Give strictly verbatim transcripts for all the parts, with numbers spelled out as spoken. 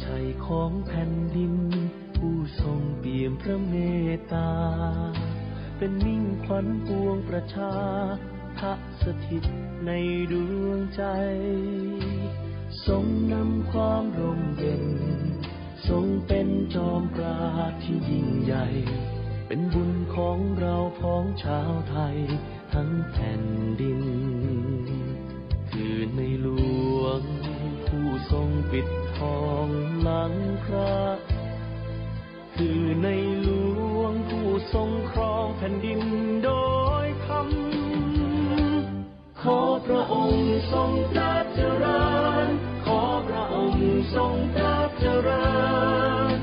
ชัยของแผ่นดิน ผู้ทรงเปี่ยมพระเมตตา เป็นมิ่งขวัญปวงประชา พระสถิตในดวงใจ ทรงนำความร่มเย็น ทรงเป็นจอมปราชญ์ที่ยิ่งใหญ่ เป็นบุญของเราพ้องชาวไทย ทั้งแผ่นดิน คือในหลวงผู้ทรงปิดทองหลังพระ คือในหลวงผู้ทรงครองแผ่นดินโดยธรรม ขอพระองค์ทรงพระเจริญ ขอพระองค์ทรงพระเจริญ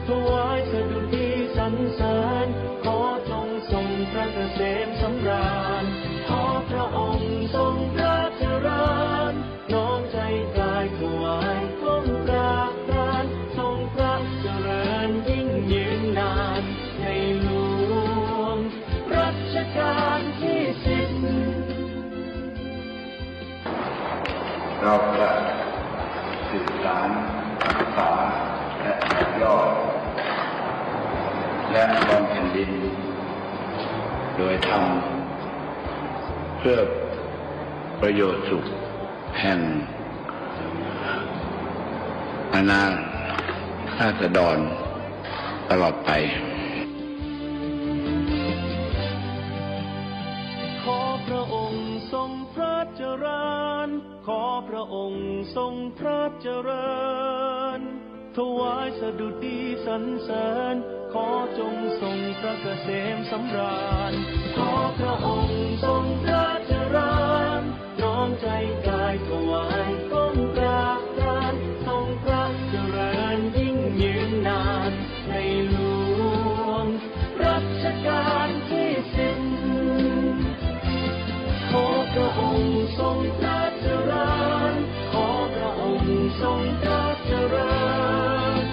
ถวายสดุดีสรรเสริญ ขอจงทรงพระเกษมสำราญ ขอพระองค์ทรงพระเจริญ น้อมใจกายถวายก้มกราบกราน ทรงพระเจริญยิ่งยืนนาน ในหลวงรัชกาลที่สิบ เราจะสืบสานรักษาและต่อยอด และบำเพ็ญดิน โดยธรรม เพื่อประโยชน์สุขแห่งอาณาราษฎรตลอดไป ขอพระองค์ทรงพระเจริญ ขอพระองค์ทรงพระเจริญ ถวายสดุดีสรรเสริญ ขอจงทรงพระเกษมสำราญ ขอพระองค์ทรงพระเจริญ น้อมใจกายถวายก้มกราบกราน ทรงพระเจริญยิ่งยืนนาน ในหลวงรัชกาลที่สิบ ขอพระองค์ทรงพระเจริญ ขอพระองค์ทรงพระเจริญ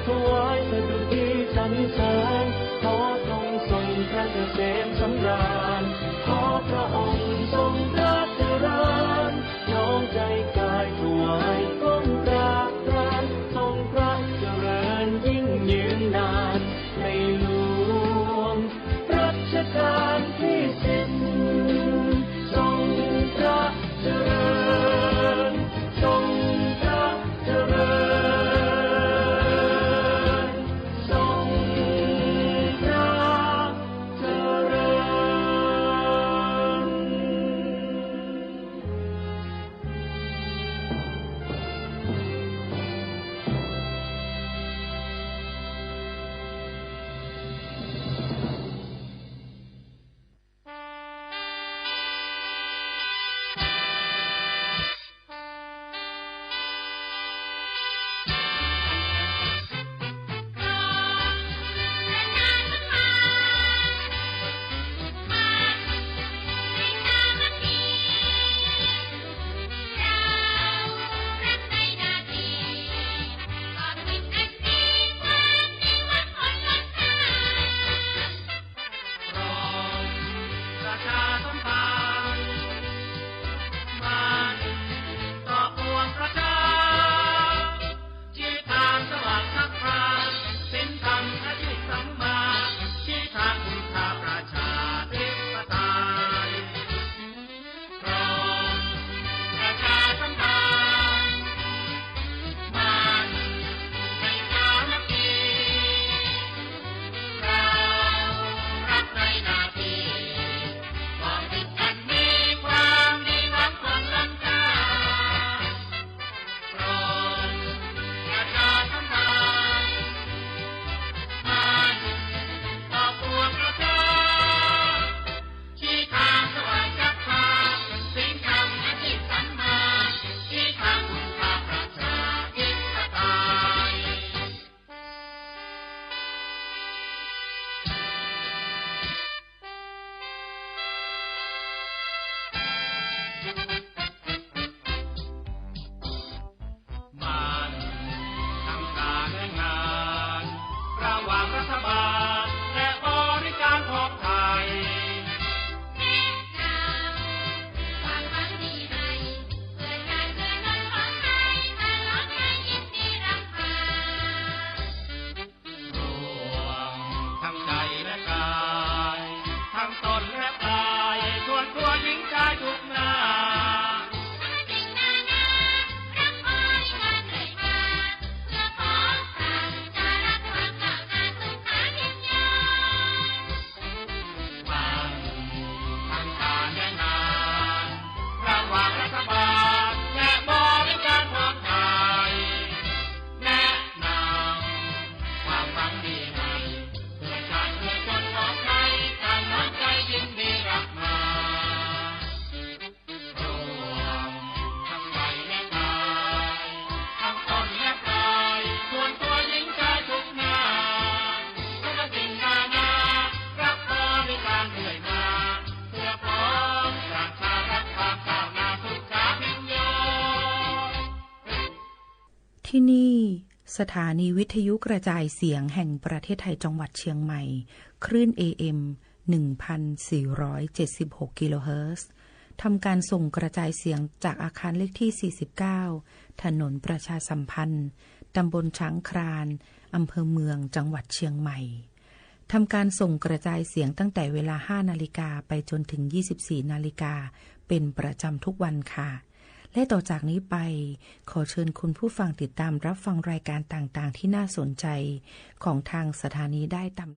ถวายสดุดีสรรเสริญ ขอจงทรงพระเกษมสำราญ ขอพระองค์ทรงพระเจริญ น้อมใจกายถวายก้มกราบกราน ทรงพระเจริญยิ่งยืนนาน ในหลวงรัชกาลที่สิบ ทรงพระเจริญ ทรงพระเจริญ ทรงพระเจริญ ที่นี่ สถานีวิทยุกระจายเสียงแห่งประเทศไทยจังหวัดเชียงใหม่ คลื่น เอ เอ็ม หนึ่งพันสี่ร้อยเจ็ดสิบหก กิโลเฮิรตซ์ ทำการส่งกระจายเสียงจากอาคารเลขที่ สี่สิบเก้า ถนนประชาสัมพันธ์ ตำบลช้างคลาน อำเภอเมือง จังหวัดเชียงใหม่ ทำการส่งกระจายเสียงตั้งแต่เวลา ห้า นาฬิกาไปจนถึง ยี่สิบสี่ นาฬิกา เป็นประจำทุกวันค่ะ และต่อจากนี้ไป ขอเชิญคุณผู้ฟังติดตามรับฟังรายการต่างๆ ที่น่าสนใจของทางสถานีได้ตาม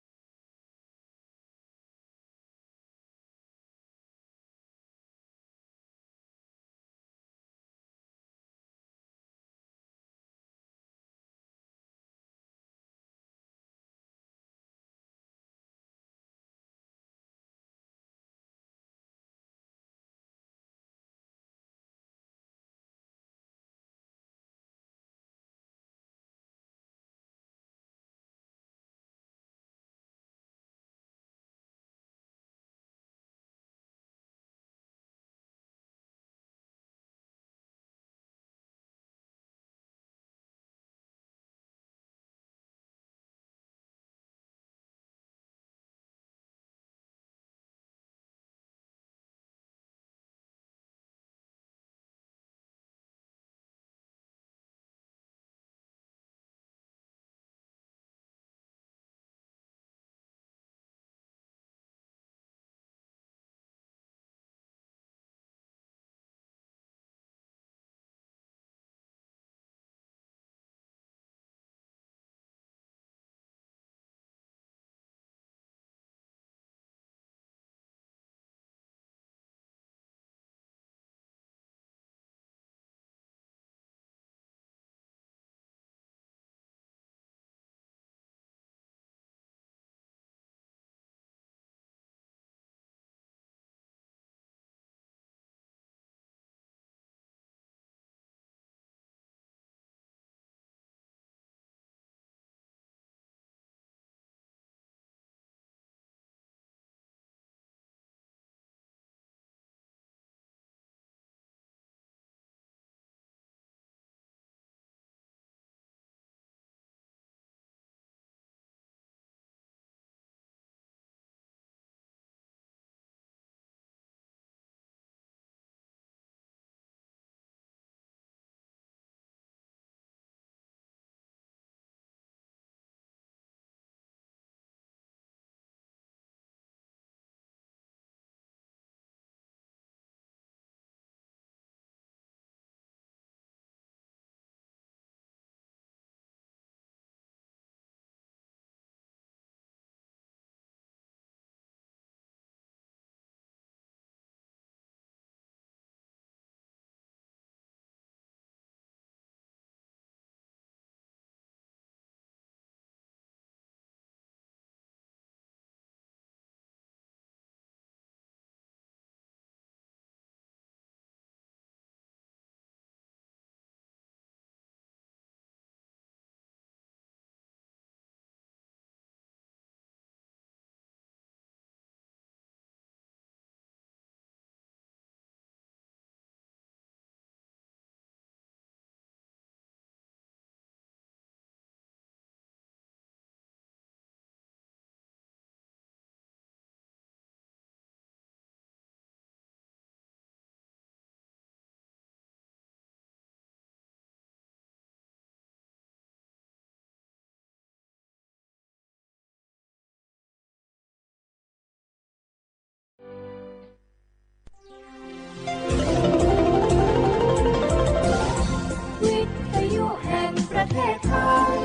วิทยุแห่งประเทศไทย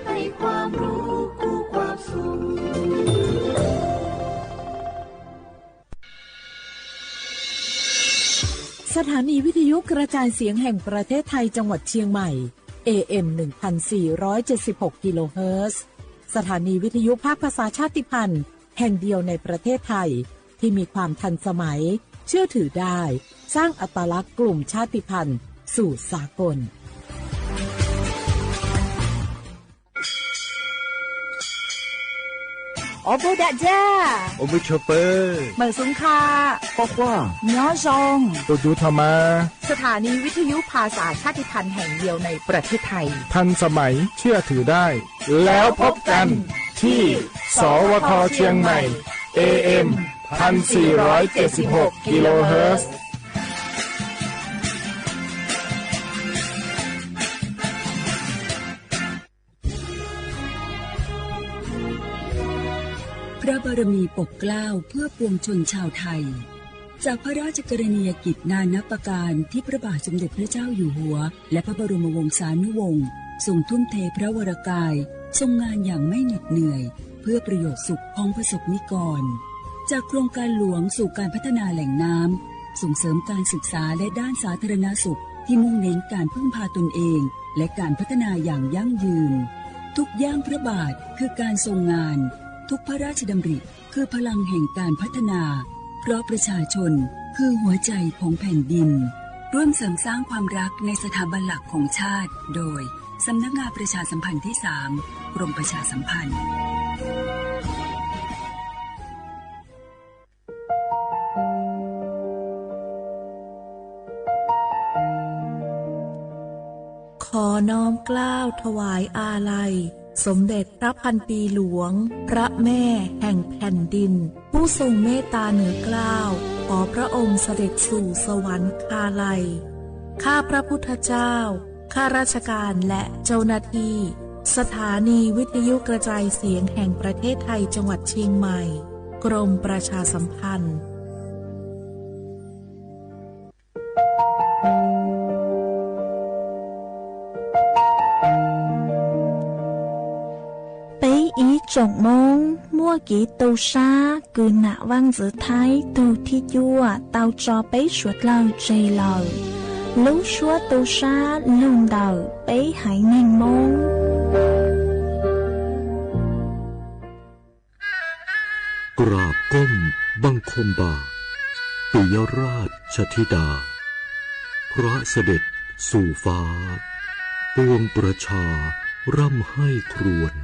ให้ความรู้คู่ความสุข สถานีวิทยุกระจายเสียงแห่งประเทศไทยจังหวัดเชียงใหม่ เอ เอ็ม หนึ่งพันสี่ร้อยเจ็ดสิบหก กิโลเฮิรตซ์ สถานีวิทยุภาคภาษาชาติพันธุ์แห่งเดียวในประเทศไทย ที่มีความทันสมัย เชื่อถือได้ สร้างอัตลักษณ์กลุ่มชาติพันธุ์สู่สากล ဢေႃႈ ပေႃးဒၸႃႉ ဢေႃႈ မိူဝ်ႈၶျူဝ်ႈပိူဝ်ႈ မႂ်ႇသုင်ၶႃႈ ၵေႃႈၵႂႃႇ ၺေႃးၸွင်ႇ တူၺ်းတူၺ်းထႃႈမႃး สถานีวิทยุภาษาชาติพันธุ์แห่งเดียวในประเทศไทย ทันสมัย เชื่อถือได้ แล้วพบกันที่ สวท เชียงใหม่ เอเอ็ม พันสี่ร้อยเจ็ดสิบหก กิโลเฮิรตซ์ พระบารมีปกเกล้าเพื่อปวงชนชาวไทย จากพระราชกรณียกิจนานับประการที่พระบาทสมเด็จพระเจ้าอยู่หัว และพระบรมวงศานุวงศ์ทรงทุ่มเทพระวรกาย ทรงงานอย่างไม่เหน็ดเหนื่อย เพื่อประโยชน์สุขของประสบนิกร จากโครงการหลวงสู่การพัฒนาแหล่งน้ำ ส่งเสริมการศึกษาและด้านสาธารณสุขที่มุ่งเน้นการพึ่งพาตนเอง และการพัฒนาอย่างยั่งยืน ทุกย่างพระบาทคือการทรงงาน ทุกพระราชดำริคือพลังแห่งการพัฒนา เพราะประชาชนคือหัวใจของแผ่นดิน ร่วมเสริมสร้างความรักในสถาบันหลักของชาติ โดย สำนักงานประชาสัมพันธ์ที่สาม กรมประชาสัมพันธ์ ขอน้อมเกล้าถวายอาลัย สมเด็จพระพันปีหลวง พระแม่แห่งแผ่นดิน ผู้ทรงเมตตาเหนือเกล้า ขอพระองค์เสด็จสู่สวรรคาลัย ข้าพระพุทธเจ้า ข้าราชการและเจ้าหน้าที่ สถานีวิทยุกระจายเสียงแห่งประเทศไทย จังหวัดเชียงใหม่ กรมประชาสัมพันธ์ ပဵၼ်ဢီႈၸွင်ႇမူင်း မူႇၵီႇတူဝ်ႇသျႃး ၵိုၼ်းၼႃႈဝၢင်းၸိုဝ်ႈထႆး တူဝ်ႈထီႉယွတ်ႈ တဝ်ႈၸေႃႈပႆႇသုတ်းလႂ်ၸႂ်လႂ် လူင်းသူၼ်းတူဝ်ႇသျႃး လုမ်းတႂ်ႈ ပႆႇႁၢႆၼိုင်ႈမူင်း กราบก้มบังคมบาทปิยราชธิดา พระเสด็จสู่ฟ้า ปวงประชาร่ำไห้ครวญ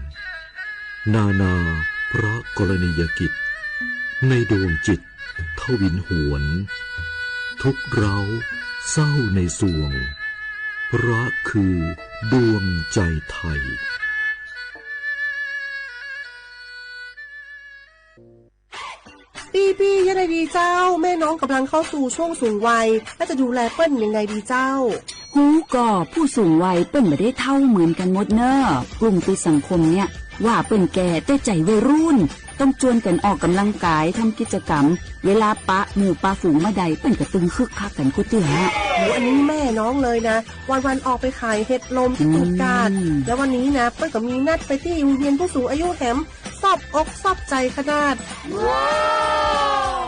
นานาพระกรณียกิจ ในดวงจิตทวินหวน ทุกข์ร้าวเศร้าในสวง พระคือดวงใจไทย ปี้ๆ ยังไงดีเจ้า แม่น้องกำลังเข้าสู่ช่วงสูงวัย แล้วจะดูแลเปิ้นยังไงดีเจ้า ฮู้ก่อ ผู้สูงวัยเปิ้นบ่ได้เฒ่าเหมือนกั๋นหมดเน่อ กลุ่มติดสังคมเนี่ย ว่าเปิ้นแก่ แต่ใจ๋วัยรุ่น ต้องจวนกั๋นออกกำลังกาย ทำกิจกรรม เวลาปะหมู่ปะฝูงเมื่อใด เปิ้นก็ตึงคึกคักกั๋นกู้เตื้อ โอ้ อันนี้แม่น้องเลยนะ วันๆ ออกไปขายเห็ดลมตี้ตูดกาด อืม แล้ววันนี้นะ เปิ้นก็มีนัดไปตี้โฮงเฮียนผู้สูงอายุแหม ซอบอกซอบใจ๋ขนาด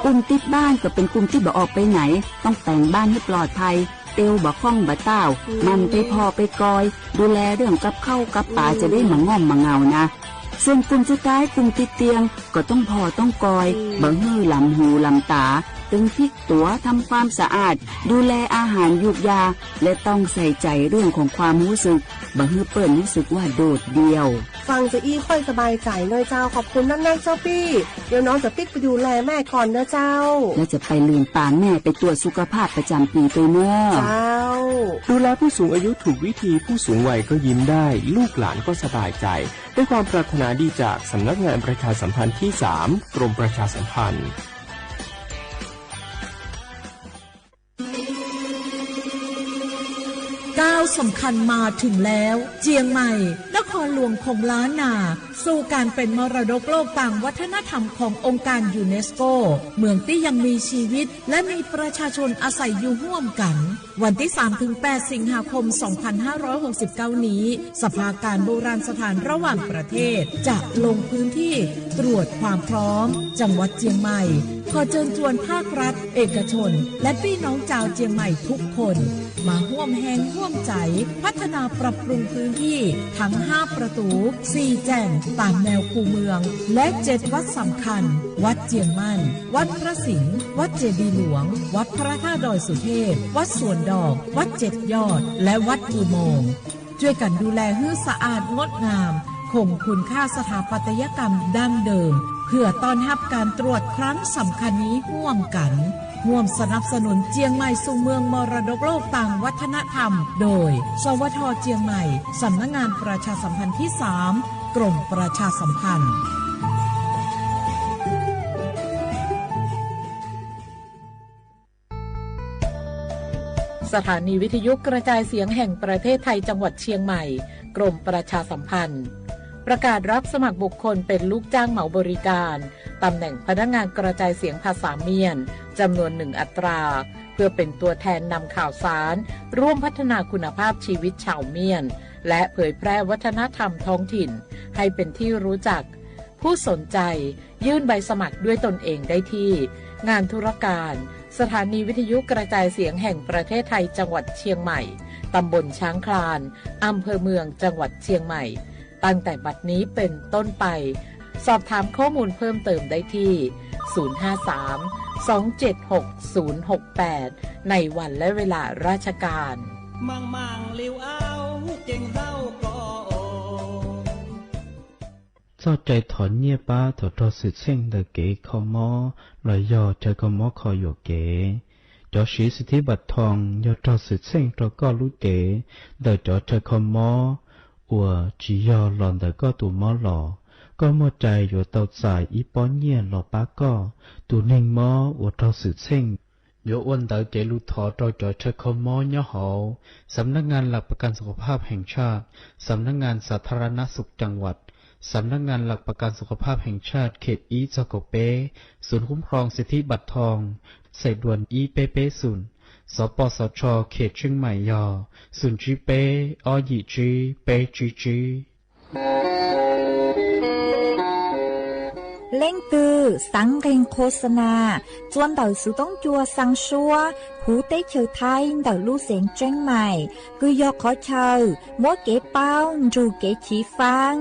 กลุ่มติดบ้านก็เป๋นกลุ่มตี้บ่ออกไปไหน ต้องแต่งบ้านหื้อปลอดภัย เตียวบ่ค่องบ่ต้าว อืม หมั่นไปผ่อไปกอย ดูแลเรื่องกับข้าวกับป๋า อืม จะได้บ่ง่อมบ่เหงานะ ส่วนกลุ่มสุดท้าย กลุ่มติดเตียง ก็ต้องผ่อต้องกอย อืม บ่หื้อหลำหูหลำต๋า ตึงพลิกตั๋ว ทำความสะอาด ดูแลอาหารยูกยา และต้องใส่ใจ๋เรื่องของความฮู้สึก บ่หื้อเปิ้นฮู้สึกว่าโดดเดี่ยว ฟังจะอี้ค่อยสบายใจ๋เน่อเจ้า ขอบคุณนักๆ เจ้าปี้ เดี๋ยวน้องจะปิ๊กไปดูแลแม่ก่อนเน่อเจ้า แล้วจะไปลืมปาแม่ไปตรวจสุขภาพประจ๋ำปี๋ตวยเน่อ เจ้า ดูแลผู้สูงอายุถูกวิธี ผู้สูงวัยก็ยิ้มได้ ลูกหลานก็สบายใจ๋ ด้วยความปรารถนาดีจากสำนักงานประชาสัมพันธ์ที่สาม กรมประชาสัมพันธ์ ก้าวสำคัญมาถึงแล้ว เจียงใหม่ นครหลวงของล้านนา สู่การเป็นมรดกโลกตางวัฒนธรรมขององค์การยูเนสโก เมืองตี้ยังมีชีวิต และมีประชาชนอาศัยอยู่ฮ่วมกั๋น วันตี้สามถึงแปด สิงหาคม สองพันห้าร้อยหกสิบเก้า นี้ สภาการโบราณสถานระหว่างประเทศ จะลงพื้นที่ตรวจความพร้อม จังหวัดเจียงใหม่ ขอเจิญจวนภาครัฐ เอกชน และปี้น้องจาวเจียงใหม่ทุกคน มาฮ่วมแฮงฮ่วมใจ๋ พัฒนาปรับปรุงพื้นที่ ทั้งห้าประตู๋ สี่แจ่ง ต๋ามแนวคูเมือง และเจ็ดวัดสำคัญ วัดเจียงมั่น วัดพระสิงห์ วัดเจดีย์หลวง วัดพระธาตุดอยสุเทพ วัดสวนดอก วัดเจ็ดยอด และวัดอุโมงค์ จ้วยกั๋นดูแลหื้อสะอาดงดงาม คงคุณค่าสถาปัตยกรรมดั้งเดิม เพื่อต้อนฮับก๋านตรวจครั้งสำคัญนี้ฮ่วมกั๋น ฮ่วมสนับสนุนเจียงใหม่สู่เมืองมรดกโลกตางวัฒนธรรม โดย สวท เจียงใหม่ สำนักงานประชาสัมพันธ์ที่สาม กรมประชาสัมพันธ์ สถานีวิทยุกระจายเสียงแห่งประเทศไทยจังหวัดเชียงใหม่ กรมประชาสัมพันธ์ ประกาศรับสมัครบุคคลเป็นลูกจ้างเหมาบริการ ตำแหน่งพนักงานกระจายเสียงภาษาเมียน จำนวนหนึ่งอัตรา เพื่อเป็นตัวแทนนำข่าวสาร ร่วมพัฒนาคุณภาพชีวิตชาวเมียน และเผยแพร่วัฒนธรรมท้องถิ่น ให้เป็นที่รู้จัก ผู้สนใจยื่นใบสมัครด้วยตนเองได้ที่ งานธุรการ สถานีวิทยุกระจายเสียงแห่งประเทศไทยจังหวัดเชียงใหม่ ตำบลช้างคลาน อำเภอเมืองจังหวัดเชียงใหม่ ตั้งแต่บัดนี้เป็นต้นไป สอบถามข้อมูลเพิ่มเติมได้ที่ ศูนย์ห้าสาม สองเจ็ดหก ศูนย์หกแปด ในวันและเวลาราชการ มังมังลิวเอา เจ๋งเศร้าก็โอ เจ้าใจ๋ถอนเงี่ยป๊า ถอนรอยสืบเส้งเต๋อเก๋คอมอ ลอยยอดใจ๋คอมอคอหยวกเก๋ จ๋อสีสิทธิบัตรทอง ยอดรอยสืบเส้งตรอก้อลูกเก๋ เต๋อจ๋อใจ๋คอมอ อัวจียอหล่อนเต๋อก้อตั๋วมอหล่อ ก้อมั่วใจ๋หยวกเตาจ่าย อีป้อเงี่ยหล่อป๊าก้อ ตั๋วเน่งมอ อัวรอยสืบเส้ง หยวกอ้วนเต๋อเก๋ลูกถอ ตรอจ๋อใจ๋คอมอ เยียะหาว สำนักงานหลักประกันสุขภาพแห่งชาติ สำนักงานสาธารณสุขจังหวัด สำนักงานหลักประกันสุขภาพแห่งชาติเขตอี้ เจ้าเก่าเป๊ะ ศูนย์คุ้มครองสิทธิบัตรทอง สายด่วนอี้เป๊ะเป๊ะศูนย์ สปสช เขตเชียงใหม่ยอ ศูนย์ จี๊เป๊ะ อ้อ หยี่ จี๊ เป๊ะ จี๊ จี๊ เล่งตื่อ สังเร่งโฆษณา จวนเต๋อสูตงจัวซังซัว หูเต๊เฉาไทย เต๋อลู่เสียงเจียงใหม่ คือยอขอเชิญ มัวเก๋เปา จู๋เก๋ฉีฟาง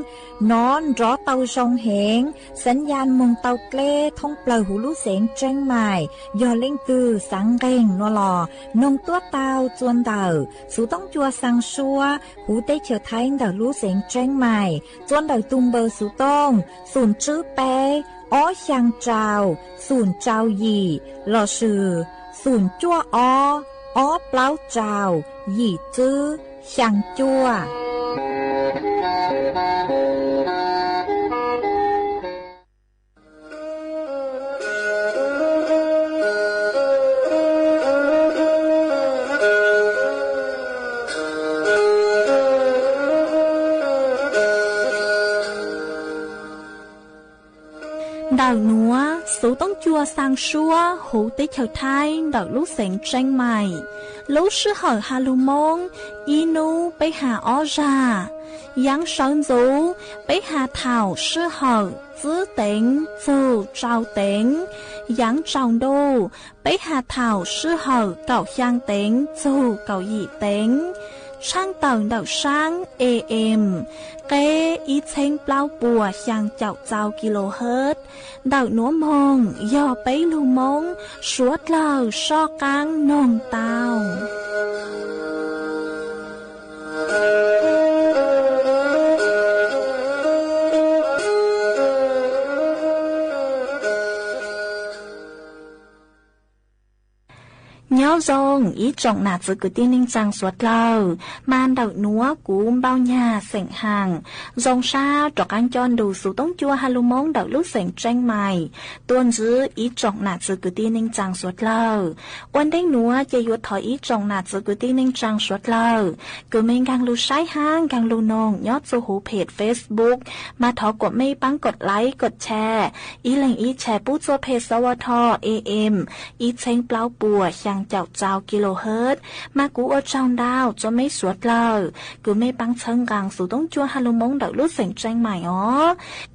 หนอน รอเตาซองเหง สัญญาณมงเตาเกล้ ท่องเปล่าหูลู่เสียงเจียงใหม่ ยอเล่งตื่อ สังเร่ง นัวหล่อ นงตั้วเตา จวนเต๋อ สูตงจัวซังซัว หูเต๊เฉาไทย เต๋อลู่เสียงเจียงใหม่ จวนเต๋อตุงเบอร์สูตง ศูนย์ จื้อ เป๊ะ อ้อ ชัง เจ้า ศูนย์ เจ้า หยี่ หล่อสื่อ ศูนย์ จั่ว อ้อ อ้อ เปล้า เจ้า หยี่ จื้อ ชัง จั่ว เต๋อหนัว สูตงจัวซังซัว หูเต๊เฉาไทย เต๋อลู่เสียงเจียงใหม่ ลู่ซื่อเหิาฮาลูโมง อี้นู้เป๊ะหาอ้อจ่า ยังเสินจู เป๊ะหาเถ่าซื่อเหิา จื้อเต็ง จู๋ เจ้าเต็ง ยังเจ้าดู เป๊ะหาเถ่าซื่อเหิา เก่าชังเต็ง จู๋ เก่าหยี่เต็ง ชั่งเต๋อเต๋อซัง เอเอ็ม เก้ อี้เช้งเปล้าปัว ชังเจ้าเจ้า กิโลเฮิรตซ์ เต๋อหนัวโมง ยอเป๊ะลูโมง สัวเต๋อ ซ่อก้าง นงเตา ย้อส่ง อีจ่องหนาจื้อกือตี้เน่งจังสัวเต๋อ มาเต๋อหนัว กูเบาหญ้า เสียงห่าง ส่งซาว ตรอกอังจรดูสูตงจัวฮาลูโมง เต๋อลู่เสียงเจียงใหม่ ตวนจื้อ อีจ่องหนาจื้อกือตี้เน่งจังสัวเต๋อ อ้วนเต้งหนัว เจหยวดถอยอีจ่องหนาจื้อกือตี้เน่งจังสัวเต๋อ กือเม้งกังลู่ใช้ฮั้ง กังลู่นง ย้อสู่หูเพจเฟซบุ๊ก มาถอกดเม้งปังกดไลก์ กดแชร์ อีเหล่งอีแชร์ปู้จั่วเพจ สวท เอเอ็ม อี้เช้งเปล้าปัว ชังเจ้าเจ้า กิโลเฮิรตซ์ มากูอัวจองดาว จั่วเม้งสัวเต๋อ กือเม้งปังเชิงกัง สูตงจัวฮาลูโมง เต๋อลู่เสียงเจียงใหม่อ๋อ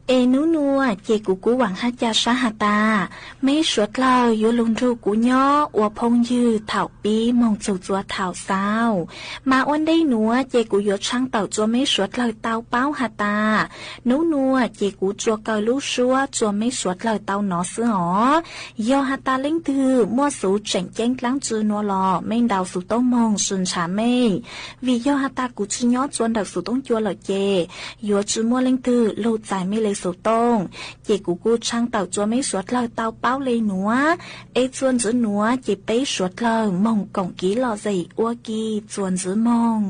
เอหนูหนัว เจกูกูหวังฮาจาซะหาตา เม้งสัวเต๋อ ยัวลุงดูกูย้อ อัวพงยือ เถ่าปี้ มงจูจัวเถ่าซาว มาอ้วนเต้งหนัว เจกูยัวชั่งเต๋อจั่วเม้งสัวเต๋อเตาเป้าหาตา หนูหนัว เจกูจั่วเกาลู่ซัว จั่วเม้งสัวเต๋อเตาหนอซื่ออ๋อ ยอหาตาเล้งดื้อ มั่วสูเจ๋งเจ๊งกลางจื้อนัวหลอ Mej ntaus xuv toob mog, sib ntshaw mej, vim yog has tas kuv tsi nyob txua ntawm xuv toob cua lawm ces yuav tsi muaj leej twg lug txais mej le xuv toob, ces kuv kuj tshee tawm txua mej suav dlawg tau paub le nuav, es txuas ntxiv nuav ces peb suav dlawg moog koom kiv lom zem ua ke txuas ntxiv mog.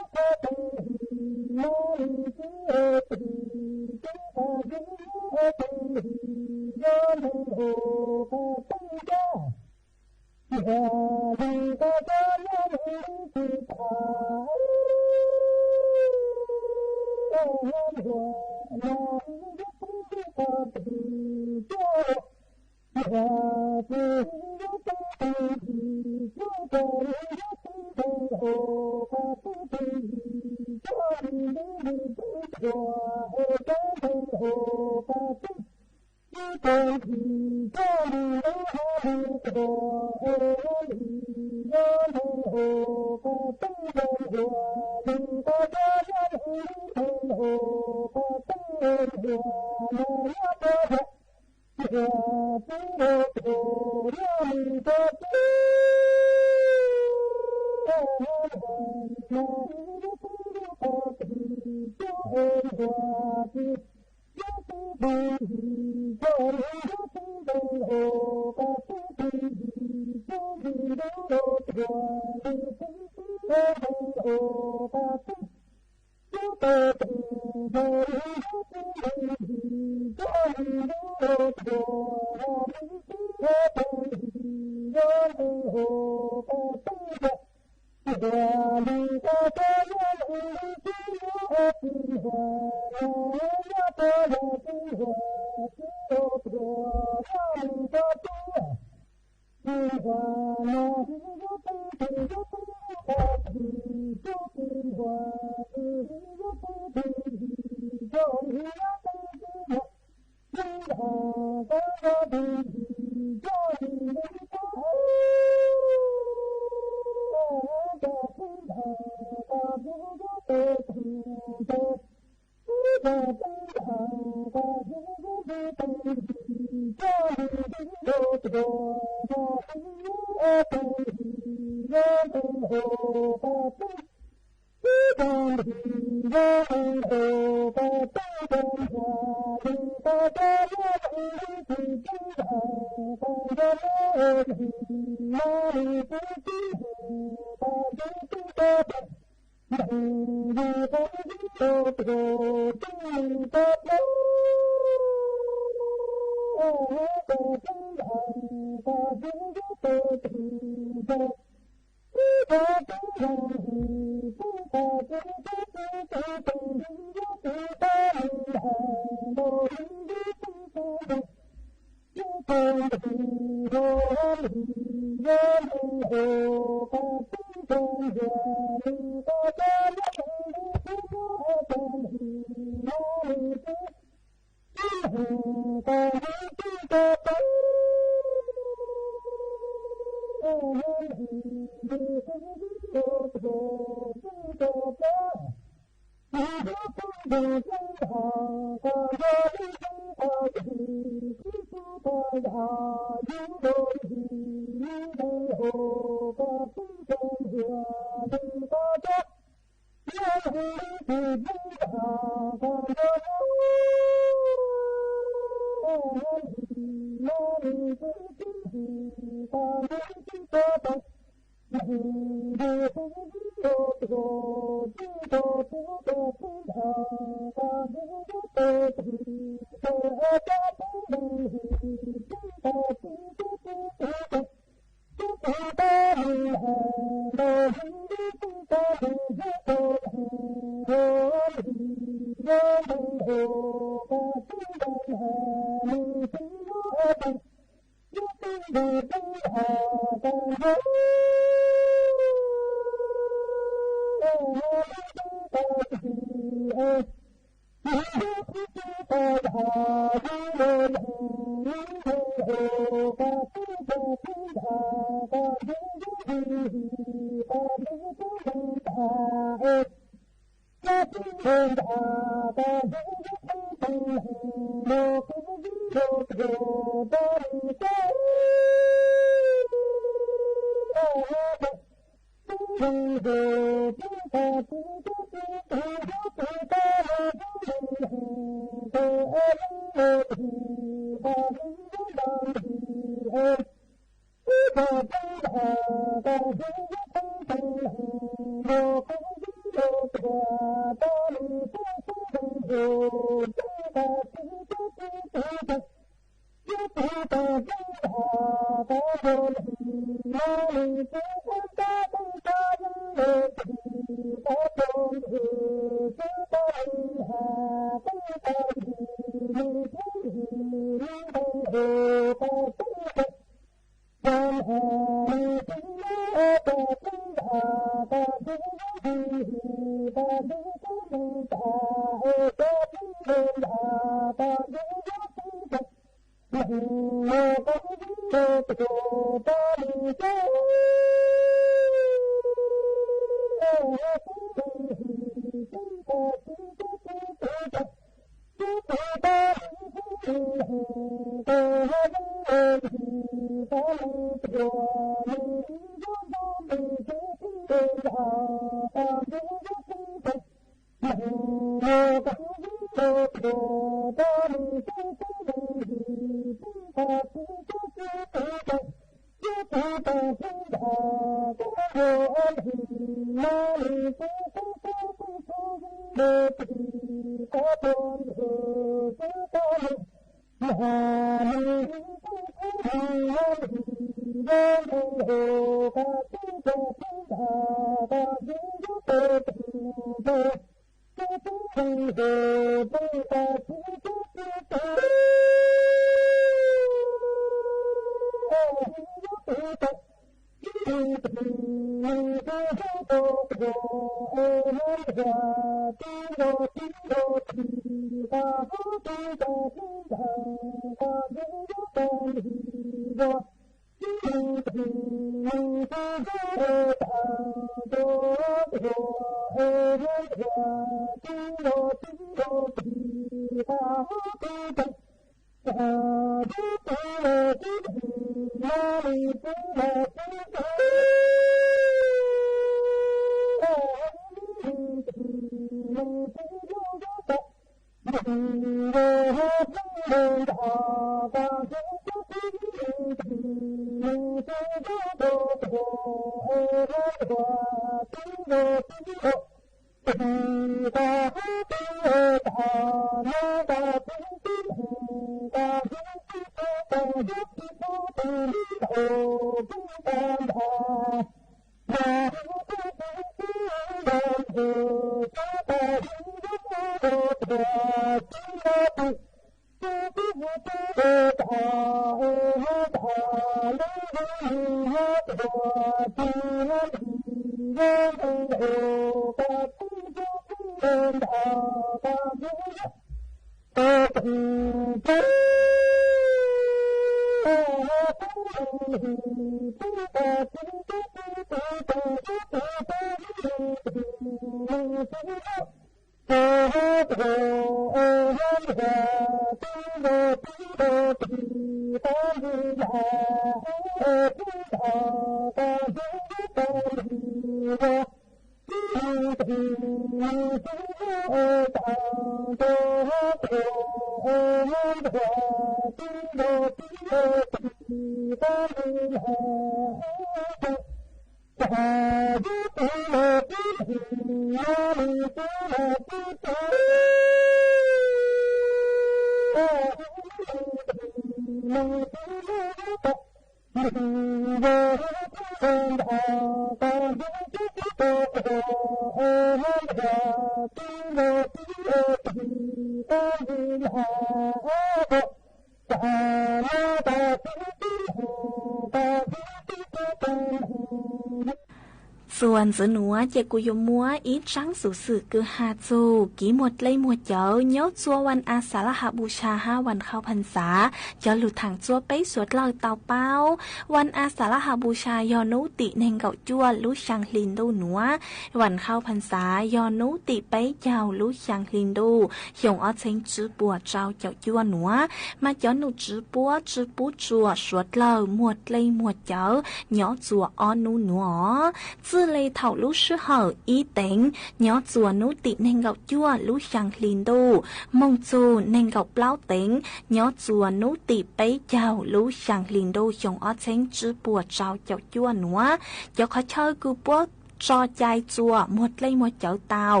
Txuas ntxwv nuav ces kuv yuav muab ib tsab xuv xwm kws has txug kev muag dlej muag cawv nyob rua wan a sa la ha bu sa hab wan khau phan xav, cov lug thaam rua peb suav dlawg tau paub. Wan a sa la ha bu sa yog nub tim neeg nkaum cuaj lub xyaa hli ntuj nuav. Wan khau phan xav yog nub tim peb caug lub xyaa hli ntuj xyoo ob txheeb tsib puas rau caum cuaj nuav. Mas cov num tswv puab tsw pub rua suav dlawg muag dlej muag cawv nyob rua ob nub nuav. Txwj le thaum lub sij hawm ib teev nyob rua nub tim neeg nkaum cuaj lub xyaa hli ntuj moog txug neeg nkaum plaub teev nyob rua nub tim peb caug lub xyaa hli ntuj xyoo ob txheeb tsib puas rau caum cuaj nuav. Cov qhov chaw kws puab tso cai txua muaj dlej muaj cawv tau.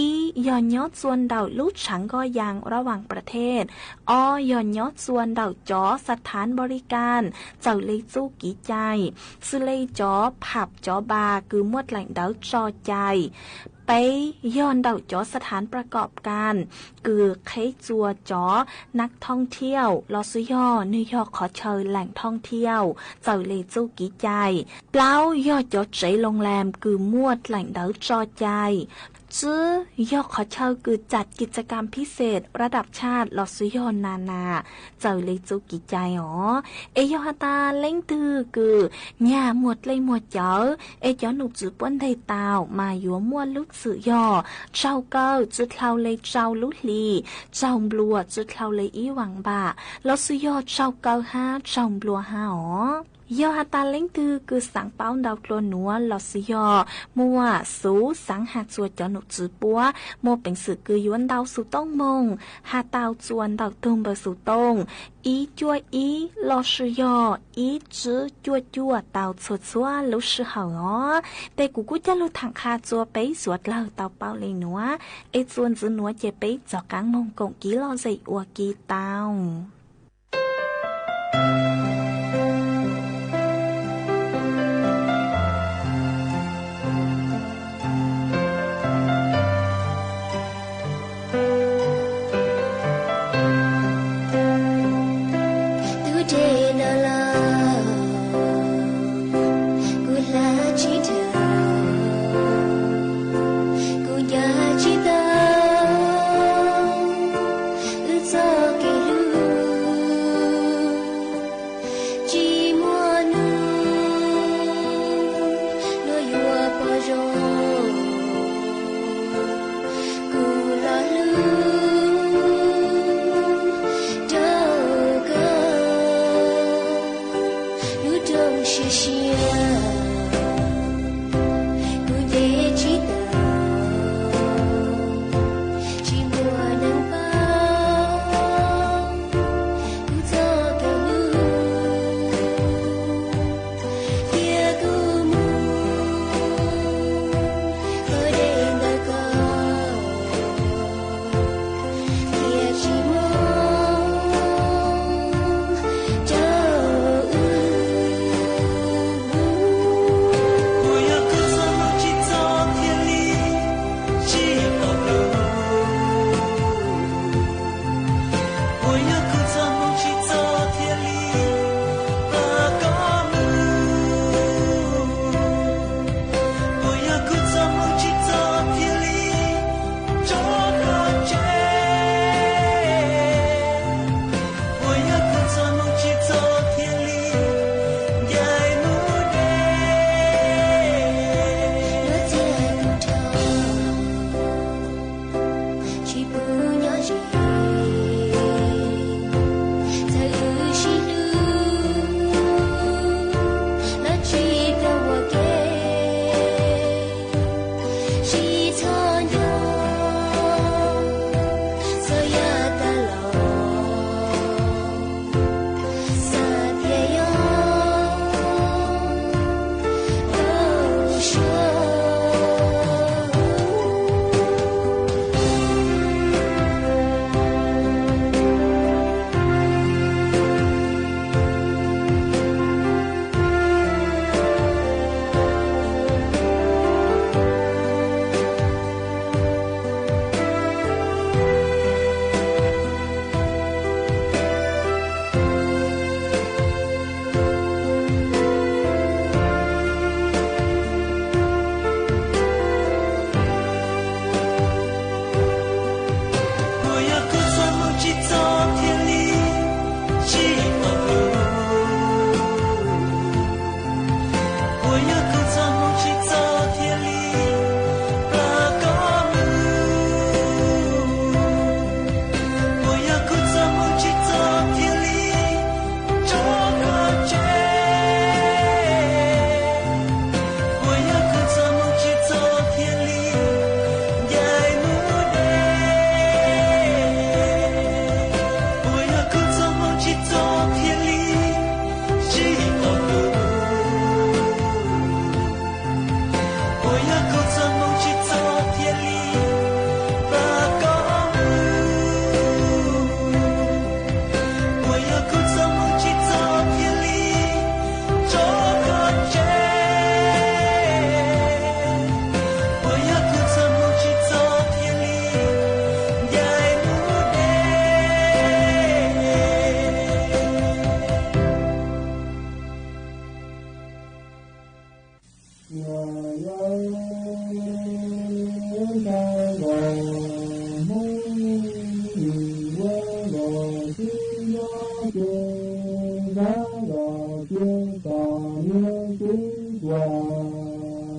Ib yog nyob txua ntawm lub tshaav nkoj yas ระหว่างประเทศ, ob yog nyob txua ntawm cov สถานบริการ txawm le txuj kev cai, xws le cov ผับ cov บาร์ kws muaj dlaim ntawv tso cai. Peb yog ntawm cov สถานประกอบการ kws qheb txua cov นักท่องเที่ยว lossis yog nwg yog qhov chaw แหล่งท่องเที่ยว txawm le txuj kev cai. Plaub yog cov tsev โรงแรม kws muaj dlaim ntawv tso cai. Tswb yog qhov chaw kws จัดกิจกรรมพิเศษระดับชาติ lossis yog นานา txawm le txuj kev cai os. Es yog has tas leej twg kws nyag muaj dlej muaj cawv, es cov nom tswv puab nteg tau mas yuav muaj lub txwm yog tsaug kaw tsi dlhau le rau lub hli, tsaug nplua tsi dlhau le ib vas npam, lossis yog tsaug kaw hab tsaug nplua hab os. Yog has tas leej twg kws xaav paub ntau dlua nuav lossis yog muaj xuv xaav has txua cov nom tswv puab, muaj peev xwm kws yuav ntau xuv tooj moog, has tau txua ntawm tug npawb xuv tooj ib cuaj ib lossis yog ib tswb cuaj cuaj tau txhua txhua lub sij hawm os. Tes kuv kuj coj lug thaam qha txua peb suav dlawg tau paub le nuav, es txuas ntxiv nuav ces peb rov qaab moog koom kev lom zem ua ke tau. Yua yua sa gò hmong, yua gò sib yua cie, sa gò cie tò nie sib guà,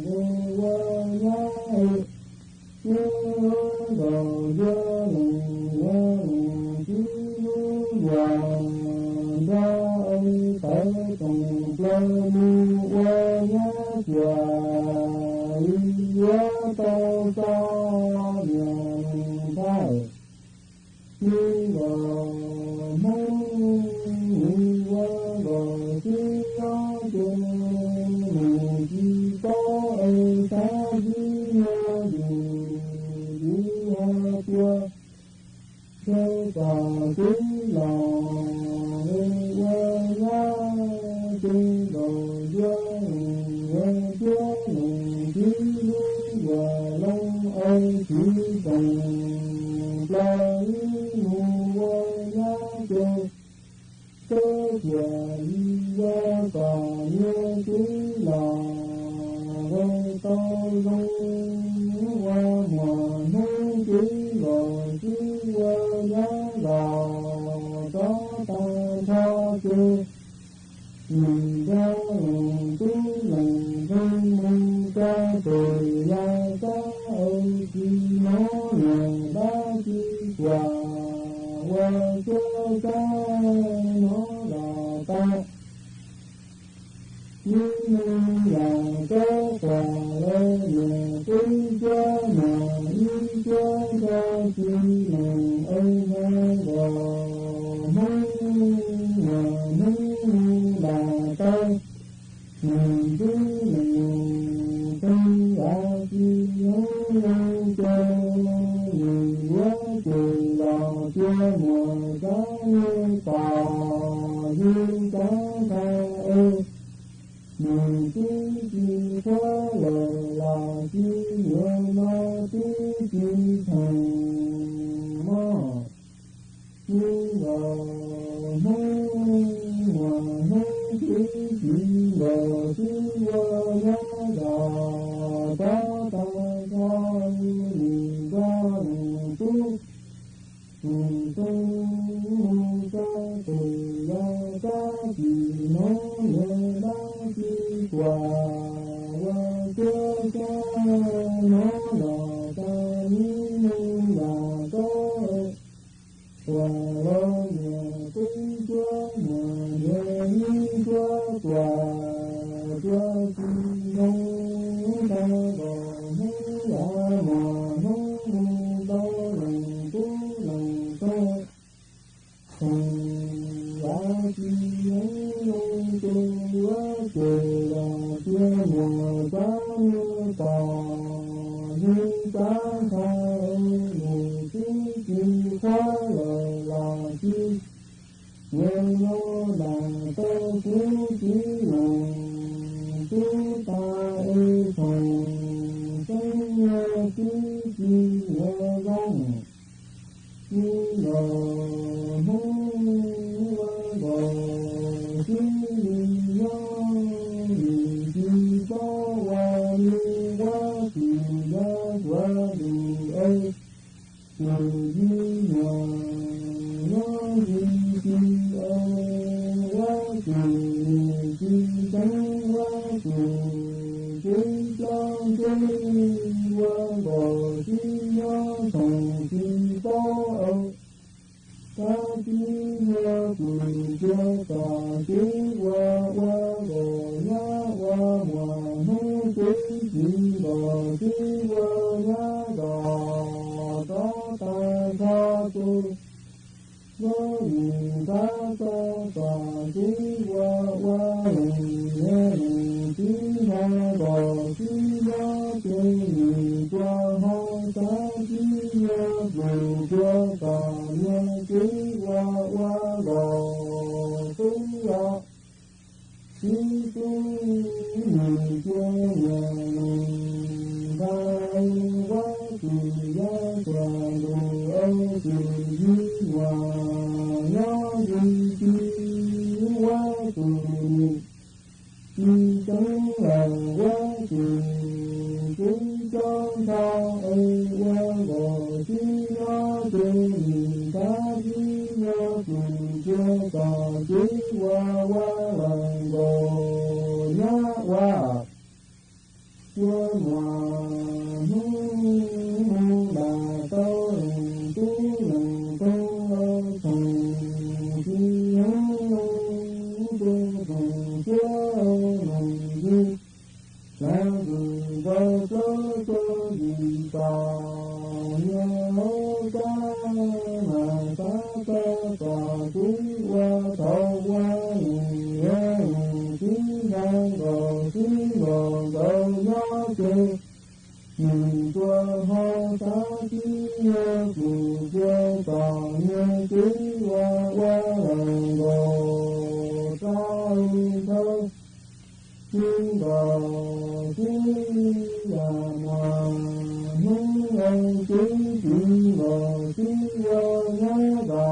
le yua yua e. Yua gò yua lòng yua lòng sib yua guà, nra e taiv dongh plei mu ua yua guà, yua tau sa mienc taiv. Yua gò hmong, yua gò sib yua cie, lòng sib tov e sa sib yua yua, yua cie. Cie tò sib lòc le yua yua, cie tò yua yua cie, lòng sib yua lòng e sib dongh plei mu ua yua cie. Cie cie yua tò nie sib lòc, le tau zong ua muoz hnongv sib lòc sib ua yua lòc, zov daaih tov cie. Nyic nzang lòngc duqv lòngc zong lòngc ga deic yaac zaav, ei ci nor nyei daav ci guaac, wuov cuotv zaav nor la'daaih. Yie nor yaac zaav guaac la'nyeic duqv juov muoc, yie juov ga ci lòngc ei hmai nqorngv hmongv muoc hmongv mu la'daaih. Nyic duqv lengc dong yaac ci hmongv longc jai, nyic wuov jeic lorz jiex muoc zaav nyei dorc, yie zaav daaih ei. Nyic duqv jiex kuov lorz la'ziex nyuoz nor duqv jiex tengx mor. Yie nqorngv hmongv muoc hmongv duqv jiex nqorngv duqv wuov yaac nqorngv zaav daaih zoi nyic nqorngv lengc duqv lengc dong lengc zaav deic yaac zaav jiex nor nyei daav ci guaac, wuov cuotv zaav nor lorz daaih yie nor yaac zorqv guaac lorz nyei dongh juov muoc nyei yie juov guaac, juov ci nzong daaih lorz hmongv yaac muoc hmongv mungh daaih lengc duqv lengc daaih. Tengx yaac ci hmongv longc jai wuov jeic lorz jiex muoc zaav nyei dorc, yie zaav daaih ei nyic duqv jiex kuov lorz la'ziex nyuoz nor la'daaih duqv jiex longc duqv daaih ei congx zengv nyei duqv jiex nyuoz nzangv. Yie nqorngv hmongv wuov nqorngv ziex lingh yaac lingh jiex zorqv wuov lingh wuov zuqc yaac zuqc nduqc ei. Zuqc yie nyuoz yaac lingh jiex ei, wuov zuqc lingh jiex zengv wuov zuqc ziex jauv zengv wuov nqorngv ziex yaac congx ziex zorqv ei. Gaav ziex nyuoz zuqc jiex zorqv ziex wuov, wuov nqorngv yaac wuov muoc hmongv ziex jiex nqorngv ziex wuov yaac zorqv zorqv daaih zorqv zuqc. Wuov nyic gaav zorqv zorqv ziex wuov, wuov lengc nyei lengc ziex hmai nqorngv ziex yaac ziex nyic juov hmai gaav ziex nyuoz zuqc jiex zorqv nyei ziex wuov, wuov nqorngv ziex yaac ziex duqv nyic jiex nyei lengc daaih wuov zuqc yaac zuqc nduqc ei zuqc yie nyuoz yaac nduqc jiex wuov zuqc nyic jiex Tơ̆ng lĕ wai cing kí chong chang ơi, wai gŏ ching yŏ cing, nyi sa ching yŏ cing, cie gŏ ching wa, wa lĕ gŏ nyaˇ wa. Cie muă hnung ba tâo lĕng tu lĕng tông ơi, tông chi hnung lĕng tu tông cie ơi lĕng chi. Lĕng gŭ bơ tơ tơ gĭ tŏ, nhe hô ta ma sa tơ tŏ, tui wa tŏ wa nyi yê nyi, tui nang gŏ tui gŏ gŏ yŏ cie. Nyi tua hô sa tui yê gŭ cie tŏ, nhe tui wa wa lĕng gŏ ta ơi thơ. Ching gŏ ching ya muă hnung ơi, ching ching gŏ ching wa nyaˇ gŏ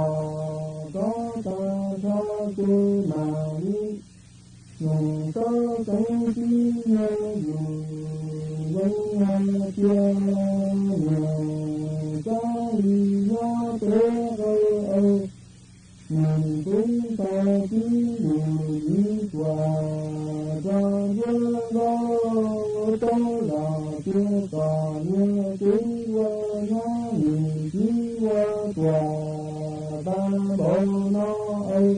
tŏ ta tha cie ma li. Nùng tơ tơ̆ng ching yê yŭ yŏng ha cie, nùng sa li yŏ tê ơi ơi. Nùng tŭ sa ching yŭ yĭ tua, tua yua lô tơ la cie tŏ, nhe tui wa nyaˇ nyi chi wa tua, ta bô nô ơi.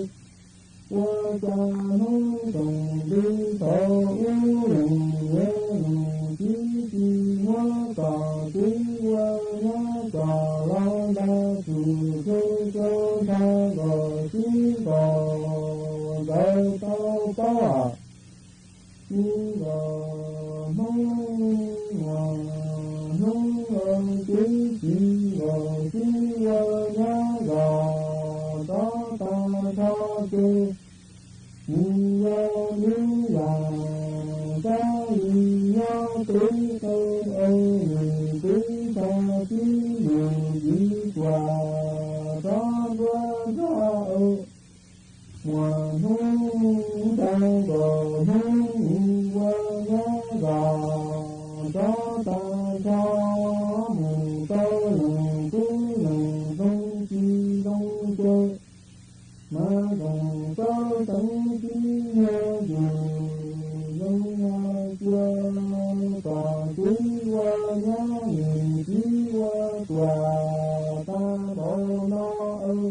Wa cha hnung tông tui thŏ u lùng yê lùng chi chi, muă tŏ tui wa nyaˇ tŏ, lŏ đa su chô chô tha gŏ ching gŏ gŏ tâo tâo. Ching gŏ hnung wa hnung ơi, ching ching gŏ ching wa nyaˇ gŏ tŏ ta tha cie. Nyi ya nyi ya sa li yŏ tê ơi ơi, nyi tui sa ching yŭ yĭ tua, tŏ wa tŏ ơi. Muă hnung tang gŏ hnung nyi wa nyaˇ gŏ tŏ ta tha, mùng tơ lĕng tu lĕng tông chi tông cie. Ma dòng tơ tơ̆ng ching yê yŭ yŏng ha cie, tŏ tui wa nyaˇ nyi chi wa tua, ta bô nô ơi.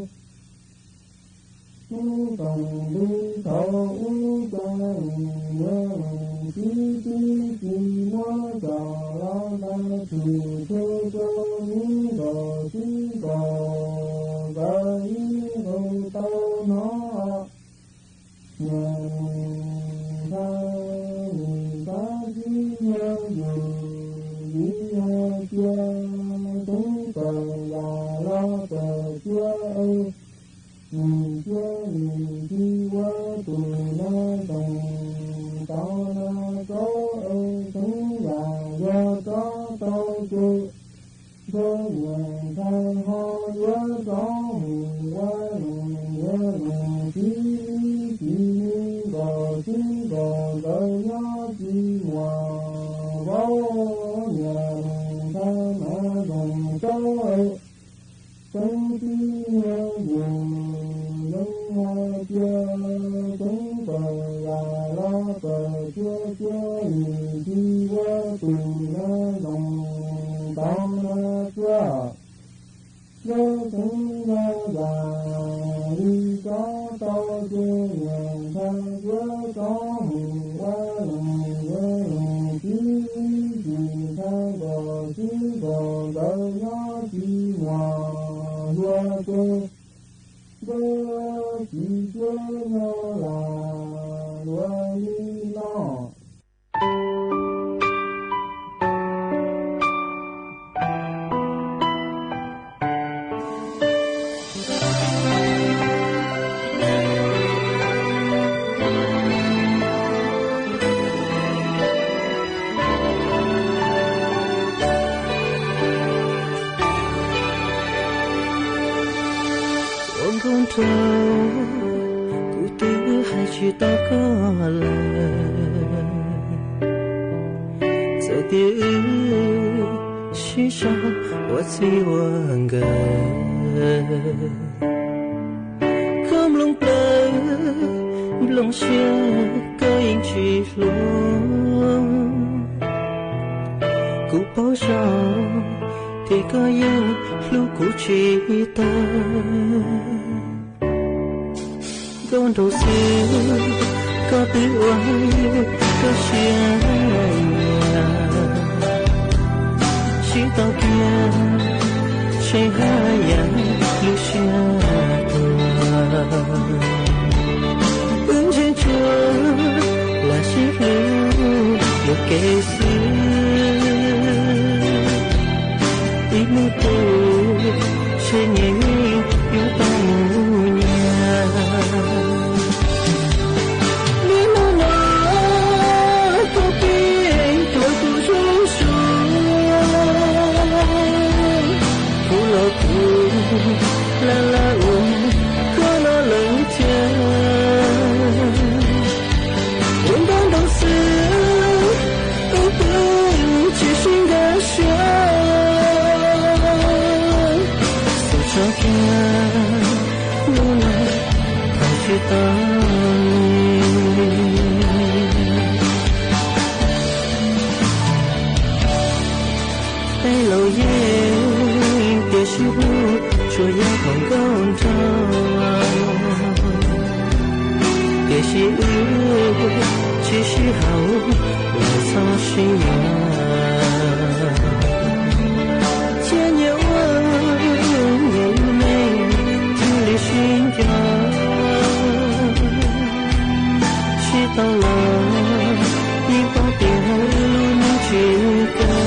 Hnung tông tui thŏ u cha lùng yê lùng chi chi chi, muă chŏ lŏ đa su chô chô, nyi gŏ ching gŏ gŏ nyi gŏ tâo nô. Nhe nùng sa nùng sa ching yê yŭ yĭ ha cie, tŭng pơ̆ ya lŏ pơ̆ cie ơi. Nyi cie nyi chi wa tui na dòng tâo na kô ơi, tŭng ya yua tŏ tâo cie. Chơ nhe thai hŏ yua tŏ mùng wa lùng yê lùng chi li chi, nyi gŏ ching gŏ gŏ yŏ chi muă bô, nhe nùng thai ma dòng tâo ơi. Tơ̆ng ching yê yŭ yŏng ha cie, tŭng pơ̆ ya lŏ pơ̆ cie cie, nyi chi wa tui na dòng tâo na cie. Yua tŭng ya ya li tŏ tâo cie, nhe thai yua tŏ mùng wa lùng yê lùng chi, chi thai gŏ ching gŏ gŏ yŏ chi muă yua cie. Bơ chi cie yua la yua li nô. Ôn tôm trâu, kuv tư̆ hai chi tao kơ lĕ. Ti sib sau ua txij ua nkawm, koj mloog plawg mloog siab koj yeej tsis hluas. Kuv paub zoo tias koj yeej hlub kuv tsis tag. Nkauj nraug xwb, koj twb ua koj siab nyiam, sib tau kiag seb haj yam lub siab tuag. Wb ntshe tsuas lam sib hlub yuam kev xwb, ib hnub twg seb nyias yuav tau mus nyias. Niaj hnub no koj pib tuav kuv zuj zus, kuv los kuv lam lam ua koj no lawm thiab. Ua nkauj nraug xwb, wb pw tsis sib nkag siab, xub tso kiag hnub no thov tsis tau. Tej laus yeej tias sib hlub tsuas yog thaum nkauj nraug, tiam sis wb tsis sib haum los txhob sib yuav. Cia nyias ua nyias lub neej thiaj li sib nco. Sib tau los yeej paub tias lub neej tsis kawg.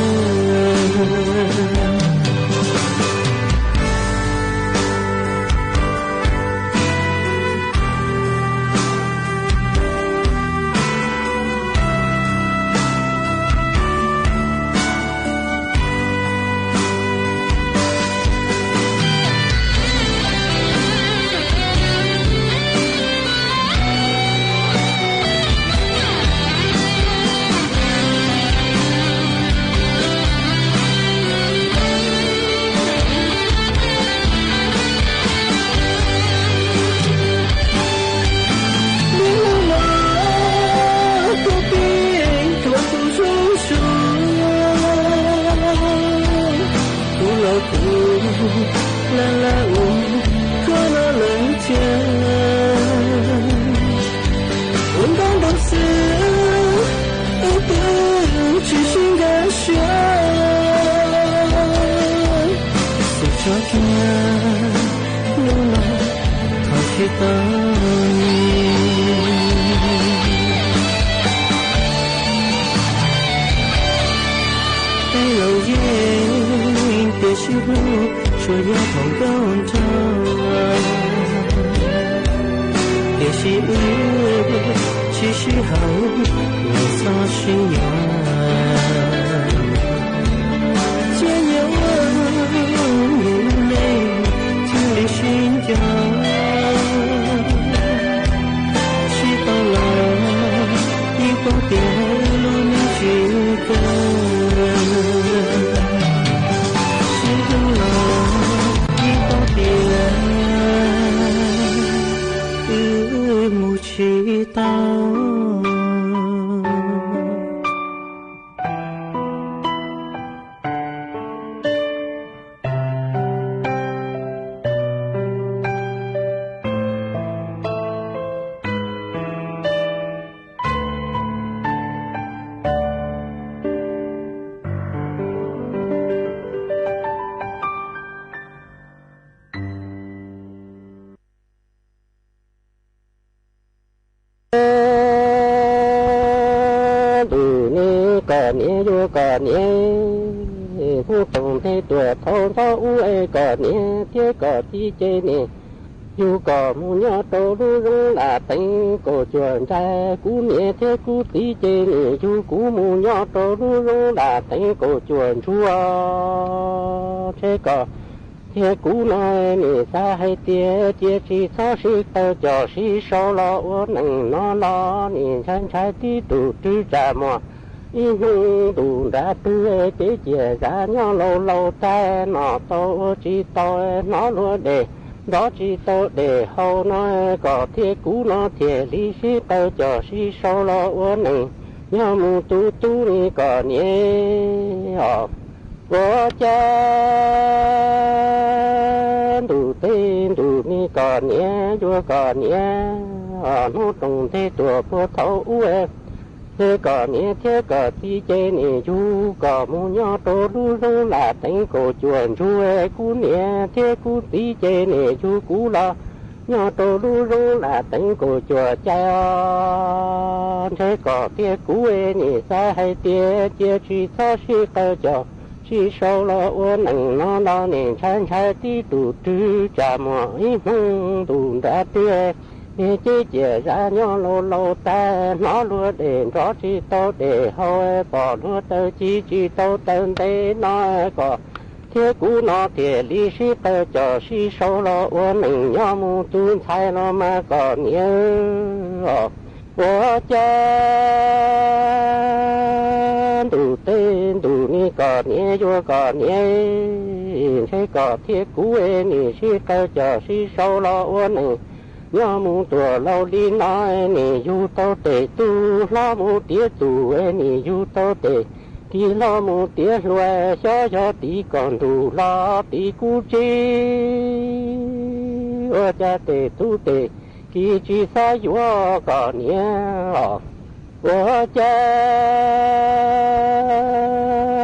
Niaj hnub no koj pib tuav kuv zuj zus, kuv los kuv lam lam ua koj no lawm thiab. Ua nkauj nraug xwb, wb pw tsis sib nkag siab, xub tso kiag hnub no thov tsis tau. Tej laus yeej tias sib hlub tsuas yog thaum nkauj nraug, tiam sis wb tsis sib haum los txhob sib yuav. Cia nyias ua nyias lub neej thiaj li sib nco. Sib tau los yeej paub tias lub neej tsis kawg. Sib hlub los yeej paub tias wb mus tsis tau. Tus niam koj niam yug koj niam, hnub toog nthe tuaj thauj ntxov ub es koj niam thiab koj txiv ces niam yug koj mus nyob rau lub zoov Laj Teev Kaum Cuaj Nraig. Kuv niam thiab kuv txiv ces niam yug kuv mus nyob rau lub zoov Laj Teev Kaum Cuaj Ntsuag. Ntshe koj thiab kuv no nim xav hais tias cia tsis txhob sib tawg, coj sib sau los ua neej no los nim ntshai ntshai tib tug rwg tsam muag. Ib hnub ntuj nram twg, cev ciam zam nyob laus laus tag, noj tau ua tsis tau, hnov luag dej nrov tsis tau dej haus no, kom thiaj kuv no thiaj li sib qawm coj sib sau los ua neej nyob mus tu tu ni kom niam os. Ua cas ntuj teb ntuj ni kom niam, yuav kom niam, hnub rooj ntej tuaj puag thaum ub, es kom niam thiab kom txiv ces nim yug kom mus nyob rau lub zoov Laj Teev Kaum Cuaj Ntsuag, kuv niam thiab kuv txiv ces nim yug kuv los nyob rau lub zoov Laj Teev Kaum Cuaj Cai os. Ntshe kom thiaj kuv es nim xav hais tias cia tsis txhob sib qawm coj sib sau los ua neej no los nim ntshai ntshai tib tug rwg tsam muaj ib hnub ntuj nram twg, niag cev ciam zam nyob laus laus tag, hnov luag dej nrov tsis tau dej haus, pom luag taw ci tsis tau taw ntev no, kom thiab kuv no thiaj li sib qawm coj sib sau los ua neej nyob mus tu ntxhais los mas kom niam os. Ua cas ntuj teb ntuj ni kom niam, yuav kom niam, ntshe kom thiab kuv es nim sib qawm coj sib sau los ua neej nyob mus tuaj laus li no, es nim yug tau tes tub hlob mus tiav txuj, es nim yug tau tes kiv hlob mus tiav hluas, xyov yog tid koj nrug los tid kuv tsi, ua cas tes tub tes kiv tsis xav yuav kom niam os. Ua cas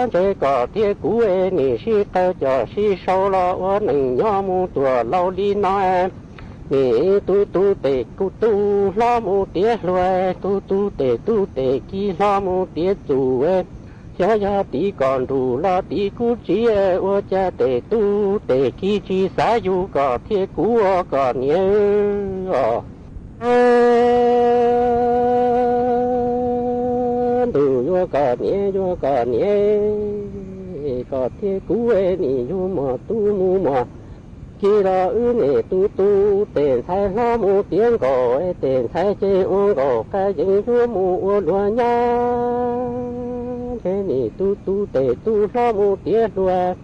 ntshe kom thiab kuv es nim sib qawm coj sib sau los ua neej nyob mus tuaj laus li no, nim tub tub tes kuv tub hlob mus tiav hluas, tub tub tes tub tes kiv hlob mus tiav txuj, xyov yog tid koj nrug los tid kuv tsi, ua cas tes tub tes kiv tsis xav yug kom thiab kuv ua kom niam os. Ntuj yuav kom niam, yuav kom niam, kom thiab kuv es nim yug muaj tub mus muaj kiv los wb nim tub tub tes ntxhais hlob mus tiav nkaus, es tes ntxhais ces ua nkaus qas yeeb yuav mus ua luag nyab. Ntshe nim tub tub tes tub hlob mus tiav hluas,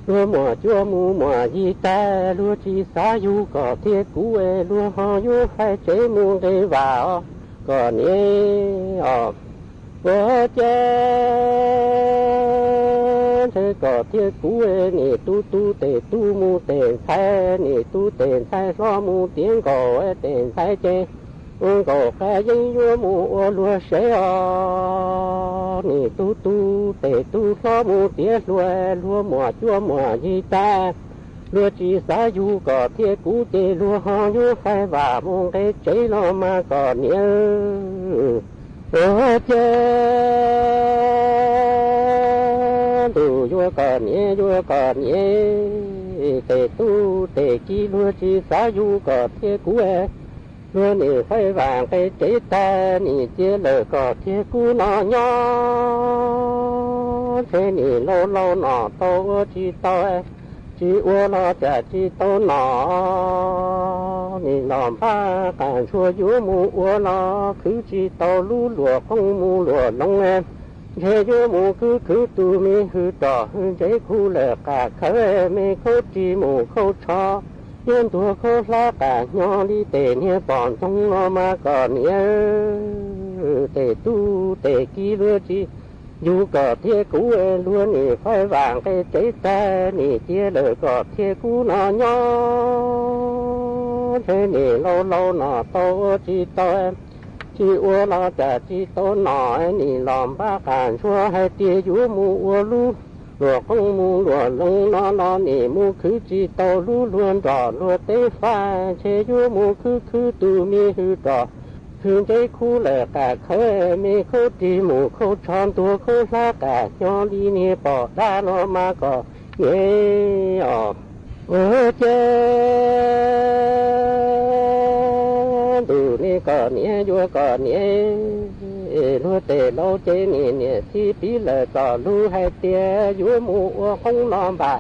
luag muaj cuab mus muaj yig tag, luag tsis xav yug kom thiab kuv es luag ho yuav faib tsev mus nqe vam os kom niam os. Ua cas ntshe kom thiab kuv es nim tub tub tes tub mus tes ntxhais, nim tub tes ntxhais hlob mus tiav nkaus, tes ntxhais ces ua nkaus qas yeeb yuav mus ua luag sev os. Nim tub tub tes tub hlob mus tiav hluas, luag muaj cuab muaj yig tag, luag tsis xav yug kom thiab kuv ces luag ho yuav faib vam mus nqe tsev los mas kom niam. Ua cas ntuj yuav kom niam, yuav kom niam, tes tub tes kiv luag tsis xav yug kom thiab kuv, luag nim faib vam nqe tsev tag, nim cia lawm kom thiab kuv no nyob. Ntshe nim laus laus nom tau ua tsis tau, tsis ua los cas tsis tau nom. Nim los npaj qas ntshua yuav mus ua los khwv tsis tau lub luam qoob mus luam loo, ntshe yuav mus khwv khwv tus me hwm rog hwm ntsev khu lawm qas khawv, me khaub ris mus khaub tsho, yuav ntuag khaub hlab qas hnyo li tes niag pom ntsoog los mas kom niam. Tes tub tes kiv luag tsis yug kom thiab kuv, luag nim faib vam nqe tsev tag, nim cia lawm kom thiab kuv no nyob. Ntshe nim laus laus nom tau ua tsis tau, tsis ua los cas tsis tau nom. Nim los npaj qas ntshua hais tias yuav mus ua lub luam qoob mus luam loo no los nim mus khwv tsis tau lub luag nrog luag teb faj, ntshe yuav mus khwv khwv tus me hwm rog hwm ntsev khu lawm qas khawv, me khaub ris mus khaub tsho ntuag khaub hlab qas hnyo li niag pom dab los mas kom niam os. Ua cas ntuj nim kom niam, yuav kom niam, luag tes laus ces nim niam txiv piv lawm txoj lus hais tias yuav mus ua qoob los npam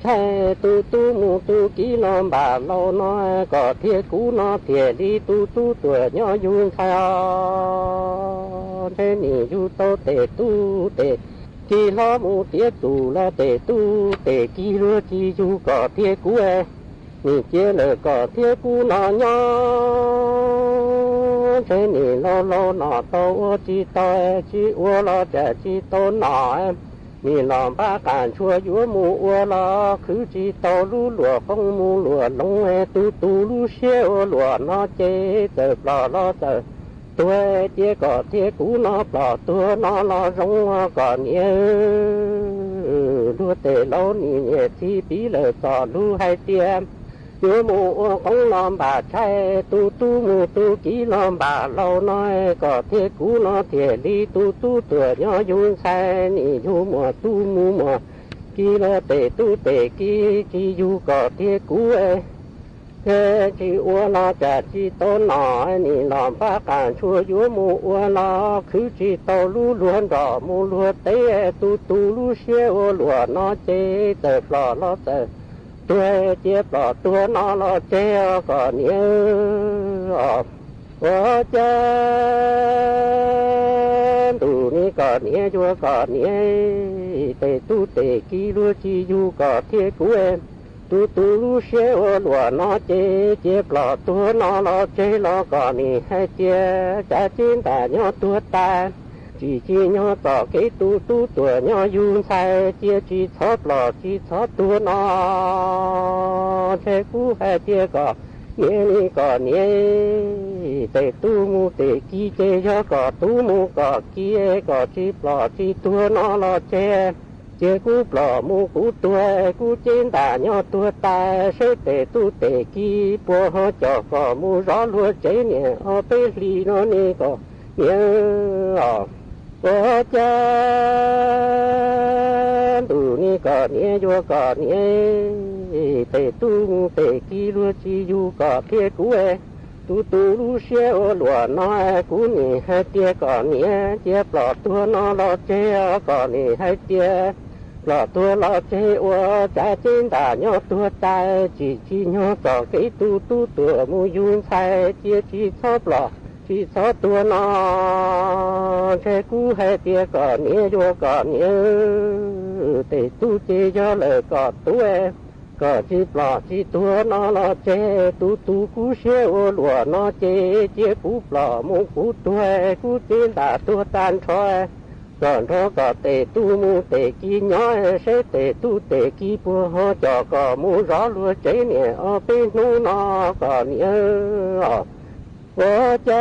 ntshai, tu tub mus tu kiv los npam laus no, kom thiab kuv no thiaj li tu tub tuaj nyob yug ntxhais os. Ntshe nim yug tau tes tub tes ki hlob mus tiav txum los tes tub tes ki luag tsis yug kom thiaj kub. Nim cia lawm kom thiaj kub no nyob, ntshe nim laus laus nom tau ua tsis tau, tsis ua los tsam tsis tau nom. Nim los npaj qas ntshua yuav mus ua los khwv tsis tau lub luam qoob mus luam loo. Tus tus lub siab ua luam no ces txawm plom los txawm tuag, cia kom thiaj kub no plom tuag no los zoo kom niam. Luag tes laus nim niam txiv piv lawm txom lug hais tias yuav mus ua qoob los npam tshaib, tus tub mus tus kiv los npam laus no kom thiaj kub no thiaj li tus tub tuam nyob yug ntxhais. Nim yug muam tub mus muam kiv los tes tub tes ki tsis yug kom thiaj kub. Tsis ua los tsam tsis tau nom, nim los npaj qas ntshua yuav mus ua los khwv tsis tau lub luag nrog mus luag teb. Tus tus lub siab ua luam no ces txawm plom los txawm tuag, cia plom tuag no los tseg os kom niam. Ua cas ntuj ni kom niam yuav kom niam, tes tub tes ki luag tsis yug kom thiaj kub. Tus tus lub siab ua luam no ces cia plom tuag no los tseg los kom nim hais tias tsav ceb ntam nyob tuag tas, tsis tsim nyog txoj kev tus tub tuam nyob yug ntxhais, cia tsis txhob plom tsis txhob tuag no. Ntshe kub hais tias kom niam ni kom niam, tes tub mus tes ki ces yog kom tub mus kom ki, kom tsis plom tsis tuag no los tseg. Cia kub plom mus kub tuag, kub ceb ntam nyob tuag tas, seb tes tub tes ki puas ho coj kom mus zov luag tsev niam ob peb hlis no ni kom niam os. Ua cas ntuj ni kom niam yuav kom niam, tes tub mus tes ki luag tsis yug kom thiaj kub. Tus tus lub siab ua luam no, kuv nim hais tias kom niam cia plom tuag no los tseg os, kom nim hais tias plom tuag los tseg ua tsav ceb ntam nyob tuag tas, tsis tsim nyog txoj kev tus tub tuam mus yug ntxhais, cia tsis txhob plom tsis txhob tuag no. Ntshe kuv hais tias kom niam yuav kom niam, tes tub ces yog lawm kom tub, kom tsis plom tsis tuag no los tseg. Tus tus kub siab ua luam no ces cia kuv plom mus kuv tuag, kub ceb ntam tuag tag nrho, kom nrog kom tes tub mus tes ki nyob, seb tes tub tes ki puas ho coj kom mus zov luag tsev niam ob peb hnub no kom niam os. Ua cas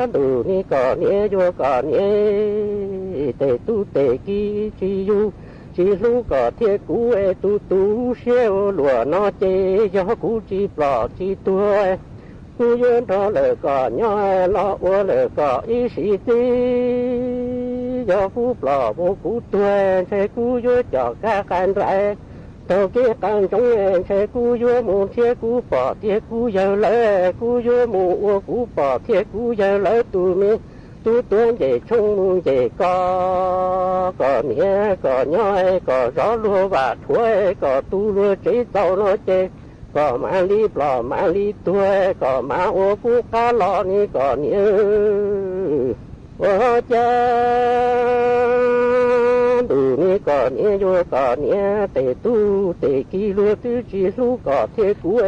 ntuj ni kom niam yuav kom niam, tes tub tes ki tsis yug tsis hlub kom thiaj kub. Tus tus siab ua luam no ces yog kuv tsis plom tsis tuag, kuv yuav nrog lawm kom nyob los ua lawm kom ib sim txij. Yog kuv plom mus kuv tuag, ntshe kuv yuav coj kab qa nraim taug kev qa ntsoov, ntshe kuv yuav mus thiab kuv pog thiab kuv yawg lawv, kuv yuav mus ua kuv pog thiab kuv yawg lawv tus me tub tuav nce tshoob mus nce kos, kom niam kom nyob kom zov luag vam thuav, kom tu luag tsev txaus no ces kom mam li plom mam li tuag, kom mam ua kuv qab los ni kom niam. Ua cas ntuj ni kom niam yuav kom niam, tes tub tes ki luag twb tsis hlub kom thiaj kub.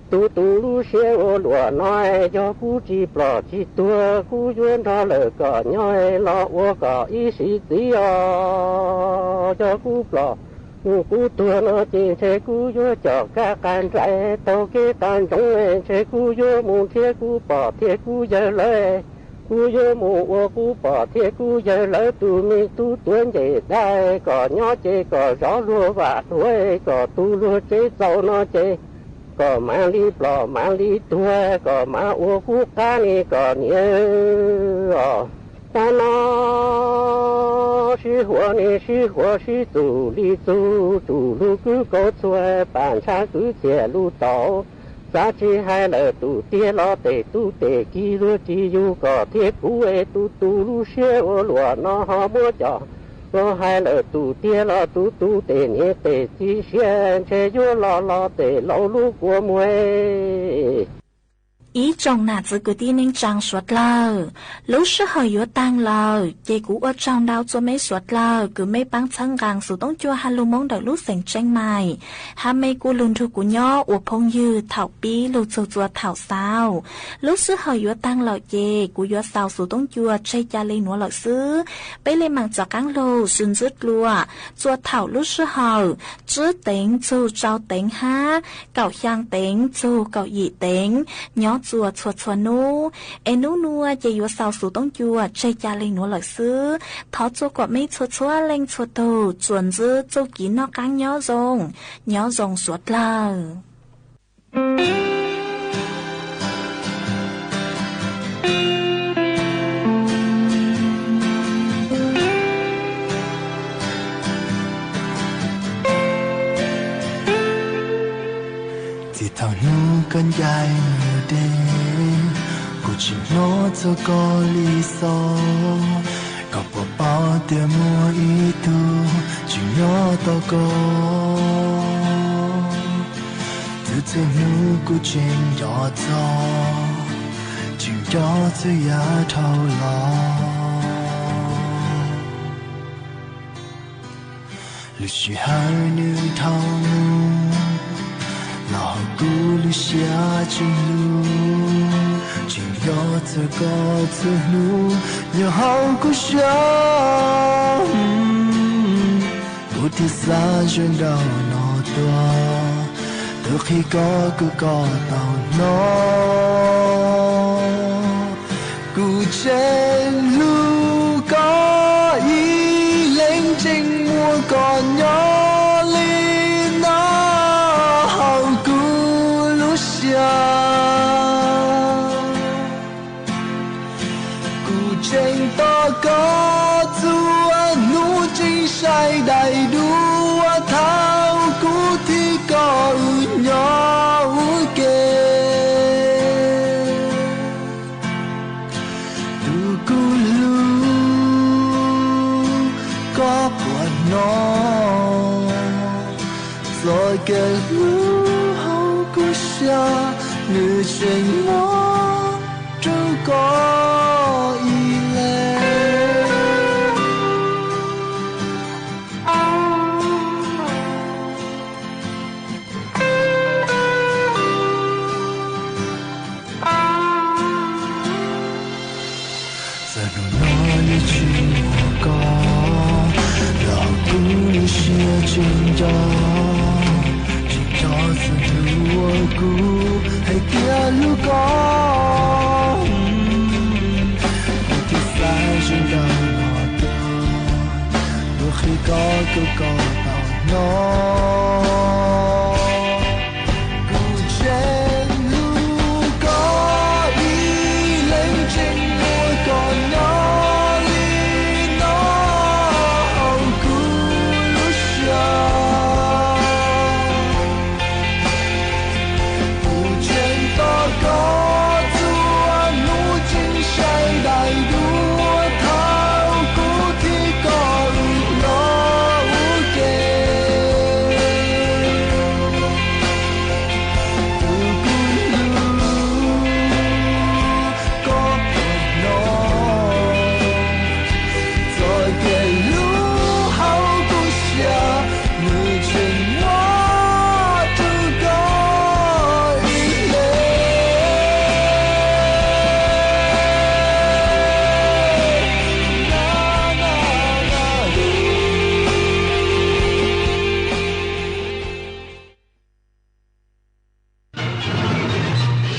Tus tus lub siab ua luam no, yog kuv tsis plom tsis tuag, kuv yuav nrog lawm kom nyob los ua kom ib sim txij os. Yog kuv plom mus kuv tuag no ces ntshe kuv yuav coj kab qa nraim taug kev qa ntsoov, ntshe kuv yuav mus thiab kuv pog thiab kuv yawg lawv, kuv yuav mus ua kuv pog thiab kuv yawg lawv tus me tub tuav nce dab, kom nyob ces kom zov luag vam thuav, kom tu luag tsev txaus no ces kom mam li plom mam li tuag, kom mam ua kuv qab ni kom niam os. Tab no sib huam ni sib huam sib txuj li txuj, tsuj lug kwv kaus txhua, pam ntshav kwv txhiaj lug tau. Xav tsis hais lawm tus tiag los tes tub tes ki luag tsis yug kom thiaj kub. Tus tus lub siab ua luam no ho muab coj los hais lawm tus tiag los tus tus tes niam tes txiv siab, ntshe yuav los los tes laus lub kua muag. อีจ่องหนาจื้อ กึ๊ดตี้เน่งจัง สวดเล่า လူးစ့ၢ်ဟၢၣ် ယိၤတၢင်ႇလၢ် ကဵၵ်ႉၵူႈ အိၣ်ကၠိင်ႇ တၢ်ၸိုဝ်ႈမ့ၢ် สวดเล่า ကဵၵ်ႉမ့ၢ်ပၢင်ၸိုင်ႈၵၢင် သူၸိုင်ၸူး ႁႃႈလူင်းမူင်း တႂ်ႈလူးသဵင် เชียงใหม่ ႁႃႈမႄႈၵူႈလုၼ် ထုၵ်ႇၵူႈညီ ဢူးၽူင်းယိုဝ်း ထဝ်ႈပီး လူၵ်ႈၸူဝ်ႈၸူဝ်ႈ ထဝ်ႈသၢဝ် လူးစ့ၢ်ဟၢၣ် ယိၤတၢင်ႇလၢ် ကဵၵ်ႉၵူႈ ယိၤသၢဝ် သူၸိုင်ၸူး ၸႂ်ၵႃႈလႆႈၼူလႂ်သိုဝ်ႈ ပႆႇလႆႈမၢင်ႇ ၸႃႇၵၢင်းလူင် သုၼ်ၸိုဝ်ႈတြူဝ်ႇ ၸူဝ်ႈထဝ်ႈ လူးစ့ၢ်ဟၢၣ် ၸိုဝ်ႈတဵင် ၸူဝ်ႈၸဝ်ႈတဵင်ႁႃႈ ၵဝ်ႇႁႅင်ႈတဵင် ၸူဝ်ႈၵဝ်ႇယီႈတဵင် ညီၸူဝ်ႈ ၸူဝ်ႈၸူဝ်ႈၼူ ဢၼ်ၼူၼူ ၸႂ်ႈယိၤသၢဝ် သူၸိုင်ၸူး ၸႂ်ၵႃႈလႆႈၼူလႂ်သိုဝ်ႈ ထီႇၸူဝ်ႈၵေႃႈ မီးၸူဝ်ႈၸူဝ်ႈလဵင်ႉ ၸူဝ်ႈထူဝ်ႇ ၸူၼ်ၸိုဝ်ႈ ၸူဝ်ႈၵီႈၼွၵ်ႈၵၢင် ညီၸူမ်း ညီၸူမ်း สวดเล่า ၸဵပ်းထဝ်ႈၼူၵၼ်ယႂ်ႇတႄႉ ၵူႈၸိုင်ၼေႃႈ ၸဝ်ႈၵေႃႈလီသေႃး ၵေႃႈပေႃးပႃးတႄႉ မူၺ်ဢီႈတူႈ ၸိုင်ၼေႃႈ တေႃႇၵေႃႈ ၸိုဝ်ႈၸိုဝ်ႈၼူ ၵူႈၸဵင်ႇယွတ်ႈၸေႃႇ ၸိုင်ၵျေႃႇၸိုဝ်ႈယႃႈထဝ်ႈလႃႈ လူႇသျႃႇႁႂ်ႈၼိူဝ်ထဝ်ႈမူႇ လႃႈႁဝ်းၵူႈလူႇသျႃႇၸိုင်လူႇ ၸိုင်ယွတ်ႈၸိုဝ်ႈၵေႃႈၸိုဝ်ႈၼူ ယွတ်ႈႁဝ်းၵူႈသျႃႇ ၵူႈတီႈသႃႇ ယွၼ်းတဝ်ႈၼေႃႈတူဝ် တူဝ်ၶီႈၵေႃႈ ၵူႈၵေႃႉတဝ်ႈၼေႃႈ ၵူႈၸဵင်ႇလူႇၵေႃႈ ဢီႈလဵင်ႉၸဵင်ႇမူၵေႃႈ ၺေႃးလီၼႃႇ ႁဝ်းၵူႈလူႇသျႃႇ ၵူႈၸဵင်ႇတေႃႇၵေႃႈ ၸူဝ်ႈၼူၸိုင်သႂ်ႇလႆႈ တူဝ်ထဝ်ႈၵူႈတီႈၵေႃႈ ဢူႈၺေႃးဢူႈၵႄႇ တူၵ်းၵူႈလူႇ ၵေႃႈပွတ်းၼေႃႈ ၸွႆႈၵႄႈလူႇႁဝ်းၵူႈသျႃႇ ၼိူဝ်သဵင်ႈမွၵ်ႇတူၵေႃႈဢီႈလႄႈ။ သၼ်ႇၼႃႇၼႆႉ ၸိုဝ်ႈၵေႃႈ လႃႈၵူႈလူႇသျႃႇ ၸိုင်ၸႃႉ ၸိုင်ၸႃႉ သၼ်ႇၼႃႇၵူႈ ႁႂ်ႈၵႄႈလူႇၵေႃႈ ၵူႈတီႈသႃႇ ၸိုင်ၸႃႉ ၼေႃႈ တူဝ်ၶီႈၵေႃႈ ၵူႈၵေႃႉတဝ်ႈၼေႃႈ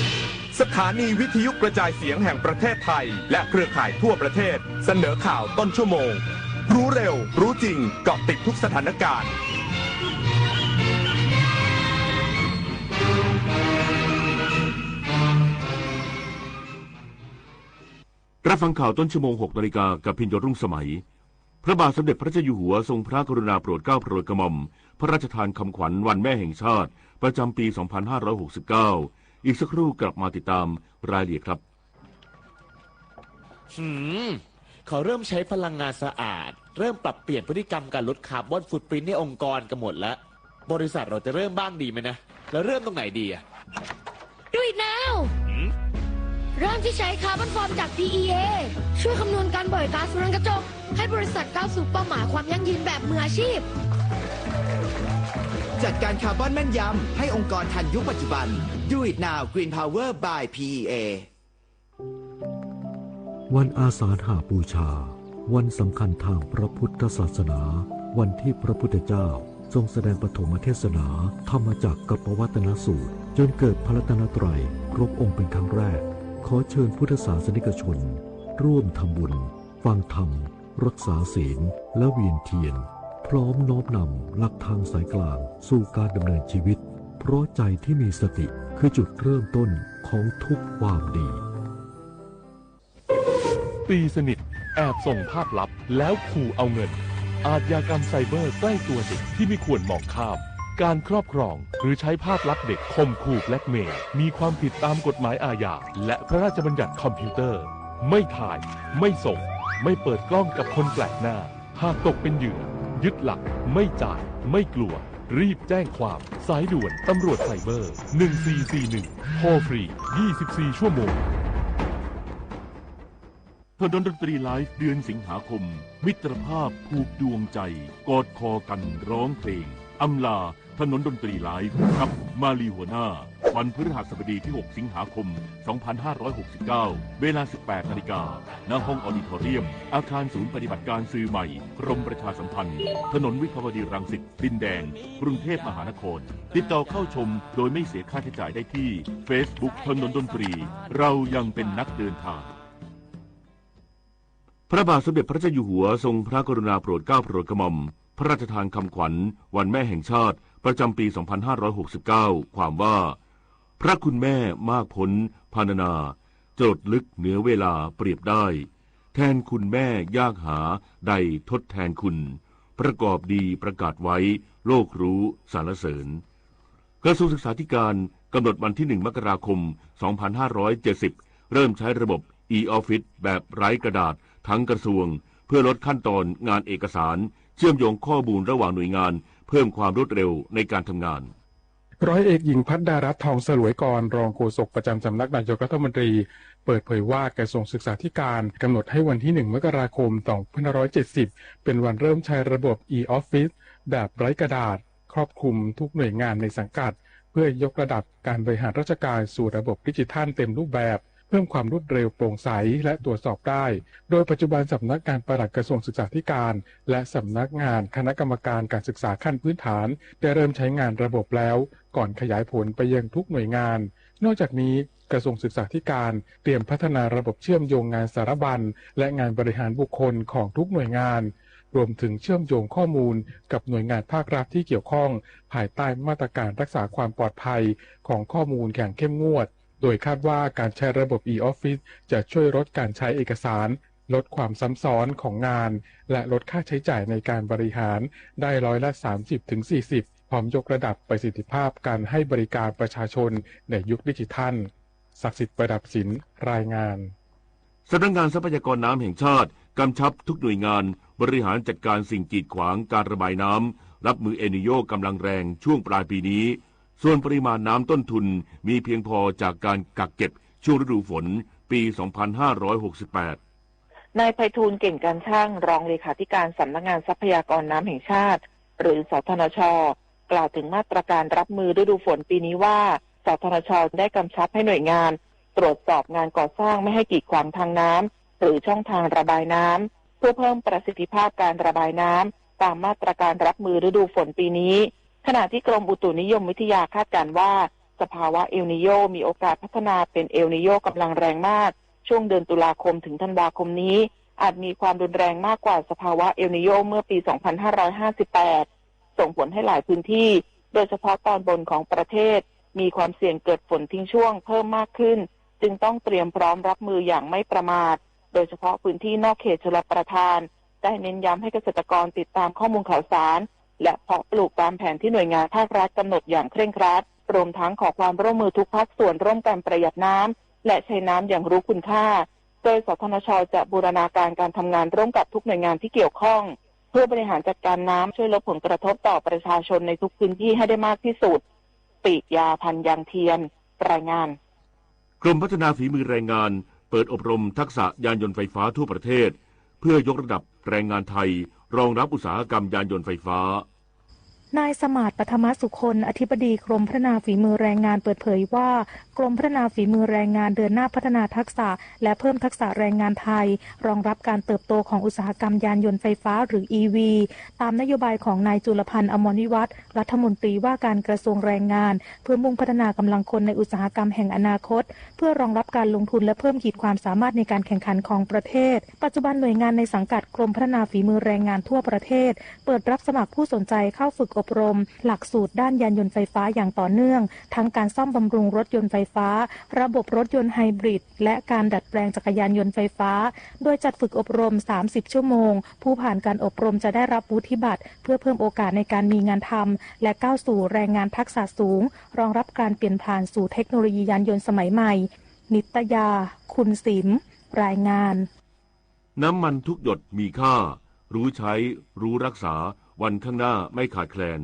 ။ สถานีวิทยุกระจายเสียงแห่งประเทศไทย และเครือข่ายทั่วประเทศ เสนอข่าวต้นชั่วโมง รู้เร็ว รู้จริง เกาะติดทุกสถานการณ์ รับฟังข่าวต้นชั่วโมง หกนาฬิกา กับพินโยรุ่งสมัย พระบาทสมเด็จพระเจ้าอยู่หัวทรงพระกรุณาโปรดเกล้าโปรดกระหม่อม พระราชทานคำขวัญวันแม่แห่งชาติ ประจำปี สองพันห้าร้อยหกสิบเก้า อีกสักครู่กลับมาติดตามรายละเอียดครับ หืม เขาเริ่มใช้พลังงานสะอาด เริ่มปรับเปลี่ยนพฤติกรรมการลดคาร์บอนฟุตปรินท์ในองค์กรกันหมดแล้ว บริษัทเราจะเริ่มบ้างดีไหมนะ แล้วเริ่มตรงไหนดีอะ Do it now หืม เริ่มที่ใช้คาร์บอนฟอร์มจาก พีอีเอ ช่วยคำนวณการปล่อยก๊าซเรือนกระจก ให้บริษัทก้าวสู่เป้าหมายความยั่งยืนแบบมืออาชีพ จัดการคาร์บอนแม่นยำให้องค์กรทันยุคปัจจุบัน Do it now Green Power by พีอีเอ วันอาสาฬหบูชา วันสำคัญทางพระพุทธศาสนา วันที่พระพุทธเจ้าทรงแสดงปฐมเทศนา ธรรมจักรกัปปวัตนสูตร จนเกิดพระรัตนตรัยครบองค์เป็นครั้งแรก ขอเชิญพุทธศาสนิกชน ร่วมทำบุญ ฟังธรรม รักษาศีล และเวียนเทียน พร้อมน้อมนำหลักธรรมสายกลางสู่การดำเนินชีวิต เพราะใจที่มีสติคือจุดเริ่มต้นของทุกความดี ตีสนิท แอบส่งภาพลับ แล้วขู่เอาเงิน อาชญากรรมไซเบอร์ใกล้ตัวเด็กที่ไม่ควรมองข้าม การครอบครอง หรือใช้ภาพลับเด็กข่มขู่แบล็กเมย์ มีความผิดตามกฎหมายอาญา และพระราชบัญญัติคอมพิวเตอร์ ไม่ถ่าย ไม่ส่ง ไม่เปิดกล้องกับคนแปลกหน้า หากตกเป็นเหยื่อ ยึดหลัก ไม่จ่าย ไม่กลัว รีบแจ้งความ สายด่วนตำรวจไซเบอร์ หนึ่งสี่สี่หนึ่ง โทรฟรี ยี่สิบสี่ ชั่วโมง ถนนดนตรีไลฟ์เดือนสิงหาคม มิตรภาพผูกดวงใจ กอดคอกันร้องเพลง อำลาถนนดนตรีไลฟ์ กับมาลีหัวหน้า วันพฤหัสบดีที่ หก สิงหาคม สองพันห้าร้อยหกสิบเก้า เวลา สิบแปด นาฬิกา ณ ห้องออดิทอเรียม อาคารศูนย์ปฏิบัติการสื่อใหม่ กรมประชาสัมพันธ์ ถนนวิภาวดีรังสิต ดินแดง กรุงเทพมหานคร ติดต่อเข้าชมโดยไม่เสียค่าใช้จ่ายได้ที่ Facebook ถนนดนตรี เรายังเป็นนักเดินทาง พระบาทสมเด็จพระเจ้าอยู่หัวทรงพระกรุณาโปรดเกล้าโปรดกระหม่อม พระราชทานคำขวัญวันแม่แห่งชาติประจำปี สองพันห้าร้อยหกสิบเก้า ความว่า พระคุณแม่มากพ้นพรรณนา จรดลึกเหนือเวลาเปรียบได้ แทนคุณแม่ยากหาใดทดแทนคุณ ประกอบดีประกาศไว้ โลกรู้สรรเสริญ กระทรวงศึกษาธิการกำหนดวันที่ หนึ่ง มกราคม สองพันห้าร้อยเจ็ดสิบ เริ่มใช้ระบบ e-office แบบไร้กระดาษทั้งกระทรวง เพื่อลดขั้นตอนงานเอกสาร เชื่อมโยงข้อมูลระหว่างหน่วยงาน เพิ่มความรวดเร็วในการทำงาน ร้อยเอกหญิงพัดดารัตน์ ทองสลวยกร รองโฆษกประจำสำนักนายกรัฐมนตรี เปิดเผยว่ากระทรวงศึกษาธิการกำหนดให้วันที่ หนึ่ง มกราคม สองพันห้าร้อยเจ็ดสิบ เป็นวันเริ่มใช้ระบบ e-office แบบไร้กระดาษ ครอบคลุมทุกหน่วยงานในสังกัด เพื่อยกระดับการบริหารราชการสู่ระบบดิจิทัลเต็มรูปแบบ เพิ่มความรวดเร็วโปร่งใสและตรวจสอบได้ โดยปัจจุบันสำนักงานปลัดกระทรวงศึกษาธิการ และสำนักงานคณะกรรมการการศึกษาขั้นพื้นฐาน ได้เริ่มใช้งานระบบแล้ว ก่อนขยายผลไปยังทุกหน่วยงาน นอกจากนี้กระทรวงศึกษาธิการเตรียมพัฒนาระบบเชื่อมโยงงานสารบัญ และงานบริหารบุคคลของทุกหน่วยงาน รวมถึงเชื่อมโยงข้อมูลกับหน่วยงานภาครัฐที่เกี่ยวข้อง ภายใต้มาตรการรักษาความปลอดภัยของข้อมูลอย่างเข้มงวด โดยคาดว่าการใช้ระบบ e-office จะช่วยลดการใช้เอกสาร ลดความซ้ำซ้อนของงาน และลดค่าใช้จ่ายในการบริหารได้ร้อยละ สามสิบถึงสี่สิบ พร้อมยกระดับประสิทธิภาพการให้บริการประชาชนในยุคดิจิทัล ศักดิ์สิทธิ์ ประดับสิน รายงาน สำนักงานทรัพยากรน้ำแห่งชาติกำชับทุกหน่วยงานบริหารจัดการสิ่งกีดขวางการระบายน้ำ รับมือเอลนีโญกำลังแรงช่วงปลายปีนี้ ส่วนปริมาณน้ำต้นทุนมีเพียงพอจากการกักเก็บช่วงฤดูฝนปี สองพันห้าร้อยหกสิบแปด นายไพฑูรย์ เก่งการช่าง รองเลขาธิการสำนักงานทรัพยากรน้ำแห่งชาติ หรือ สทนช กล่าวถึงมาตรการรับมือฤดูฝนปีนี้ว่า สทนช ได้กำชับให้หน่วยงาน ตรวจสอบงานก่อสร้างไม่ให้กีดขวางทางน้ำ หรือช่องทางระบายน้ำ เพื่อเพิ่มประสิทธิภาพการระบายน้ำ ตามมาตรการรับมือฤดูฝนปีนี้ ขณะที่กรมอุตุนิยมวิทยาคาดการณ์ว่า สภาวะเอลนีโญมีโอกาสพัฒนาเป็นเอลนีโญกำลังแรงมาก ช่วงเดือนตุลาคมถึงธันวาคมนี้ อาจมีความรุนแรงมากกว่าสภาวะเอลนีโญเมื่อปี สองพันห้าร้อยห้าสิบแปด ส่งผลให้หลายพื้นที่ โดยเฉพาะตอนบนของประเทศ มีความเสี่ยงเกิดฝนทิ้งช่วงเพิ่มมากขึ้น จึงต้องเตรียมพร้อมรับมืออย่างไม่ประมาท โดยเฉพาะพื้นที่นอกเขตชลประทาน ได้เน้นย้ำให้เกษตรกรติดตามข้อมูลข่าวสาร และเพาะปลูกตามแผนที่หน่วยงานภาครัฐกำหนดอย่างเคร่งครัด รวมทั้งขอความร่วมมือทุกภาคส่วนร่วมกันประหยัดน้ำ และใช้น้ำอย่างรู้คุณค่า โดย สทนช จะบูรณาการการทำงานร่วมกับทุกหน่วยงานที่เกี่ยวข้อง เพื่อบริหารจัดการน้ำ ช่วยลดผลกระทบต่อประชาชนในทุกพื้นที่ให้ได้มากที่สุด ปิยา ธัญญาเทียน รายงาน กรมพัฒนาฝีมือแรงงานเปิดอบรมทักษะยานยนต์ไฟฟ้าทั่วประเทศ เพื่อยกระดับแรงงานไทยรองรับอุตสาหกรรมยานยนต์ไฟฟ้า นายสมาร์ท ปัทมสุคน อธิบดีกรมพัฒนาฝีมือแรงงานเปิดเผยว่า กรมพัฒนาฝีมือแรงงานเดินหน้าพัฒนาทักษะ และเพิ่มทักษะแรงงานไทย รองรับการเติบโตของอุตสาหกรรมยานยนต์ไฟฟ้าหรือ อี วี ตามนโยบายของนายจุลพันธ์ อมรวิวัฒน์ รัฐมนตรีว่าการกระทรวงแรงงาน เพื่อมุ่งพัฒนากำลังคนในอุตสาหกรรมแห่งอนาคต เพื่อรองรับการลงทุนและเพิ่มขีดความสามารถในการแข่งขันของประเทศ ปัจจุบันหน่วยงานในสังกัดกรมพัฒนาฝีมือแรงงานทั่วประเทศ เปิดรับสมัครผู้สนใจเข้าฝึกอบรม หลักสูตรด้านยานยนต์ไฟฟ้าอย่างต่อเนื่อง ทั้งการซ่อมบำรุงรถยนต์ไฟฟ้า ระบบรถยนต์ไฮบริด และการดัดแปลงจักรยานยนต์ไฟฟ้า โดยจัดฝึกอบรม สามสิบ ชั่วโมง ผู้ผ่านการอบรมจะได้รับวุฒิบัตร เพื่อเพิ่มโอกาสในการมีงานทำ และก้าวสู่แรงงานทักษะสูง รองรับการเปลี่ยนผ่านสู่เทคโนโลยียานยนต์สมัยใหม่ นิตยา คุณสิม รายงาน น้ำมันทุกหยดมีค่า รู้ใช้ รู้รักษา วันข้างหน้าไม่ขาดแคลน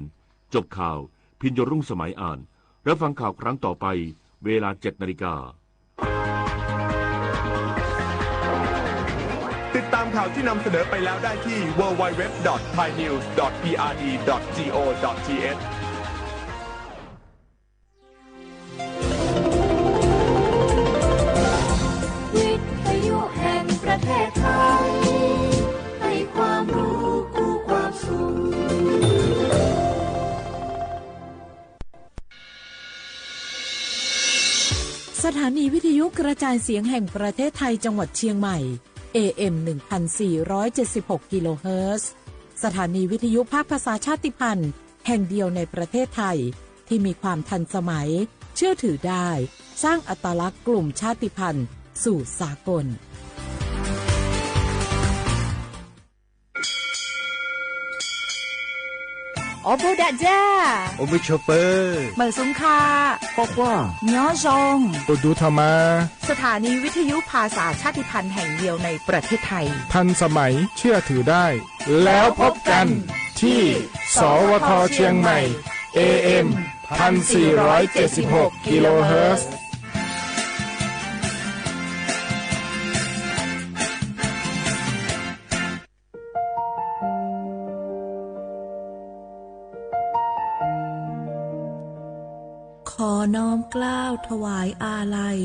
จบข่าว พิญโญรุ่งสมัยอ่าน รับฟังข่าวครั้งต่อไป เวลา เจ็ดนาฬิกา ติดตามข่าวที่นำเสนอไปแล้วได้ที่ ดับเบิลยู ดับเบิลยู ดับเบิลยู ดอท ไทยนิวส์ ดอท พี อาร์ ดี ดอท จี โอ ดอท ที เอช วิทยุแห่งประเทศไทย ให้ความรู้คู่ความสุข สถานีวิทยุกระจายเสียงแห่งประเทศไทยจังหวัดเชียงใหม่ เอ เอ็ม หนึ่งพันสี่ร้อยเจ็ดสิบหก กิโลเฮิรตซ์ สถานีวิทยุภาคภาษาชาติพันธุ์ แห่งเดียวในประเทศไทย ที่มีความทันสมัย เชื่อถือได้ สร้างอัตลักษณ์กลุ่มชาติพันธุ์สู่สากล ออบูดาจ้า โอมิโชเปอร์ เหมยสุงคา ปอกว่า ย้อซอง โอดูธรรมา สถานีวิทยุภาษาชาติพันธุ์แห่งเดียวในประเทศไทย ทันสมัย เชื่อถือได้ แล้วพบกันที่ สวท เชียงใหม่ เอ เอ็ม พันสี่ร้อยเจ็ดสิบหก กิโลเฮิรตซ์ ขอน้อมเกล้าถวายอาลัย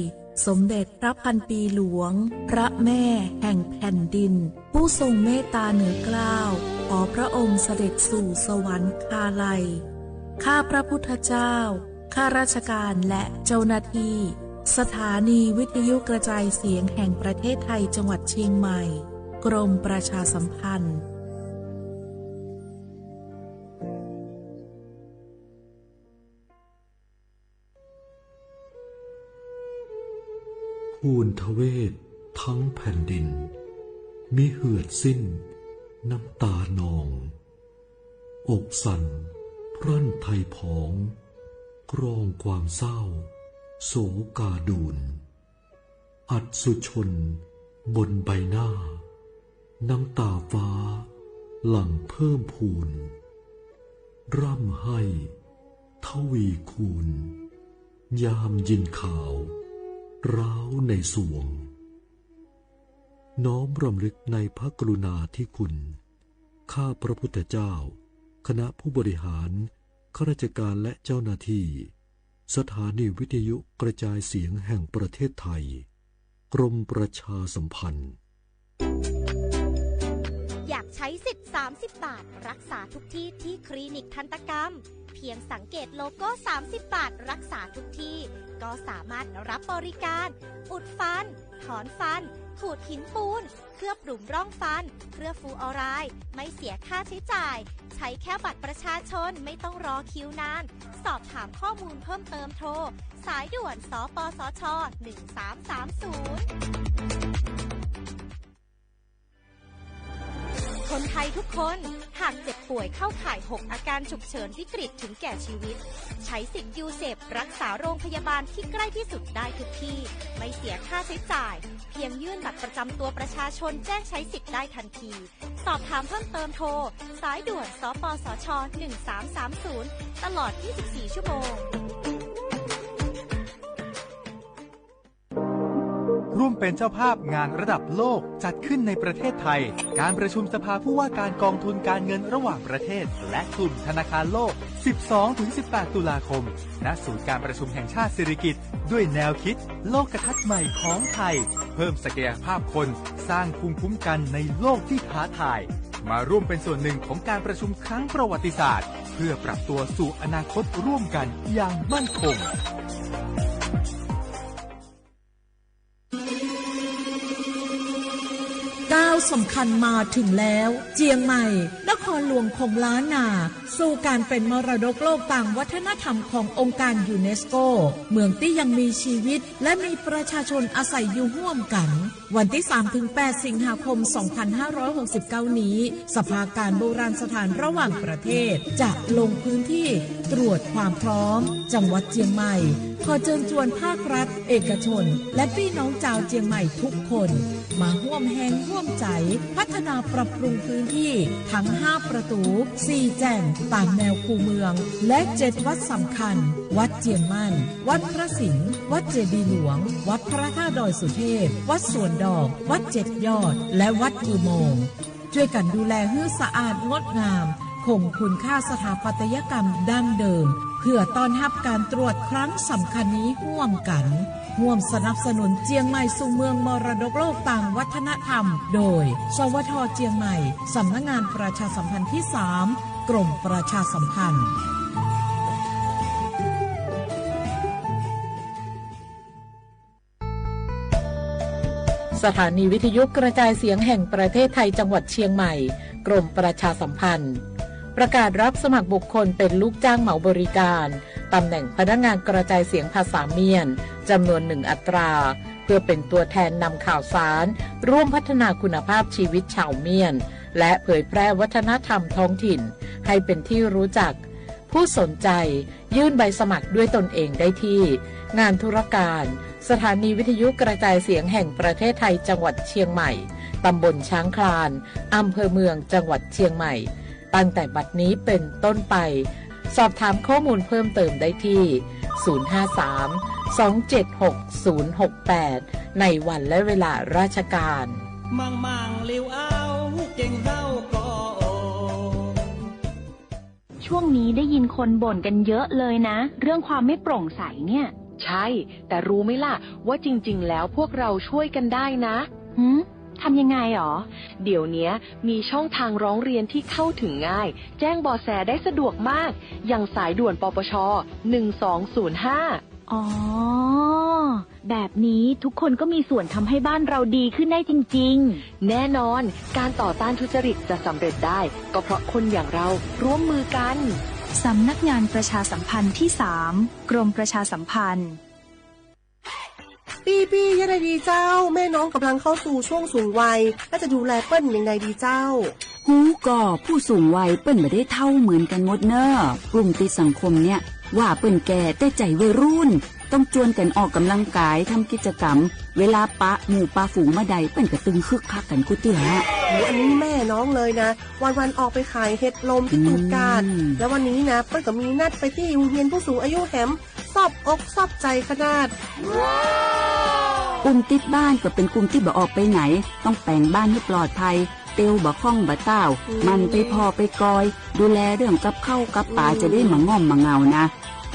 สมเด็จพระพันปีหลวง พระแม่แห่งแผ่นดิน ผู้ทรงเมตตาเหนือเกล้า ขอพระองค์เสด็จสู่สวรรคาลัย ข้าพระพุทธเจ้า ข้าราชการและเจ้าหน้าที่ สถานีวิทยุกระจายเสียงแห่งประเทศไทยจังหวัดเชียงใหม่ กรมประชาสัมพันธ์ ทูลทเวศทั้งแผ่นดิน มิเหือดสิ้นน้ำตานอง อกสั่นพรั่นไทยผอง กรองความเศร้าโศกาดูล อัศจรรย์บนใบหน้า น้ำตาฟ้าหลั่งเพิ่มพูน ร่ำไห้ทวีคูณ ยามยินข่าวร้าวในสวง น้อมรำลึกในพระกรุณาธิคุณ ข้าพระพุทธเจ้า คณะผู้บริหาร ข้าราชการและเจ้าหน้าที่ สถานีวิทยุกระจายเสียงแห่งประเทศไทย กรมประชาสัมพันธ์ อยากใช้สิทธิ์ สามสิบ บาท รักษาทุกที่ที่คลินิกทันตกรรม เพียงสังเกตโลโก้ สามสิบ บาท รักษาทุกที่ ก็สามารถรับบริการ อุดฟัน ถอนฟัน ขูดหินปูน เคลือบหลุมร่องฟัน เคลือบฟลูออไรด์ ไม่เสียค่าใช้จ่าย ใช้แค่บัตรประชาชน ไม่ต้องรอคิวนาน สอบถามข้อมูลเพิ่มเติมโทร สายด่วน สปสช หนึ่งสามสามศูนย์ คนไทยทุกคน หากเจ็บป่วยเข้าข่าย หก อาการฉุกเฉินวิกฤตถึงแก่ชีวิต ใช้สิทธิ์ยูเซปรักษาโรงพยาบาลที่ใกล้ที่สุดได้ทุกที่ ไม่เสียค่าใช้จ่าย เพียงยื่นบัตรประจำตัวประชาชนแจ้งใช้สิทธิ์ได้ทันที สอบถามเพิ่มเติมโทร สายด่วน สปสช หนึ่งสามสามศูนย์ ตลอด ยี่สิบสี่ ชั่วโมง ร่วมเป็นเจ้าภาพงานระดับโลกจัดขึ้นในประเทศไทย การประชุมสภาผู้ว่าการกองทุนการเงินระหว่างประเทศ และกลุ่มธนาคารโลก สิบสองถึงสิบแปด ตุลาคม ณ ศูนย์การประชุมแห่งชาติสิริกิติ์ ด้วยแนวคิดโลกทัศน์ใหม่ของไทย เพิ่มศักยภาพคน สร้างภูมิคุ้มกันในโลกที่ท้าทาย มาร่วมเป็นส่วนหนึ่งของการประชุมครั้งประวัติศาสตร์ เพื่อปรับตัวสู่อนาคตร่วมกันอย่างมั่นคง ก้าวสำคัญมาถึงแล้ว เจียงใหม่ นครหลวงของล้านนา สู่การเป็นมรดกโลกตางวัฒนธรรมขององค์การยูเนสโก เมืองตี้ยังมีชีวิต และมีประชาชนอาศัยอยู่ฮ่วมกั๋น วันตี้สามถึงแปด สิงหาคม สองพันห้าร้อยหกสิบเก้า นี้ สภาการโบราณสถานระหว่างประเทศ จะลงพื้นที่ตรวจความพร้อม จังหวัดเจียงใหม่ ขอเจิญจวนภาครัฐ เอกชน และปี้น้องจาวเจียงใหม่ทุกคน มาฮ่วมแฮงฮ่วมใจ๋ พัฒนาปรับปรุงพื้นที่ ตึงห้าประตู๋ สี่แจ่ง ต๋ามแนวคูเมือง และเจ็ดวัดสำคัญ วัดเจียงมั่น วัดพระสิงห์ วัดเจดีย์หลวง วัดพระธาตุดอยสุเทพ วัดสวนดอก วัดเจ็ดยอด และวัดอุโมงค์ จ้วยกั๋นดูแลหื้อสะอาดงดงาม คงคุณค่าสถาปัตยกรรมดั้งเดิม เพื่อต้อนฮับก๋านตรวจครั้งสำคัญนี้ฮ่วมกั๋น ฮ่วมสนับสนุนเจียงใหม่สู่เมืองมรดกโลกตางวัฒนธรรม โดย สวท เจียงใหม่ สำนักงานประชาสัมพันธ์ตี้สาม กรมประชาสัมพันธ์ สถานีวิทยุกระจายเสียงแห่งประเทศไทยจังหวัดเชียงใหม่ กรมประชาสัมพันธ์ ประกาศรับสมัครบุคคลเป็นลูกจ้างเหมาบริการ ตำแหน่งพนักงานกระจายเสียงภาษาเมียน จำนวนหนึ่งอัตรา เพื่อเป็นตัวแทนนำข่าวสาร ร่วมพัฒนาคุณภาพชีวิตชาวเมียน และเผยแพร่วัฒนธรรมท้องถิ่น ให้เป็นที่รู้จัก ผู้สนใจ ยื่นใบสมัครด้วยตนเองได้ที่ งานธุรการ สถานีวิทยุกระจายเสียงแห่งประเทศไทยจังหวัดเชียงใหม่ ตำบลช้างคลาน อำเภอเมือง จังหวัดเชียงใหม่ ตั้งแต่บัดนี้เป็นต้นไป สอบถามข้อมูลเพิ่มเติมได้ที่ ศูนย์ห้าสาม สองเจ็ดหก ศูนย์หกแปด ในวันและเวลาราชการ ช่วงนี้ได้ยินคนบ่นกันเยอะเลยนะ เรื่องความไม่โปร่งใสเนี่ย ใช่ แต่รู้ไหมล่ะ ว่าจริงๆ แล้วพวกเราช่วยกันได้นะ หืม ทำยังไงหรอ เดี๋ยวเนี้ยมีช่องทางร้องเรียนที่เข้าถึงง่าย แจ้งเบาะแสได้สะดวกมาก อย่างสายด่วน ปปช หนึ่งสองศูนย์ห้า อ๋อ แบบนี้ทุกคนก็มีส่วนทำให้บ้านเราดีขึ้นได้จริงๆ แน่นอน การต่อต้านทุจริตจะสำเร็จได้ ก็เพราะคนอย่างเราร่วมมือกัน สำนักงานประชาสัมพันธ์ที่สาม กรมประชาสัมพันธ์ ปี้ๆ เยียะใดดีเจ้า แม่น้องก่ำลังเข้าสู่ช่วงสูงวัย แล้วจะดูแลเปิ้นอย่างใดดีเจ้า ฮู้ก่อ ผู้สูงวัยเปิ้นบ่ได้เฒ่าเหมือนกั๋นหมดเน่อ กลุ่มติดสังคมเนี่ย ว่าเปิ้นแก่แต่ใจ๋วัยรุ่น ต้องจวนกั๋นออกก่ำลังกาย ทำกิจกรรม เวลาปะหมู่ปะฝูงเมื่อใด เปิ้นก็ตึงคึกคักกั๋นกู้เตื้อ โอ้ อันนี้แม่น้องเลยนะ วันๆ ออกไปขายเห็ดลมตี้ตูดกาด อืม แล้ววันนี้นะ เปิ้นก็มีนัดไปตี้โฮงเฮียนผู้สูงอายุแหม ซอบอกซอบใจ๋ขนาด กลุ่มติดบ้านก็เป๋นกลุ่มตี้บ่ออกไปไหน ต้องแป๋งบ้านหื้อปลอดภัย เตียวบ่ค่องบ่ต้าว อืม หมั่นไปผ่อไปกอย ดูแลเรื่องกับข้าวกับป๋า อืม จะได้บ่ง่อมบ่เหงานะ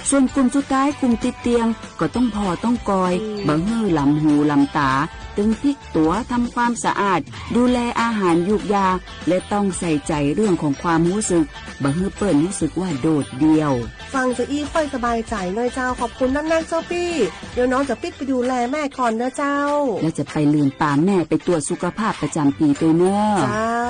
ส่วนกลุ่มสุดท้าย กลุ่มติดเตียง ก็ต้องผ่อต้องกอย อืม บ่หื้อหลำหูหลำต๋า ตึงพลิกตั๋ว ทำความสะอาด ดูแลอาหารยูกยา และต้องใส่ใจ๋เรื่องของความฮู้สึก บ่หื้อเปิ้นฮู้สึกว่าโดดเดี่ยว ฟังจาอี้ค่อยสบายใจ๋หน้อยเจ้า ขอบคุณนักๆ เจ้าปี้ เดี๋ยวน้องจะปิ๊กไปดูแลแม่ก่อนเน่อเจ้า แล้วจะไปลืมปาแม่ไปตรวจสุขภาพประจ๋ำปี๋ตวยเน่อ เจ้า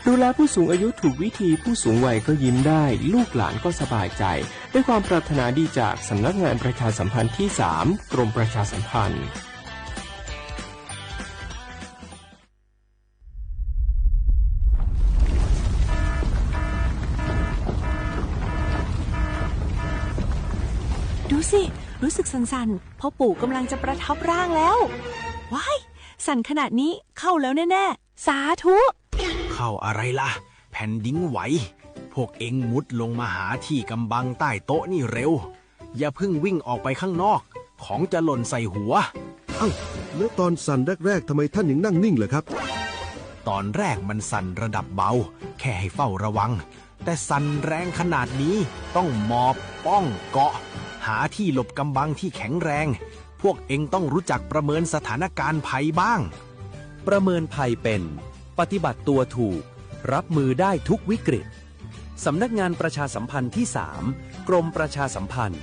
ดูแลผู้สูงอายุถูกวิธี ผู้สูงวัยก็ยิ้มได้ ลูกหลานก็สบายใจ๋ ด้วยความปรารถนาดีจากสำนักงานประชาสัมพันธ์ที่สาม กรมประชาสัมพันธ์ ดูสิ รู้สึกสั่นๆ พ่อปู่กำลังจะประทับร่างแล้ว ว้าย สั่นขนาดนี้เข้าแล้วแน่ๆ สาธุ เข้าอะไรล่ะ แผ่นดินไหว พวกเอ็งมุดลงมาหาตี้กำบังใต้โต๊ะนี่เร็ว อย่าเพิ่งวิ่งออกไปข้างนอก ของจะหล่นใส่หัว เอ้า แล้วตอนสั่นแรกๆ ทำไมท่านยังนั่งนิ่งล่ะครับ ตอนแรกมันสั่นระดับเบา แค่ให้เฝ้าระวัง แต่สั่นแรงขนาดนี้ต้องหมอบป้องเกาะ หาที่หลบกำบังที่แข็งแรง พวกเองต้องรู้จักประเมินสถานการณ์ภัยบ้าง ประเมินภัยเป็น ปฏิบัติตัวถูก รับมือได้ทุกวิกฤต สำนักงานประชาสัมพันธ์ที่สาม กรมประชาสัมพันธ์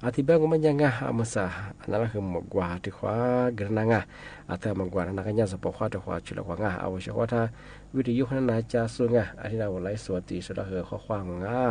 အထံၣ်ဘၣ်ငိုၚ်မးညါငါ အမုၢ်ဆၣ် အနၢ်လၢဟဲမွဲကွၢ်တခီ ကရၢနၢ်ငါ အတၢ်မွဲကွၢ်နၢ်ကညးစ့ၢ်ကီး ပှၤတခီ ဆူလၢပှၤငါ အဝဲဆှၢဃီတၢ် ဝီဒံယိၤဟၣ်နၢ်ကၠါစိငါ အထံၣ်နၢ်ဝဲလၢ စဝးတံၢ် စူးလၢဟဲဃီဃီမုၢ်ငါ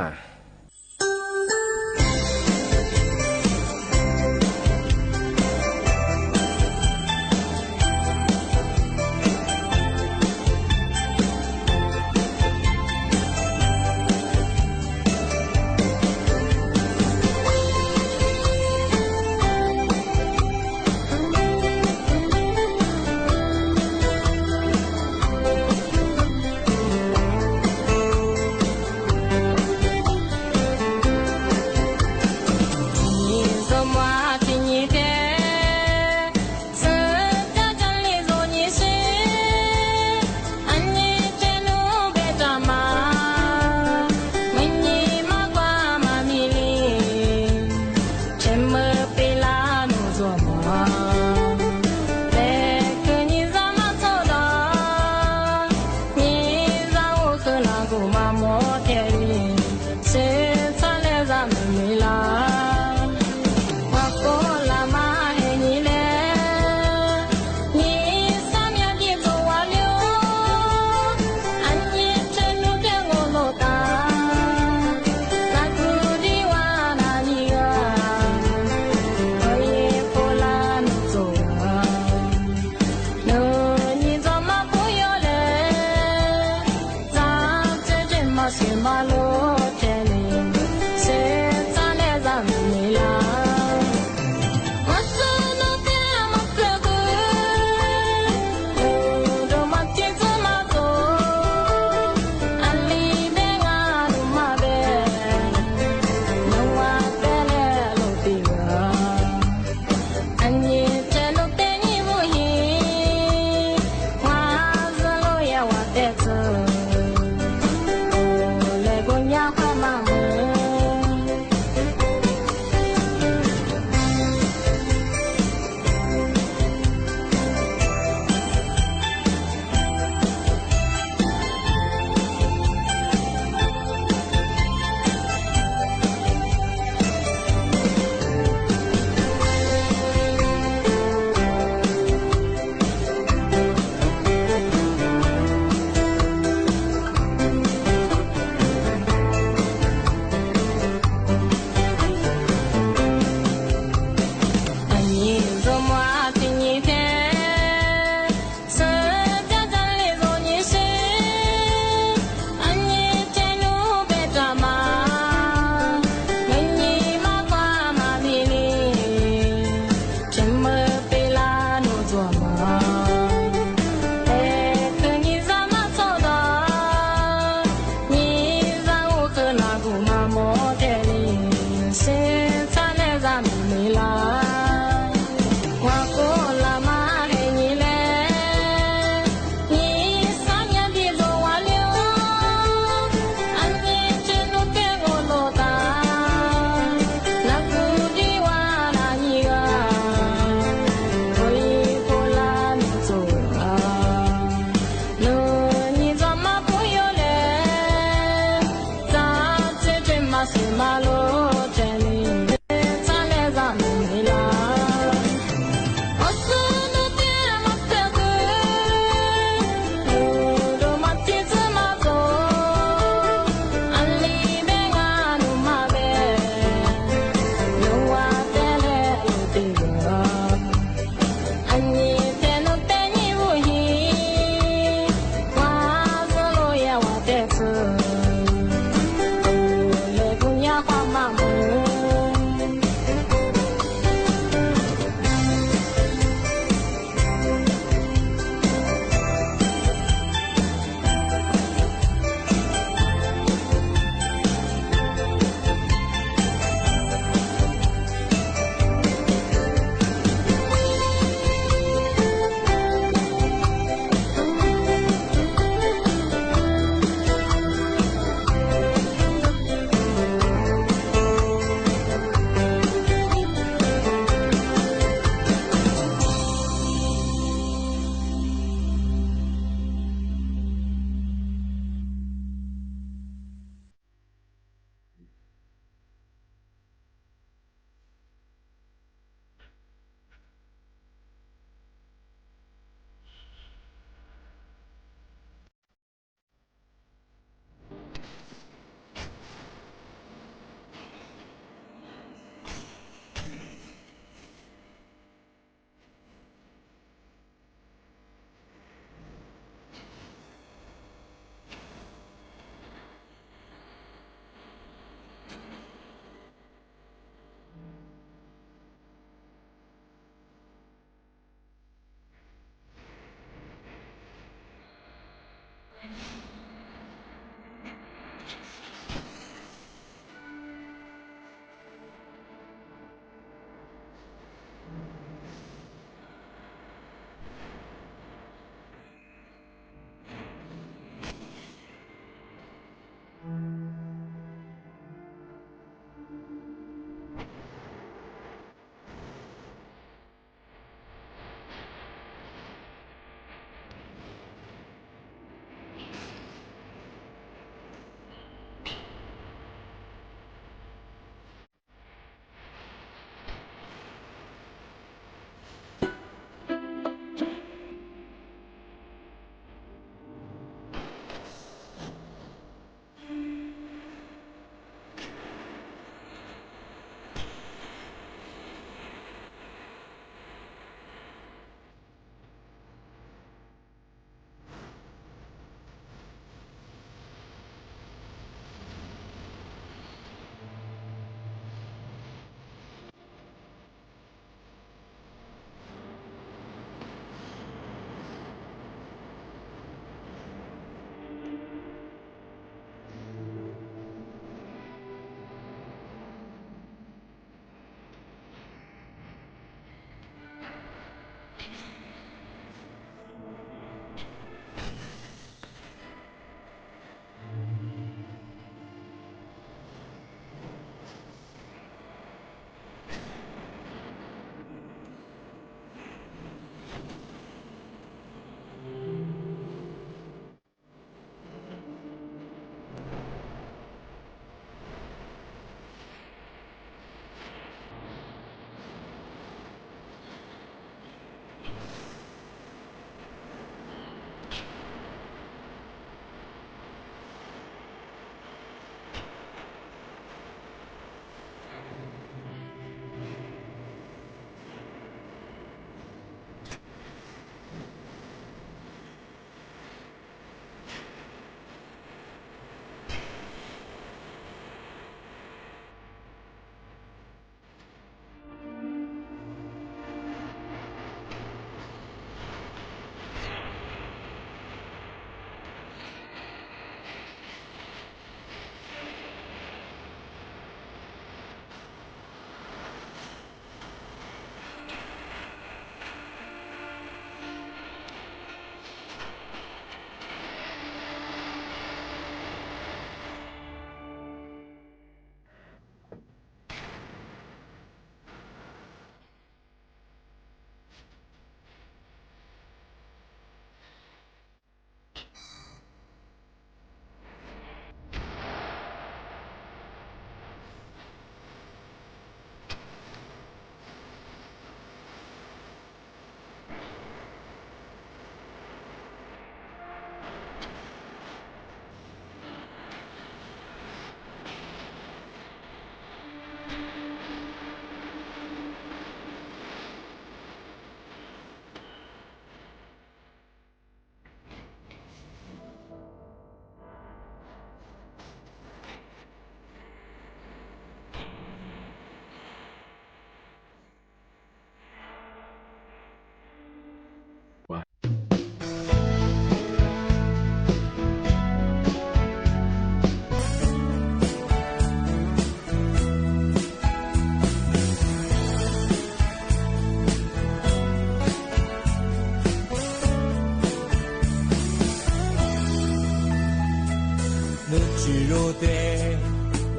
Nutsi ro te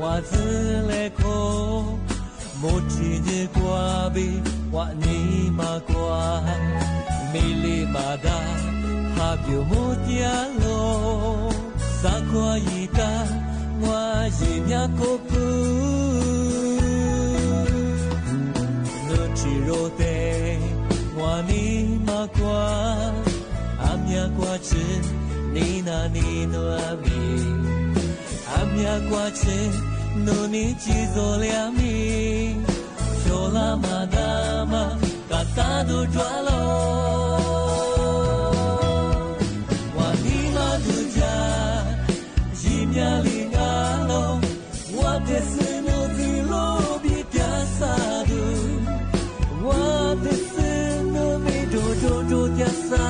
wa tsi le ko, mo chi ni kwa bi wa ni ma kwa, mi li ma da ha bio mo tia lo, sa kwa i ta wa ji mia ko pu. Nutsi ro te wa ni ma kwa, a mia kwa chi ni na ni no a mi. A mia kwa chi no ni chi zo le a mi. Sho la ma da ma ka ta du jwa lo. Wa ni ma du ja, ji mia li nga lo. Wa te sino zi lo bi tia sa du. Wa te sino mi do do do tia sa.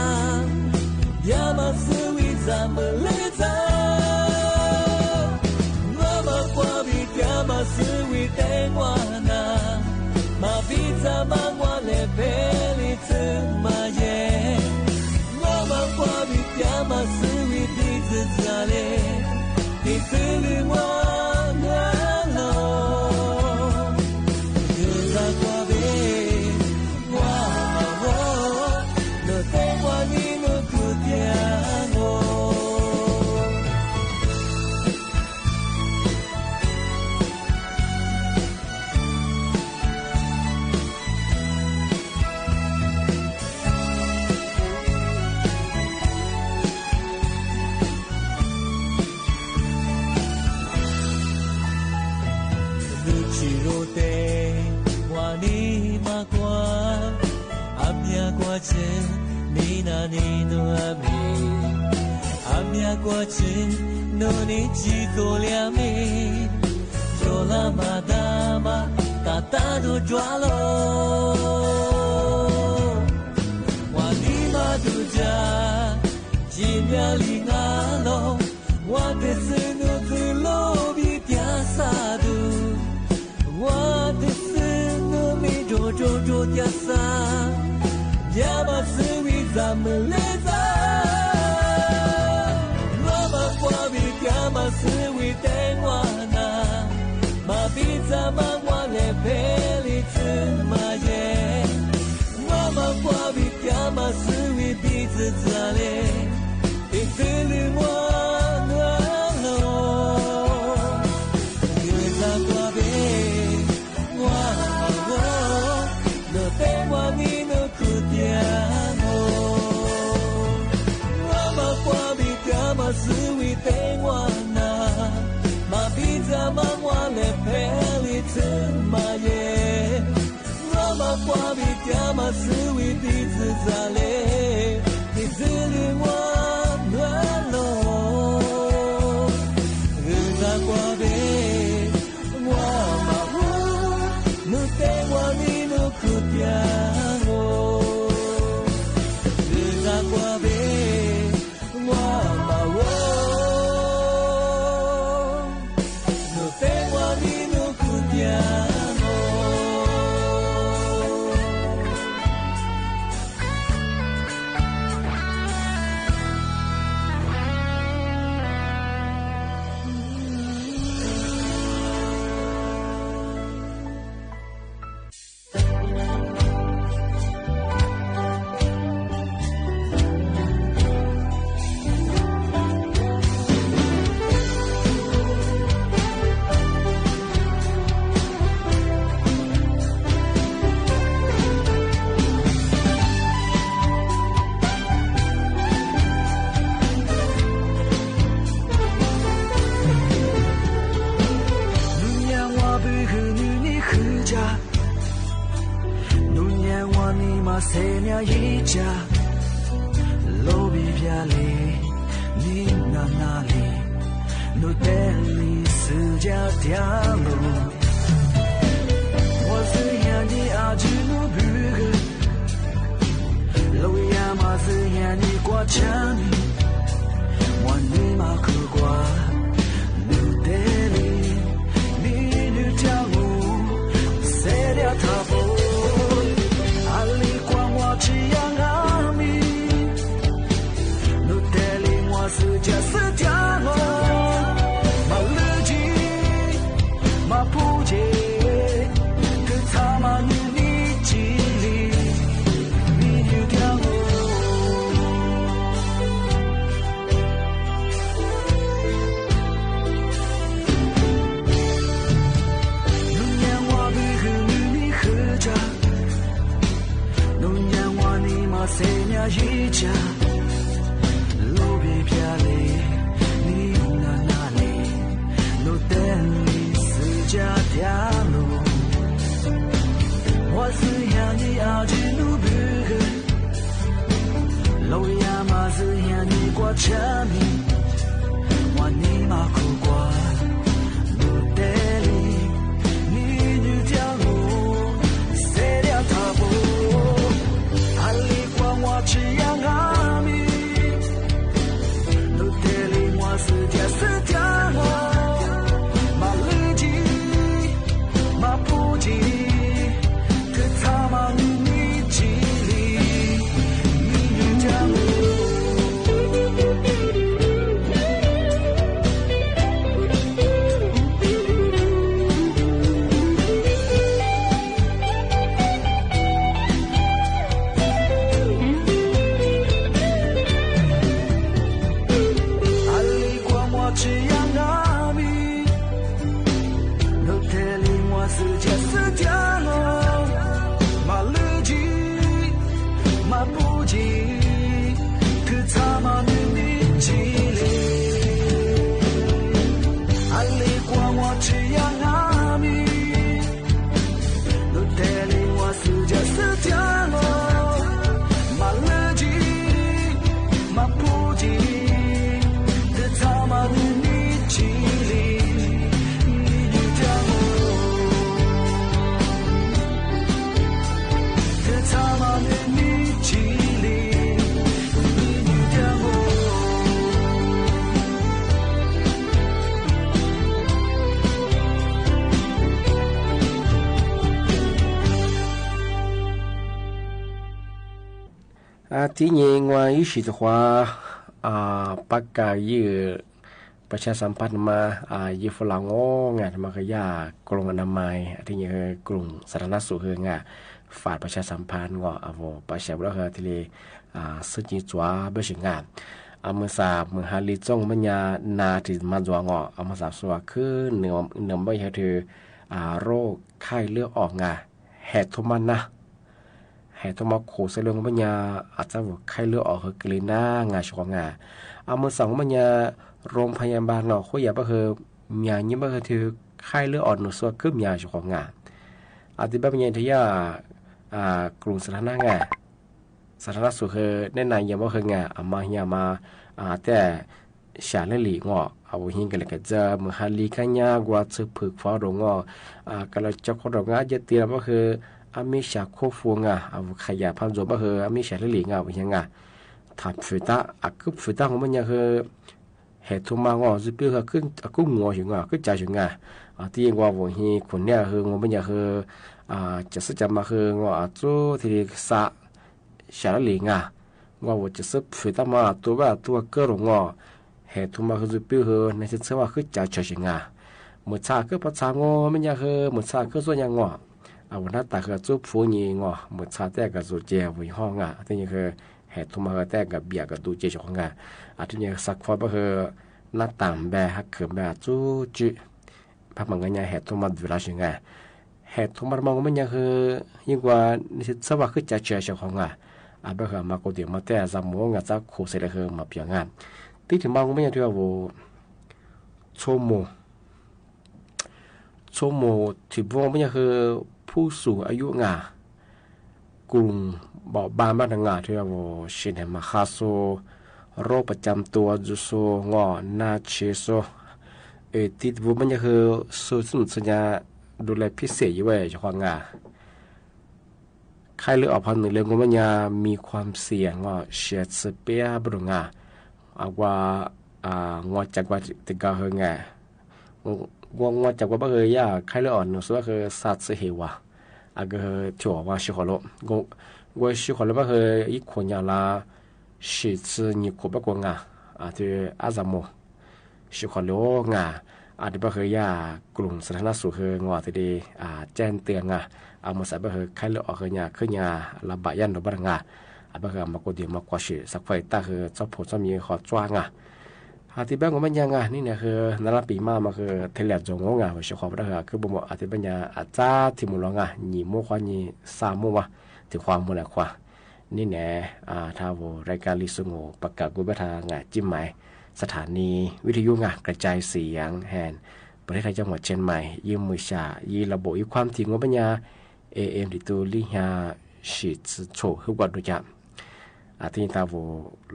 Bia ma si wi za ma le za. Wa ma kwa bi tia ma si wi te ngwa na. Ma bi za ma ngwa le pe li tsi ma ye. Wa ma kwa bi tia ma si wi di zi za le. Ni si li mwa nga lo. Yu za kwa bi, wa ma wo. No te kwa ni no ku tia ngo. Nutsi ro te wa ni ma kwa, a mia kwa chi ni na ni no a mi. A mia kwa chi no ni chi to le a mi. Sho la ma da ma ka ta du jwa lo. Wa ni ma du ja, ji mia li nga lo. Wa te sino zi lo bi tia sa du. Wa te sino mi do do do tia sa. Tiya' ma suwi za meleza. Ngua ma kuawi tiya' ma suwi tengwa na. Ma biza ma ngua le peli tsu ma ye. Ngua ma kuawi tiya' ma suwi biza zale. Pi tsu lu ngua ngua lo. Yu za kuawi. Ngua ma wo, nu tengwa ni nu kutiang o. Ngua ma kuawi tiya' ma suwi tengwa na. Ma biza ma ngua le peli tsu ma ye. Ngua ma kuawi tiya' ma suwi biza zale. Pi tsu lu ngua ngua lo. Yu za kuawi. Ngua ma wo, nu tengwa ni nu kutiang o. Yu za kuawi, ngua ma wo, nu tengwa ni nu kutiang o. Nu nyan ngua bu hu nu ni hu ja. Nu nyan ngua ni ma se nya i ja. Lo bi pia li, ni na na li. Nu te li si ja tian lu. Ngua si yan ni a ju nu bu hu. Lo ya ma si yan ni kua cha ni. Ngua ni ma ku kua. Nu te li, ni nu tian lu. Se lia ta po. A li kua ngua chi ya nga mi. Nu te li ngua si ja si tian lu. Ma lu ji, ma pu ji. Tu ta ma ni ni ji li. Ni nu tian lu. Nu nyan ngua bu hu nu ni hu ja. Nu nyan ngua ni ma se nya i ja. Lo bi pia li, ni na na li. Nu te li si ja tian lu. Ngua si yan ni a ju nu bu hu. Lo ya ma si yan ni kua cha ni. Ngua ni ma ku kua. Nu te li, ni nu tian lu, se lia ta po. A li kua ngua chi ya nga mi. Nu te li ngua si ja si tian lu. Ma lu ji, ma pu ji. Tu ta ma ni ni ji li. Ni nu tian lu. อ่า ตี้นี่งัวอี้สิบตัว อ่า ประกาศยื้อประชาสัมพันธ์มา อ่า ยื้อฝรั่งโง่งา มาเฮือ ยากรงอนามัย อ่า ตี้นี่เฮือกรงสาธารณสุขเฮืองา ฝ่ายประชาสัมพันธ์งอ อ่า โหว่ ประชาชนเฮือตี้เล อ่า ซึ่งจี๋จั๋วเบ้อเสียงา อ่า เมื่อสาม เมื่อฮาลีจ้องเมื่อยา นาตี้มาจั๋วงอ อ่า เมื่อสามสัปดาห์ขึ้นเหนือ เหนือเมื่อยาถือ อ่า โรคไข้เลือดออกงา แห่โทรมานะ แห่โทรมาโขเสริงเมื่อยา อาจจะว่าไข้เลือดออกเฮือเกาหลีนะงา เจ้าของงา อ่า เมื่อสองเมื่อยา โรงพยาบาลเนาะ โคยาบ่าเฮือ เมียนี่บ่าเฮือถือไข้เลือดออกหนึ่งสัปดาห์ขึ้นเมีย เจ้าของงา อ่า ตี้บ่าเมื่อยาเทีย อ่า กรงสาธารณะงา สาธารณสุขเฮือแนะนำยามบ่าเฮืองา อ่า มาเฮียมา อ่า แต่ สาละหลีงอ อ่า โหว่ หิ้งกั๋นเลยก็จะ เมื่อฮาลีกั๋นยากว่า ซื้อผึกฟ้าดงงอ อ่า ก็เลยจะขอดงงา เยอะเตียบ่าเฮือ อ่า มีสาโคฟัวงา อ่า โหว่ ขยะพันธุ์โจบ่าเฮือ อ่า มีสาละหลีงา โหว่ หิ้งงา ถามฝือตา อ่า กึ๊บฝือตาของมันยาเฮือ แห่โทรมางอ ซื้อปิ้วเฮือ ขึ้น อ่า กึ๊บงัวเสียงา กึ๊บจ๋าเสียงา อ่า ตี้ยังว่า โหว่ หิ้งคนเนี่ยเฮืองอ มันยาเฮือ อ่า จะซื้อจะมาเฮืองอ อ่า โจ้ ตี้สา สาละหลีงา งอ โหว่ จะซื้อผึกตามา ตั๋วบ่าตั๋วเกอหลงงอ แห่โทรมาเฮือ ซื้อปิ้วเฮือ ในเชิงว่า กึ๊บจ๋าเฉยเสียงา เมื่อชาเกอปะชางอ มันยาเฮือ เมื่อชาเกอส่วนยางอ อ่า วันนั้นตาเฮือ จุ๊บฟูนี่งอ เมื่อชาแต่ก็จุ๊บเจ วีห้องงา ตี้นี่เฮือ แห่โทรมาเฮือ แต่ก็เบียดก็ดูเจ เจ้าของงา อ่า ตี้นี่สักคนบ่าเฮือ หน้าต๋าแบฮักเขิมแบจุ๊บจุ๊บ พระมังงะเนี่ยแห่โทรมาดูแลเสียงา แห่โทรมามองมันยาเฮือ ยิ่งกว่าในเชิงว่า กึ๊บจ๋าเฉยเสียงของงา อ่า บ่าเฮือ มาโกเดียวมาแต่สามโมงงา จะโขเสริงเฮือมาเปียงงา ตี้ถึงมองมันยาเฮือ โหว่ โชโม โชโม ตี้บ่ามันยาเฮือ ผู้สูงอายุงา กลุ่มเปราะบางบ้างงา ตี้ว่า โหว่ เช่น มาคาโซ โรคประจำตัว จุโซ งอ นาเชโซ เอ่อ ตี้บ่ามันยาเฮือ สูตรสนุนสัญญาดูแลพิเศษอยู่เว้ย เจ้าของงา ไข้เลือดออกพันธุ์หนึ่งเรืองงอ มันยามีความเสี่ยงงอ เสียชีวิตเปียบดุงงา อ่า ว่า อ่า งอจักว่าติกาเฮืองา งอ งอจักว่าบ่าเฮือยา ไข้เลือดออกหนึ่งสัปดาห์เฮือ ซาดเสเฮวา อ่า ก็เฮือ ถั่วว่า ชื่อขอโล งอ งอ ชื่อขอโล บ่าเฮือ อีกคนยาละ สี่สิบหก บ่ากว่างา อ่า ตี้อาซาโม ชื่อขอโลงา อ่า ตี้บ่าเฮือยากลุ่มสาธารณสุขเฮืองอ ตี้ได้ อ่า แจ้งเตือนงา อ่า เมื่อสายบ่าเฮือ ไข้เลือดออกเฮือยา ขึ้นยา ระบาดย่านดงบ้านงา อ่า บ่าเฮือ มาโกเดียวมากว่า ชื่อสักไฟตาเฮือ เจ้าผู้เจ้ามีขอจ้วงงา อ่า ตี้บ่างอ มันยางา นี่เนี่ยเฮือ นาราปีมา มาเฮือ เทเลียจงงงา ว่าชื่อขอบ่าเฮือ คือบ่หมด อ่า ตี้บ่ายา อ่า จ้า ตี้หมู่หลวงงา หยี่โมงคว้า หยี่สามโมงวะ ตี้ความหมู่แหละคว้า นี่แหละ อ่า ถ้าโหว่รายการลีสงบประกาศกู้เบอร์ทาง อ่า จิ้มหมายสถานีวิทยุงา กระจายเสียงแห่งประเทศไทยจังหวัดเชียงใหม่ ยืมมือฉา ยีระบบ ยีความถี่งบปัญญา เอเอ็ม ดีตูลิฮา ฉีดโฉหื้อวัดดูจ้ะ อ่า ตี้ถ้าโหว่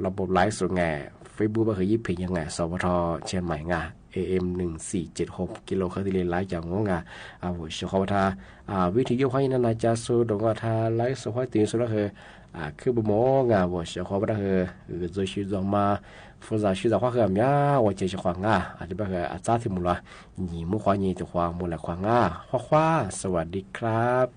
ระบบไลฟ์สดงา เฟซบุ๊กบ่าเฮือ ยี่เพจยังงา สวท เชียงใหม่งา เอเอ็ม หนึ่งสี่เจ็ดหก กิโลเฮิรตซ์ ตี้เรนไลฟ์จากงงา อ่า โหว่ เฉพาะว่าถ้า อ่า วิทยุห้อยนานาจาสูดงว่าถ้าไลฟ์สดห้อยตีนสุดแล้วคือ อ่า คือบ่หมองา โหว่ เฉพาะว่าถ้าคือ เออ โดยชื่อดวงมา ฟูซาชื่อดวงว่าคือ อ่า ว่าเจอเฉพาะงา อ่า ตี้บ่าคือ อ่า จ้า ตี้หมู่ละ หยี่โมงคว้า หยี่ตี้ความหมู่แหละคว้างา คว้าคว้า สวัสดีครับ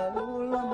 America.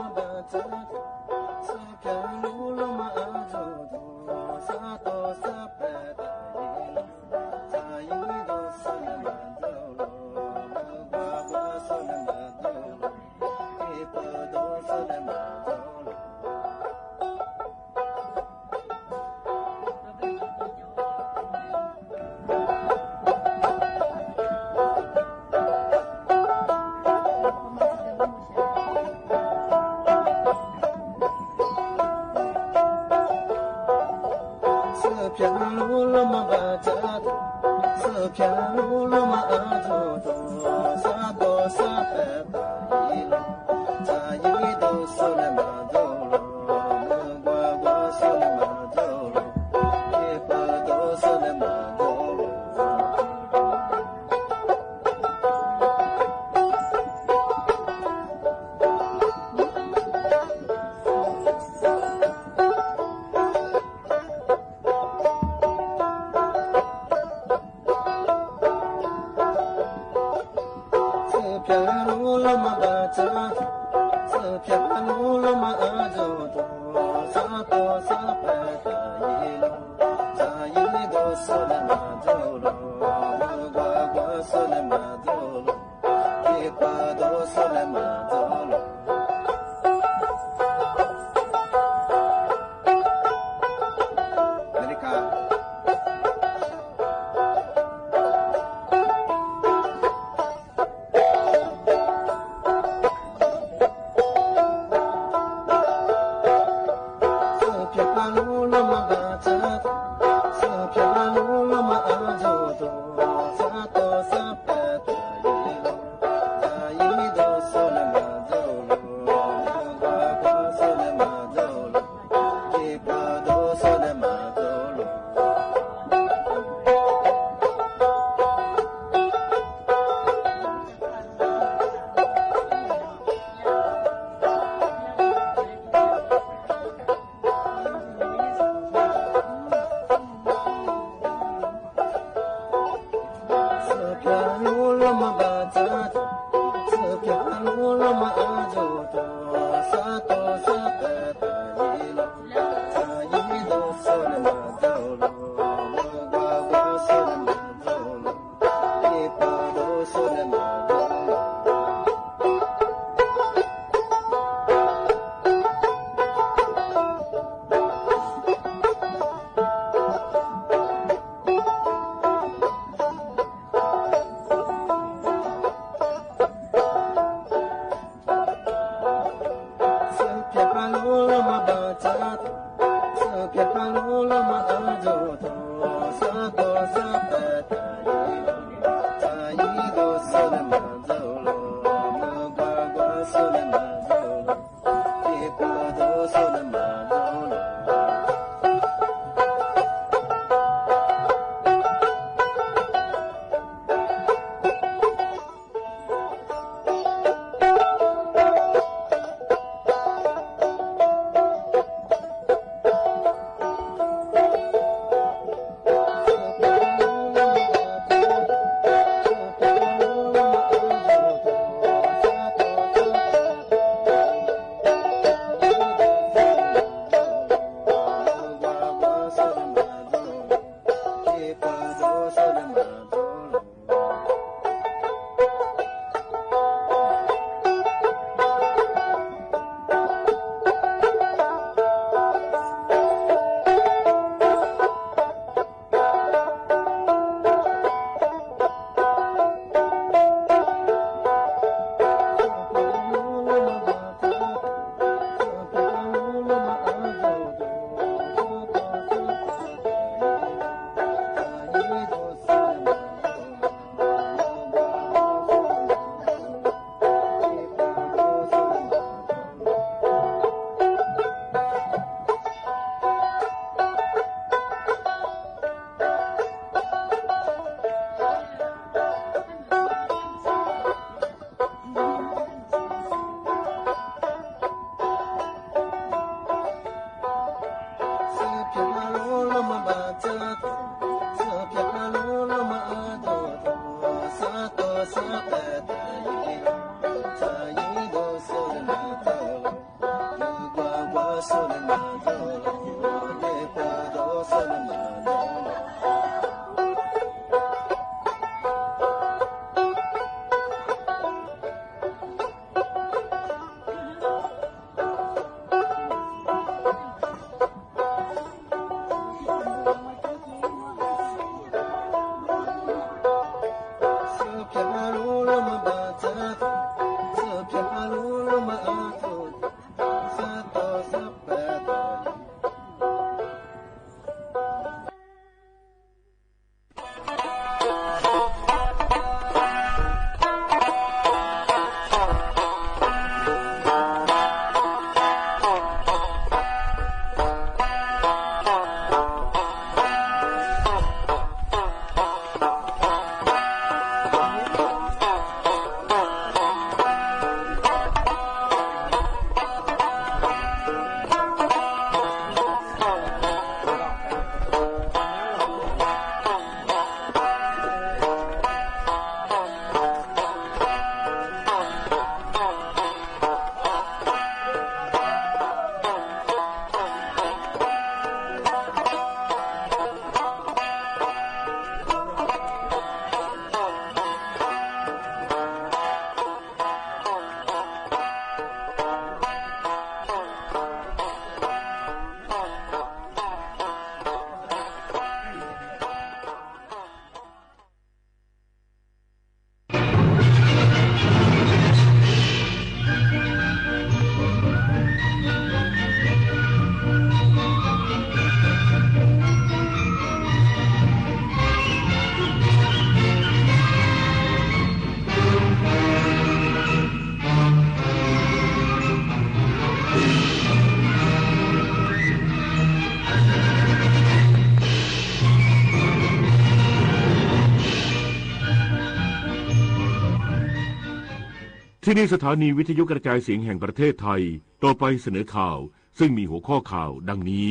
ที่นี่สถานีวิทยุกระจายเสียงแห่งประเทศไทย ต่อไปเสนอข่าว ซึ่งมีหัวข้อข่าวดังนี้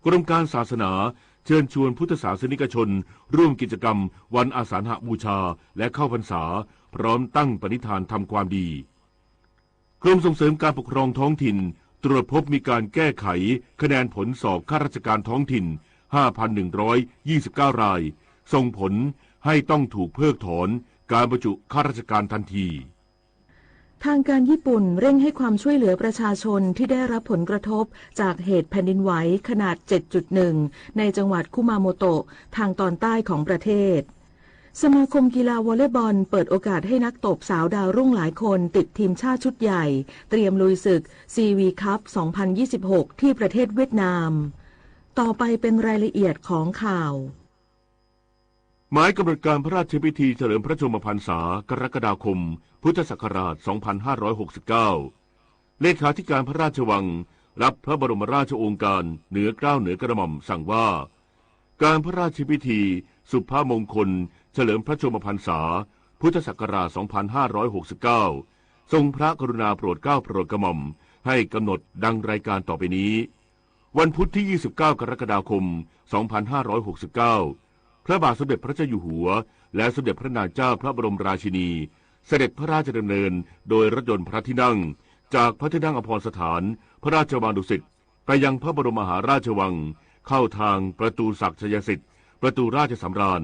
กรมการศาสนาเชิญชวนพุทธศาสนิกชนร่วมกิจกรรมวันอาสาฬหบูชาและเข้าพรรษา พร้อมตั้งปณิธานทำความดี กรมส่งเสริมการปกครองท้องถิ่นตรวจพบมีการแก้ไขคะแนนผลสอบข้าราชการท้องถิ่น ห้าพันหนึ่งร้อยยี่สิบเก้า ราย ส่งผลให้ต้องถูกเพิกถอนการบรรจุข้าราชการทันที ทางการญี่ปุ่นเร่งให้ความช่วยเหลือประชาชนที่ได้รับผลกระทบจากเหตุแผ่นดินไหวขนาด เจ็ดจุดหนึ่ง ในจังหวัดคุมาโมโตะ ทางตอนใต้ของประเทศ สมาคมกีฬาวอลเลย์บอลเปิดโอกาสให้นักตบสาวดาวรุ่งหลายคนติดทีมชาติชุดใหญ่ เตรียมลุยศึก ซี วี คัพ สองพันยี่สิบหก ที่ประเทศเวียดนาม ต่อไปเป็นรายละเอียดของข่าว หมายกำหนดการพระราชพิธีเฉลิมพระชนมพรรษา กรกฎาคม พุทธศักราช สองพันห้าร้อยหกสิบเก้า เลขาธิการพระราชวังรับพระบรมราชโองการเหนือเกล้าเหนือกระหม่อมสั่งว่า การพระราชพิธีสุภมงคลเฉลิมพระชนมพรรษา พุทธศักราช สองพันห้าร้อยหกสิบเก้า ทรงพระกรุณาโปรดเกล้าโปรดกระหม่อมให้กำหนดดังรายการต่อไปนี้ วันพุธที่ ยี่สิบเก้า กรกฎาคม สองพันห้าร้อยหกสิบเก้า พระบาทสมเด็จพระเจ้าอยู่หัว และสมเด็จพระนางเจ้าพระบรมราชินี เสด็จพระราชดำเนินโดยรถยนต์พระที่นั่ง จากพระที่นั่งอภรณ์สถาน พระราชวังดุสิต ไปยังพระบรมมหาราชวัง เข้าทางประตูศักดิ์ชัยสิทธิ์ ประตูราชสำราญ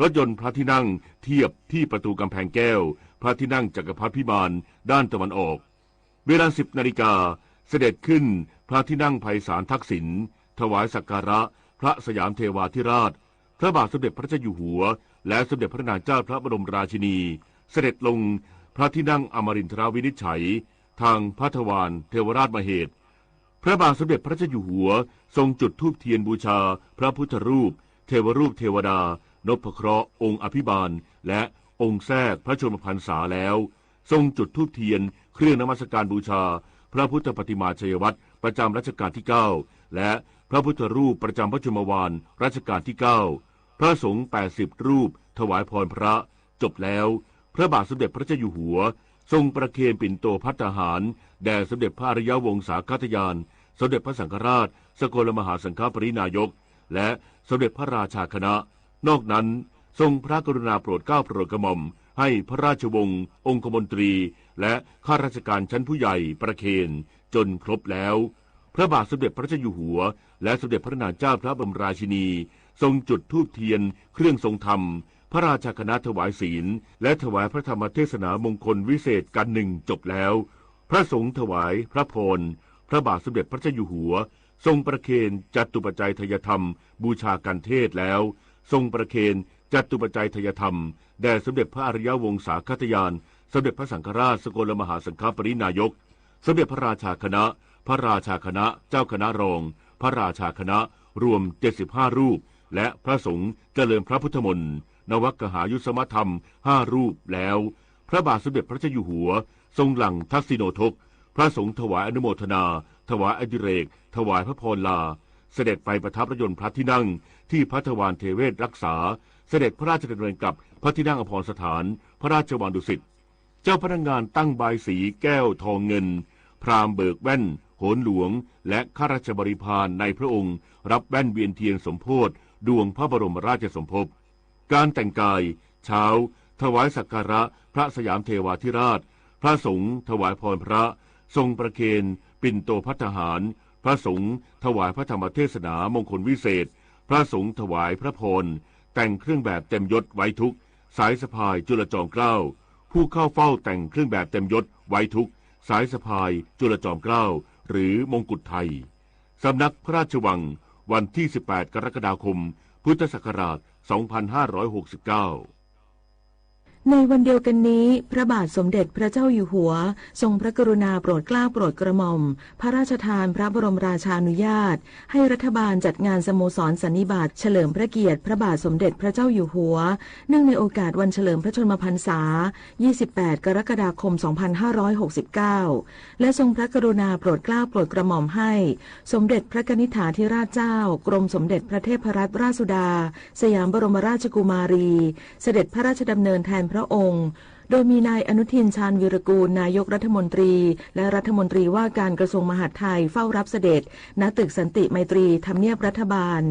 รถยนต์พระที่นั่งเทียบที่ประตูกำแพงแก้ว พระที่นั่งจักรพรรดิพิมานด้านตะวันออก เวลา สิบนาฬิกา เสด็จขึ้นพระที่นั่งไพศาลทักษิณ ถวายสักการะพระสยามเทวาธิราช พระบาทสมเด็จพระเจ้าอยู่หัว และสมเด็จพระนางเจ้าพระบรมราชินี เสด็จลงพระที่นั่งอมรินทรวินิจฉัย ทางพระทวารเทวราชมเหส พระบาทสมเด็จพระเจ้าอยู่หัว ทรงจุดธูปเทียนบูชาพระพุทธรูป เทวรูปเทวดา นพเคราะห์องค์อภิบาล และองค์แทรกพระชนมพรรษาแล้ว ทรงจุดธูปเทียนเครื่องนมัสการบูชาพระพุทธปฏิมาชัยวัตรประจำรัชกาลที่เก้า และพระพุทธรูปประจำพระชนมวาลรัชกาลที่เก้า พระสงฆ์ แปดสิบรูป ถวายพรพระ จบแล้ว พระบาทสมเด็จพระเจ้าอยู่หัว ทรงประเคนปิ่นโตภัตตาหาร แด่สมเด็จพระอริยวงศาคตญาณ สมเด็จพระสังฆราช สกลมหาสังฆปริณายก และสมเด็จพระราชาคณะ นอกนั้น ทรงพระกรุณาโปรดเกล้าโปรดกระหม่อมให้พระราชวงศ์ องคมนตรี และข้าราชการชั้นผู้ใหญ่ประเคนจนครบแล้ว พระบาทสมเด็จพระเจ้าอยู่หัว และสมเด็จพระนางเจ้าพระบรมราชินี ทรงจุดธูปเทียนเครื่องทรงธรรม พระราชาคณะถวายศีล และถวายพระธรรมเทศนามงคลวิเศษกันหนึ่งจบแล้ว พระสงฆ์ถวายพระพร พระบาทสมเด็จพระเจ้าอยู่หัว ทรงประเคนจตุปัจจัยไทยธรรมบูชากันเทศแล้ว ทรงประเคนจตุปัจจัยไทยธรรม แด่สมเด็จพระอริยวงศาคตญาณ สมเด็จพระสังฆราช สกลมหาสังฆปริณายก สมเด็จพระราชาคณะ พระราชาคณะ เจ้าคณะรอง พระราชาคณะ รวม เจ็ดสิบห้ารูป และพระสงฆ์เจริญพระพุทธมนต์ นวกหายุสมธรรม ห้ารูปแล้ว พระบาทสมเด็จพระเจ้าอยู่หัว ทรงหลั่งทักษิโณทก พระสงฆ์ถวายอนุโมทนา ถวายอดิเรก ถวายพระพรลา เสด็จไปประทับรถยนต์พระที่นั่งที่พระทวารเทเวศรักษา เสด็จพระราชดำเนินกลับพระที่นั่งอภรณ์สถาน พระราชวังดุสิต เจ้าพนักงานตั้งบายสีแก้วทองเงิน พราหมณ์เบิกแว่น โหรหลวง และข้าราชบริพารในพระองค์ รับแว่นเวียนเทียนสมโภชดวงพระบรมราชสมภพ การแต่งกาย เช้า ถวายสักการะพระสยามเทวาธิราช พระสงฆ์ถวายพรพระ ทรงประเคนปิ่นโตภัตตาหาร พระสงฆ์ถวายพระธรรมเทศนามงคลวิเศษ พระสงฆ์ถวายพระพร แต่งเครื่องแบบเต็มยศไว้ทุกข์ สายสะพายจุลจอมเกล้า ผู้เข้าเฝ้าแต่งเครื่องแบบเต็มยศไว้ทุกข์ สายสะพายจุลจอมเกล้า หรือมงกุฎไทย สำนักพระราชวัง วันที่ สิบแปด กรกฎาคม พุทธศักราช สองพันห้าร้อยหกสิบเก้า ในวันเดียวกันนี้ พระบาทสมเด็จพระเจ้าอยู่หัว ทรงพระกรุณาโปรดเกล้าโปรดกระหม่อม พระราชทานพระบรมราชานุญาต ให้รัฐบาลจัดงานสโมสรสันนิบาตเฉลิมพระเกียรติพระบาทสมเด็จพระเจ้าอยู่หัว เนื่องในโอกาสวันเฉลิมพระชนมพรรษา ยี่สิบแปด กรกฎาคม สองพันห้าร้อยหกสิบเก้า และทรงพระกรุณาโปรดเกล้าโปรดกระหม่อมให้ สมเด็จพระกนิษฐาธิราชเจ้า กรมสมเด็จพระเทพรัตนราชสุดา สยามบรมราชกุมารี เสด็จพระราชดำเนินแทนพระองค์ โดยมีนายอนุทิน ชาญวีรกูร นายกรัฐมนตรี และรัฐมนตรีว่าการกระทรวงมหาดไทยเฝ้ารับเสด็จ ณ ตึกสันติไมตรี ทำเนียบรัฐบาล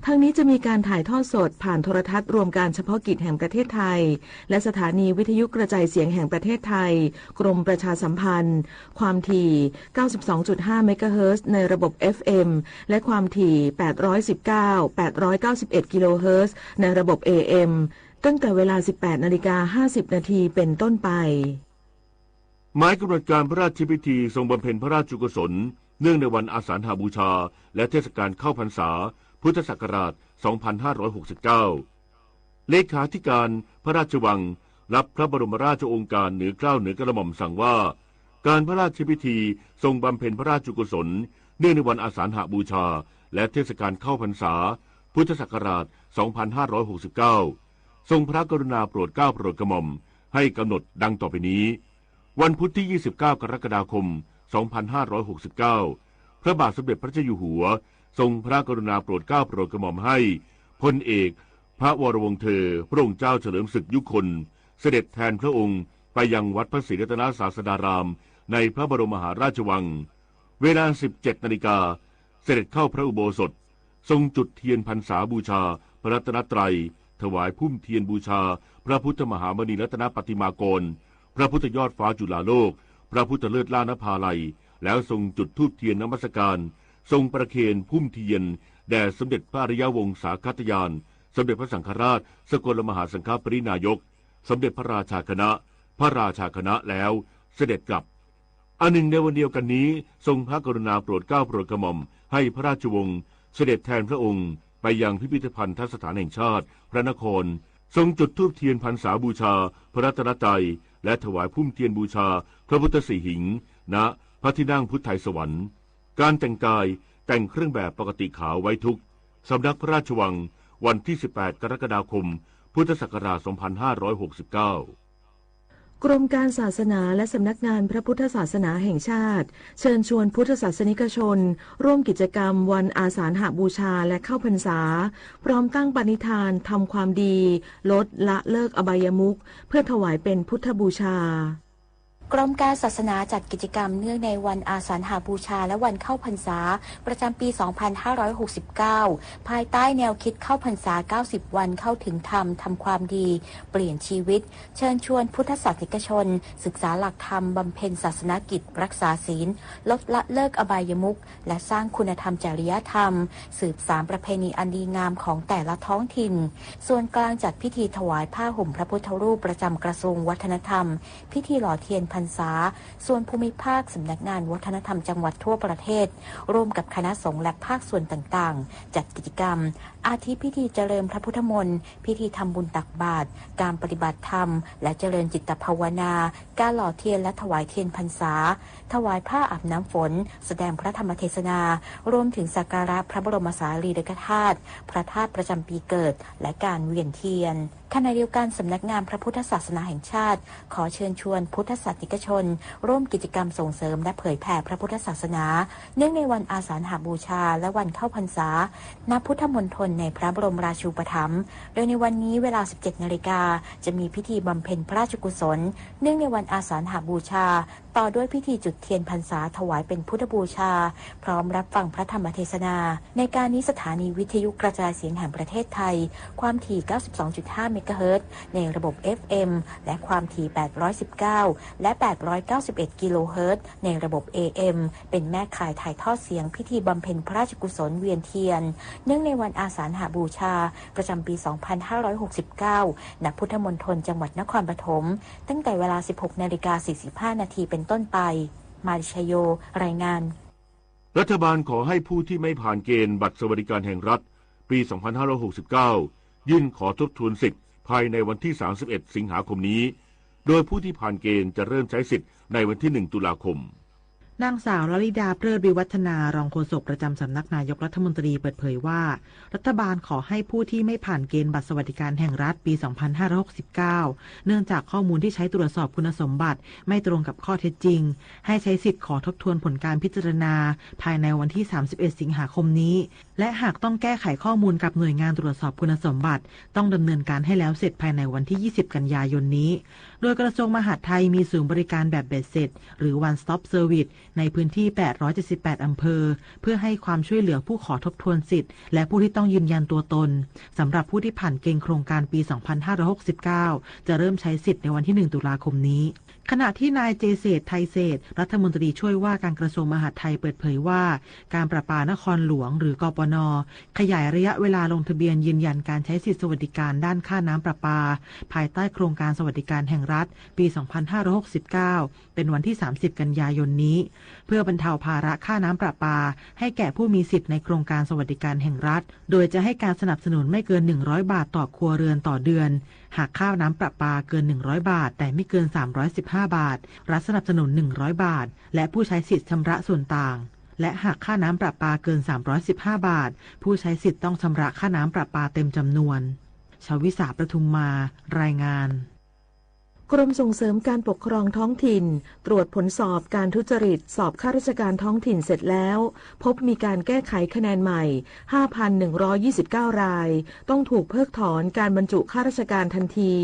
ทั้งนี้จะมีการถ่ายทอดสดผ่านโทรทัศน์รวมการเฉพาะกิจแห่งประเทศไทย และสถานีวิทยุกระจายเสียงแห่งประเทศไทย กรมประชาสัมพันธ์ ความถี่ เก้าสิบสองจุดห้า เมกะเฮิรตซ์ ในระบบ เอฟเอ็ม และความถี่ แปดร้อยสิบเก้า แปดร้อยเก้าสิบเอ็ด กิโลเฮิรตซ์ ในระบบ เอเอ็ม ตั้งแต่เวลา สิบแปดนาฬิกาห้าสิบนาที เป็นต้นไป หมายกำหนดการพระราชพิธีทรงบำเพ็ญพระราชกุศล เนื่องในวันอาสาฬหบูชา และเทศกาลเข้าพรรษา พุทธศักราช สองพันห้าร้อยหกสิบเก้า เลขาธิการพระราชวัง รับพระบรมราชโองการเหนือเกล้าเหนือกระหม่อมสั่งว่า การพระราชพิธีทรงบำเพ็ญพระราชกุศล เนื่องในวันอาสาฬหบูชา และเทศกาลเข้าพรรษา พุทธศักราช สองพันห้าร้อยหกสิบเก้า ทรงพระกรุณาโปรดเกล้าโปรดกระหม่อม ให้กำหนดดังต่อไปนี้ วันพุธที่ ยี่สิบเก้า กรกฎาคม สองพันห้าร้อยหกสิบเก้า พระบาทสมเด็จพระเจ้าอยู่หัว ทรงพระกรุณาโปรดเกล้าโปรดกระหม่อมให้ พลเอก พระวรวงศ์เธอ พระองค์เจ้าเฉลิมศึกยุคล เสด็จแทนพระองค์ไปยังวัดพระศรีรัตนศาสดาราม ในพระบรมมหาราชวัง เวลา สิบเจ็ดนาฬิกา เสด็จเข้าพระอุโบสถ ทรงจุดเทียนพรรษาบูชาพระรัตนตรัย ถวายพุ่มเทียนบูชาพระพุทธมหามณีรัตนปฏิมากร พระพุทธยอดฟ้าจุฬาโลก พระพุทธเลิศล้านภาลัย แล้วทรงจุดธูปเทียนนมัสการ ทรงประเคนพุ่มเทียนแด่สมเด็จพระอริยวงศาคตญาณ สมเด็จพระสังฆราช สกลมหาสังฆปริณายก สมเด็จพระราชาคณะ พระราชาคณะแล้วเสด็จกลับ อันหนึ่งในวันเดียวกันนี้ ทรงพระกรุณาโปรดเกล้าโปรดกระหม่อมให้พระราชวงศ์เสด็จแทนพระองค์ไปยังพิพิธภัณฑสถานแห่งชาติพระนคร ทรงจุดธูปเทียนพรรษาบูชาพระรัตนตรัย และถวายพุ่มเทียนบูชาพระพุทธสีหิง ณ พระที่นั่งพุทธไทยสวรรค์ การแต่งกายแต่งเครื่องแบบปกติขาวไว้ทุกสำนักพระราชวัง วันที่ สิบแปด กรกฎาคม พุทธศักราช สองพันห้าร้อยหกสิบเก้า กรมการศาสนาและสำนักงานพระพุทธศาสนาแห่งชาติ เชิญชวนพุทธศาสนิกชน ร่วมกิจกรรมวันอาสาฬหบูชาและเข้าพรรษา พร้อมตั้งปณิธานทำความดี ลดละเลิกอบายมุข เพื่อถวายเป็นพุทธบูชา กรมการศาสนาจัดกิจกรรมเนื่องในวันอาสาฬหบูชาและวันเข้าพรรษา ประจำปี สองพันห้าร้อยหกสิบเก้า ภายใต้แนวคิดเข้าพรรษา เก้าสิบวันเข้าถึงธรรม ทำความดี เปลี่ยนชีวิต เชิญชวนพุทธศาสนิกชน ศึกษาหลักธรรม บำเพ็ญศาสนกิจ รักษาศีล ลดละเลิกอบายมุข และสร้างคุณธรรมจริยธรรม สืบสานประเพณีอันดีงามของแต่ละท้องถิ่น ส่วนกลางจัดพิธีถวายผ้าห่มพระพุทธรูปประจำกระทรวงวัฒนธรรม พิธีหล่อเทียนพรรษา ส่วนภูมิภาคสำนักงานวัฒนธรรมจังหวัดทั่วประเทศ ร่วมกับคณะสงฆ์และภาคส่วนต่างๆ จัดกิจกรรม อาทิพิธีเจริญพระพุทธมนต์ พิธีทำบุญตักบาตร การปฏิบัติธรรม และเจริญจิตภาวนา การหล่อเทียนและถวายเทียนพรรษา ถวายผ้าอาบน้ำฝน แสดงพระธรรมเทศนา รวมถึงสักการะพระบรมสารีริกธาตุ พระธาตุประจำปีเกิด และการเวียนเทียน ขณะเดียวกันสำนักงานพระพุทธศาสนาแห่งชาติ ขอเชิญชวนพุทธศาสนิกชน ร่วมกิจกรรมส่งเสริมและเผยแผ่พระพุทธศาสนา เนื่องในวันอาสาฬหบูชาและวันเข้าพรรษา ณ พุทธมณฑลในพระบรมราชูปถัมภ์ โดยในวันนี้เวลา สิบเจ็ดนาฬิกา จะมีพิธีบำเพ็ญพระราชกุศล เนื่องในวันอาสาฬหบูชา ต่อด้วยพิธีจุดเทียนพรรษาถวายเป็นพุทธบูชา พร้อมรับฟังพระธรรมเทศนา ในการนี้สถานีวิทยุกระจายเสียงแห่งประเทศไทย ความถี่ เก้าสิบสองจุดห้า เมกะเฮิรตซ์ ในระบบ เอฟเอ็ม และความถี่ แปดร้อยสิบเก้า และ แปดร้อยเก้าสิบเอ็ด กิโลเฮิรตซ์ ในระบบ เอเอ็ม เป็นแม่ข่ายถ่ายทอดเสียงพิธีบำเพ็ญพระราชกุศลเวียนเทียน เนื่องในวันอาสาฬหบูชา ประจำปี สองพันห้าร้อยหกสิบเก้า ณ พุทธมณฑลจังหวัดนครปฐม ตั้งแต่เวลา สิบหกนาฬิกาสี่สิบห้านาทีเป็นต้นไป มาริชโย รายงาน รัฐบาลขอให้ผู้ที่ไม่ผ่านเกณฑ์บัตรสวัสดิการแห่งรัฐ ปี สองพันห้าร้อยหกสิบเก้า ยื่นขอทบทวนสิทธิ์ภายในวันที่ สามสิบเอ็ด สิงหาคมนี้ โดยผู้ที่ผ่านเกณฑ์จะเริ่มใช้สิทธิ์ในวันที่ หนึ่ง ตุลาคม นางสาวลลิดา เพลิดวิวัฒนา รองโฆษกประจำสำนักนายกรัฐมนตรีเปิดเผยว่า รัฐบาลขอให้ผู้ที่ไม่ผ่านเกณฑ์บัตรสวัสดิการแห่งรัฐปี สองพันห้าร้อยหกสิบเก้า เนื่องจากข้อมูลที่ใช้ตรวจสอบคุณสมบัติไม่ตรงกับข้อเท็จจริง ให้ใช้สิทธิ์ขอทบทวนผลการพิจารณาภายในวันที่ สามสิบเอ็ด สิงหาคมนี้ และหากต้องแก้ไขข้อมูลกับหน่วยงานตรวจสอบคุณสมบัติ ต้องดำเนินการให้แล้วเสร็จภายในวันที่ ยี่สิบ กันยายนนี้ โดยกระทรวงมหาดไทยมีศูนย์บริการแบบเบ็ดเสร็จ หรือ One Stop Service ในพื้นที่ แปดร้อยเจ็ดสิบแปด อำเภอ เพื่อให้ความช่วยเหลือผู้ขอทบทวนสิทธิ์ และผู้ที่ต้องยืนยันตัวตน สำหรับผู้ที่ผ่านเกณฑ์โครงการปี สองพันห้าร้อยหกสิบเก้า จะเริ่มใช้สิทธิ์ในวันที่ หนึ่ง ตุลาคมนี้ ขณะที่นายเจเศรษฐ ไทยเศรษฐ รัฐมนตรีช่วยว่าการกระทรวงมหาดไทยเปิดเผยว่า การประปานครหลวง หรือ กปน ขยายระยะเวลาลงทะเบียนยืนยันการใช้สิทธิ์สวัสดิการด้านค่าน้ำประปา ภายใต้โครงการสวัสดิการแห่งรัฐ ปี สองพันห้าร้อยหกสิบเก้า เป็นวันที่ สามสิบ กันยายนนี้ เพื่อบรรเทาภาระค่าน้ำประปา ให้แก่ผู้มีสิทธิ์ในโครงการสวัสดิการแห่งรัฐ โดยจะให้การสนับสนุนไม่เกิน หนึ่งร้อย บาทต่อครัวเรือนต่อเดือน หากค่าน้ำประปาเกิน หนึ่งร้อย บาท แต่ไม่เกิน สามร้อยสิบห้า บาท รัฐสนับสนุน หนึ่งร้อย บาท และผู้ใช้สิทธิ์ชำระส่วนต่าง และหากค่าน้ำประปาเกิน สามร้อยสิบห้า บาท ผู้ใช้สิทธิ์ต้องชำระค่าน้ำประปาเต็มจำนวน ชวิสา ประทุมมา รายงาน กรมส่งเสริมการปกครองท้องถิ่น ตรวจผลสอบการทุจริตสอบข้าราชการท้องถิ่นเสร็จแล้ว พบมีการแก้ไขคะแนนใหม่ ห้าพันหนึ่งร้อยยี่สิบเก้า ราย ต้องถูกเพิกถอนการบรรจุข้าราชการทันที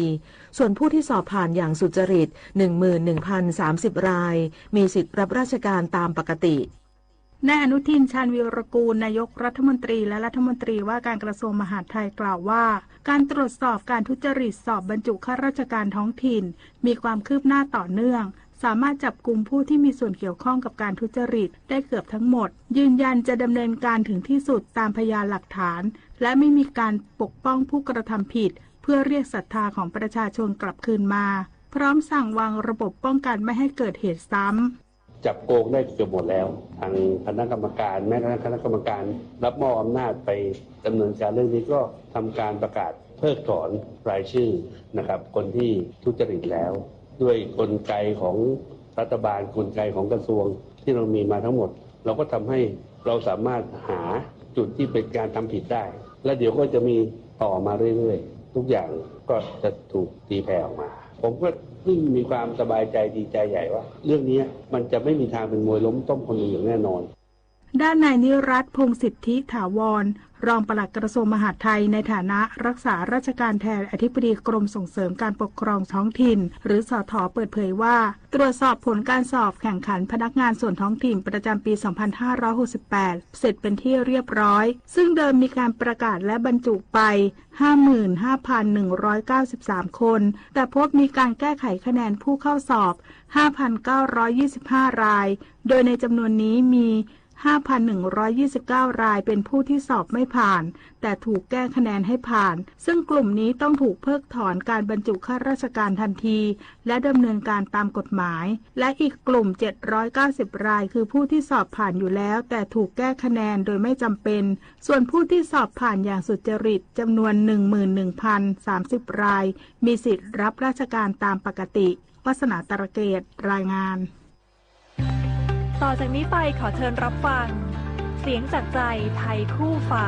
ส่วนผู้ที่สอบผ่านอย่างสุจริต หนึ่งหมื่นหนึ่งพันสามสิบ ราย มีสิทธิ์รับราชการตามปกติ นายอนุทิน ชาญวีรกูล นายกรัฐมนตรี และรัฐมนตรีว่าการกระทรวงมหาดไทยกล่าวว่า การตรวจสอบการทุจริตสอบบรรจุข้าราชการท้องถิ่น มีความคืบหน้าต่อเนื่อง สามารถจับกุมผู้ที่มีส่วนเกี่ยวข้องกับการทุจริตได้เกือบทั้งหมด ยืนยันจะดำเนินการถึงที่สุดตามพยานหลักฐาน และไม่มีการปกป้องผู้กระทำผิด เพื่อเรียกศรัทธาของประชาชนกลับคืนมา พร้อมสั่งวางระบบป้องกันไม่ให้เกิดเหตุซ้ำ จับโกงได้เกือบหมดแล้ว ทางคณะกรรมการ แม้กระทั่งคณะกรรมการรับมอบอำนาจไปดำเนินการเรื่องนี้ ก็ทำการประกาศเพิกถอนรายชื่อนะครับ คนที่ทุจริตแล้ว ด้วยกลไกของรัฐบาล กลไกของกระทรวงที่เรามีมาทั้งหมด เราก็ทำให้เราสามารถหาจุดที่เป็นการทำผิดได้ และเดี๋ยวก็จะมีต่อมาเรื่อยๆ ทุกอย่างก็จะถูกตีแผ่ออกมา ผมก็ยิ่งมีความสบายใจดีใจใหญ่ว่า เรื่องนี้มันจะไม่มีทางเป็นมวยล้มต้มคนดูอย่างแน่นอน ด้านนายนิรัตน์ พงษ์สิทธิถาวร รองปลัดกระทรวงมหาดไทย ในฐานะรักษาราชการแทนอธิบดีกรมส่งเสริมการปกครองท้องถิ่น หรือ สถ เปิดเผยว่า ตรวจสอบผลการสอบแข่งขันพนักงานส่วนท้องถิ่นประจำปี สองพันห้าร้อยหกสิบแปด เสร็จเป็นที่เรียบร้อย ซึ่งเดิมมีการประกาศและบรรจุไป ห้าหมื่นห้าพันหนึ่งร้อยเก้าสิบสาม คน แต่พบมีการแก้ไขคะแนนผู้เข้าสอบ ห้าพันเก้าร้อยยี่สิบห้า ราย โดยในจำนวนนี้มี ห้าพันหนึ่งร้อยยี่สิบเก้า รายเป็นผู้ที่สอบไม่ผ่าน แต่ถูกแก้คะแนนให้ผ่าน ซึ่งกลุ่มนี้ต้องถูกเพิกถอนการบรรจุข้าราชการทันที และดำเนินการตามกฎหมาย และอีกกลุ่ม เจ็ดร้อยเก้าสิบ ราย คือผู้ที่สอบผ่านอยู่แล้ว แต่ถูกแก้คะแนนโดยไม่จำเป็น ส่วนผู้ที่สอบผ่านอย่างสุจริตจำนวน หนึ่งหมื่นหนึ่งพันสามสิบ ราย มีสิทธิ์รับราชการตามปกติ วาสนา ตระเกต รายงาน ต่อจากนี้ไปขอเชิญรับฟัง เสียงจากใจไทยคู่ฟ้า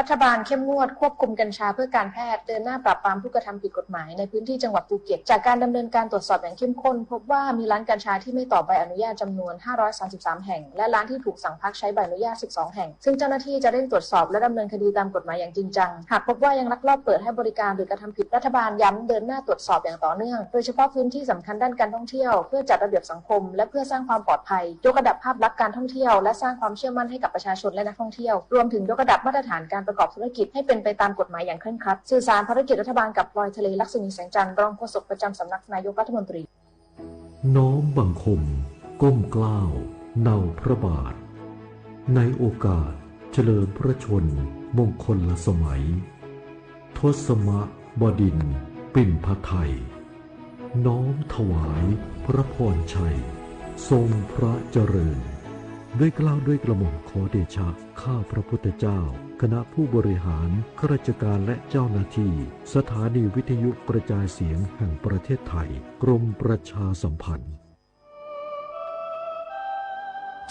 รัฐบาลเข้มงวดควบคุมกัญชาเพื่อการแพทย์ เดินหน้าปราบปรามผู้กระทำผิดกฎหมายในพื้นที่จังหวัดภูเก็ต จากการดำเนินการตรวจสอบอย่างเข้มข้น พบว่ามีร้านกัญชาที่ไม่ต่อใบอนุญาตจำนวน ห้าร้อยสามสิบสาม แห่ง และร้านที่ถูกสั่งพักใช้ใบอนุญาต สิบสอง แห่ง ซึ่งเจ้าหน้าที่จะเร่งตรวจสอบและดำเนินคดีตามกฎหมายอย่างจริงจัง หากพบว่ายังลักลอบเปิดให้บริการหรือกระทำผิด รัฐบาลย้ำเดินหน้าตรวจสอบอย่างต่อเนื่อง โดยเฉพาะพื้นที่สำคัญด้านการท่องเที่ยว เพื่อจัดระเบียบสังคม และเพื่อสร้างความปลอดภัย ยกระดับภาพลักษณ์การท่องเที่ยว และสร้างความเชื่อมั่นให้กับประชาชนและนักท่องเที่ยว รวมถึงยกระดับมาตรฐานการประกอบธุรกิจให้เป็นไปตามกฎหมายอย่างเคร่งครัด สื่อสารภารกิจรัฐบาลกับพลอยทะเล ลักษณีแสงจันทร์ รองโฆษกประจำสำนักนายกรัฐมนตรี น้อมบังคมก้มเกล้าเนาพระบาท ในโอกาสเฉลิมพระชนมงคลสมัย ทศมบดินทร์ปิ่นพไทย น้อมถวายพระพรชัยทรงพระเจริญ ด้วยเกล้าด้วยกระหม่อมขอเดชะ ข้าพระพุทธเจ้า คณะผู้บริหาร ข้าราชการและเจ้าหน้าที่ สถานีวิทยุกระจายเสียงแห่งประเทศไทย กรมประชาสัมพันธ์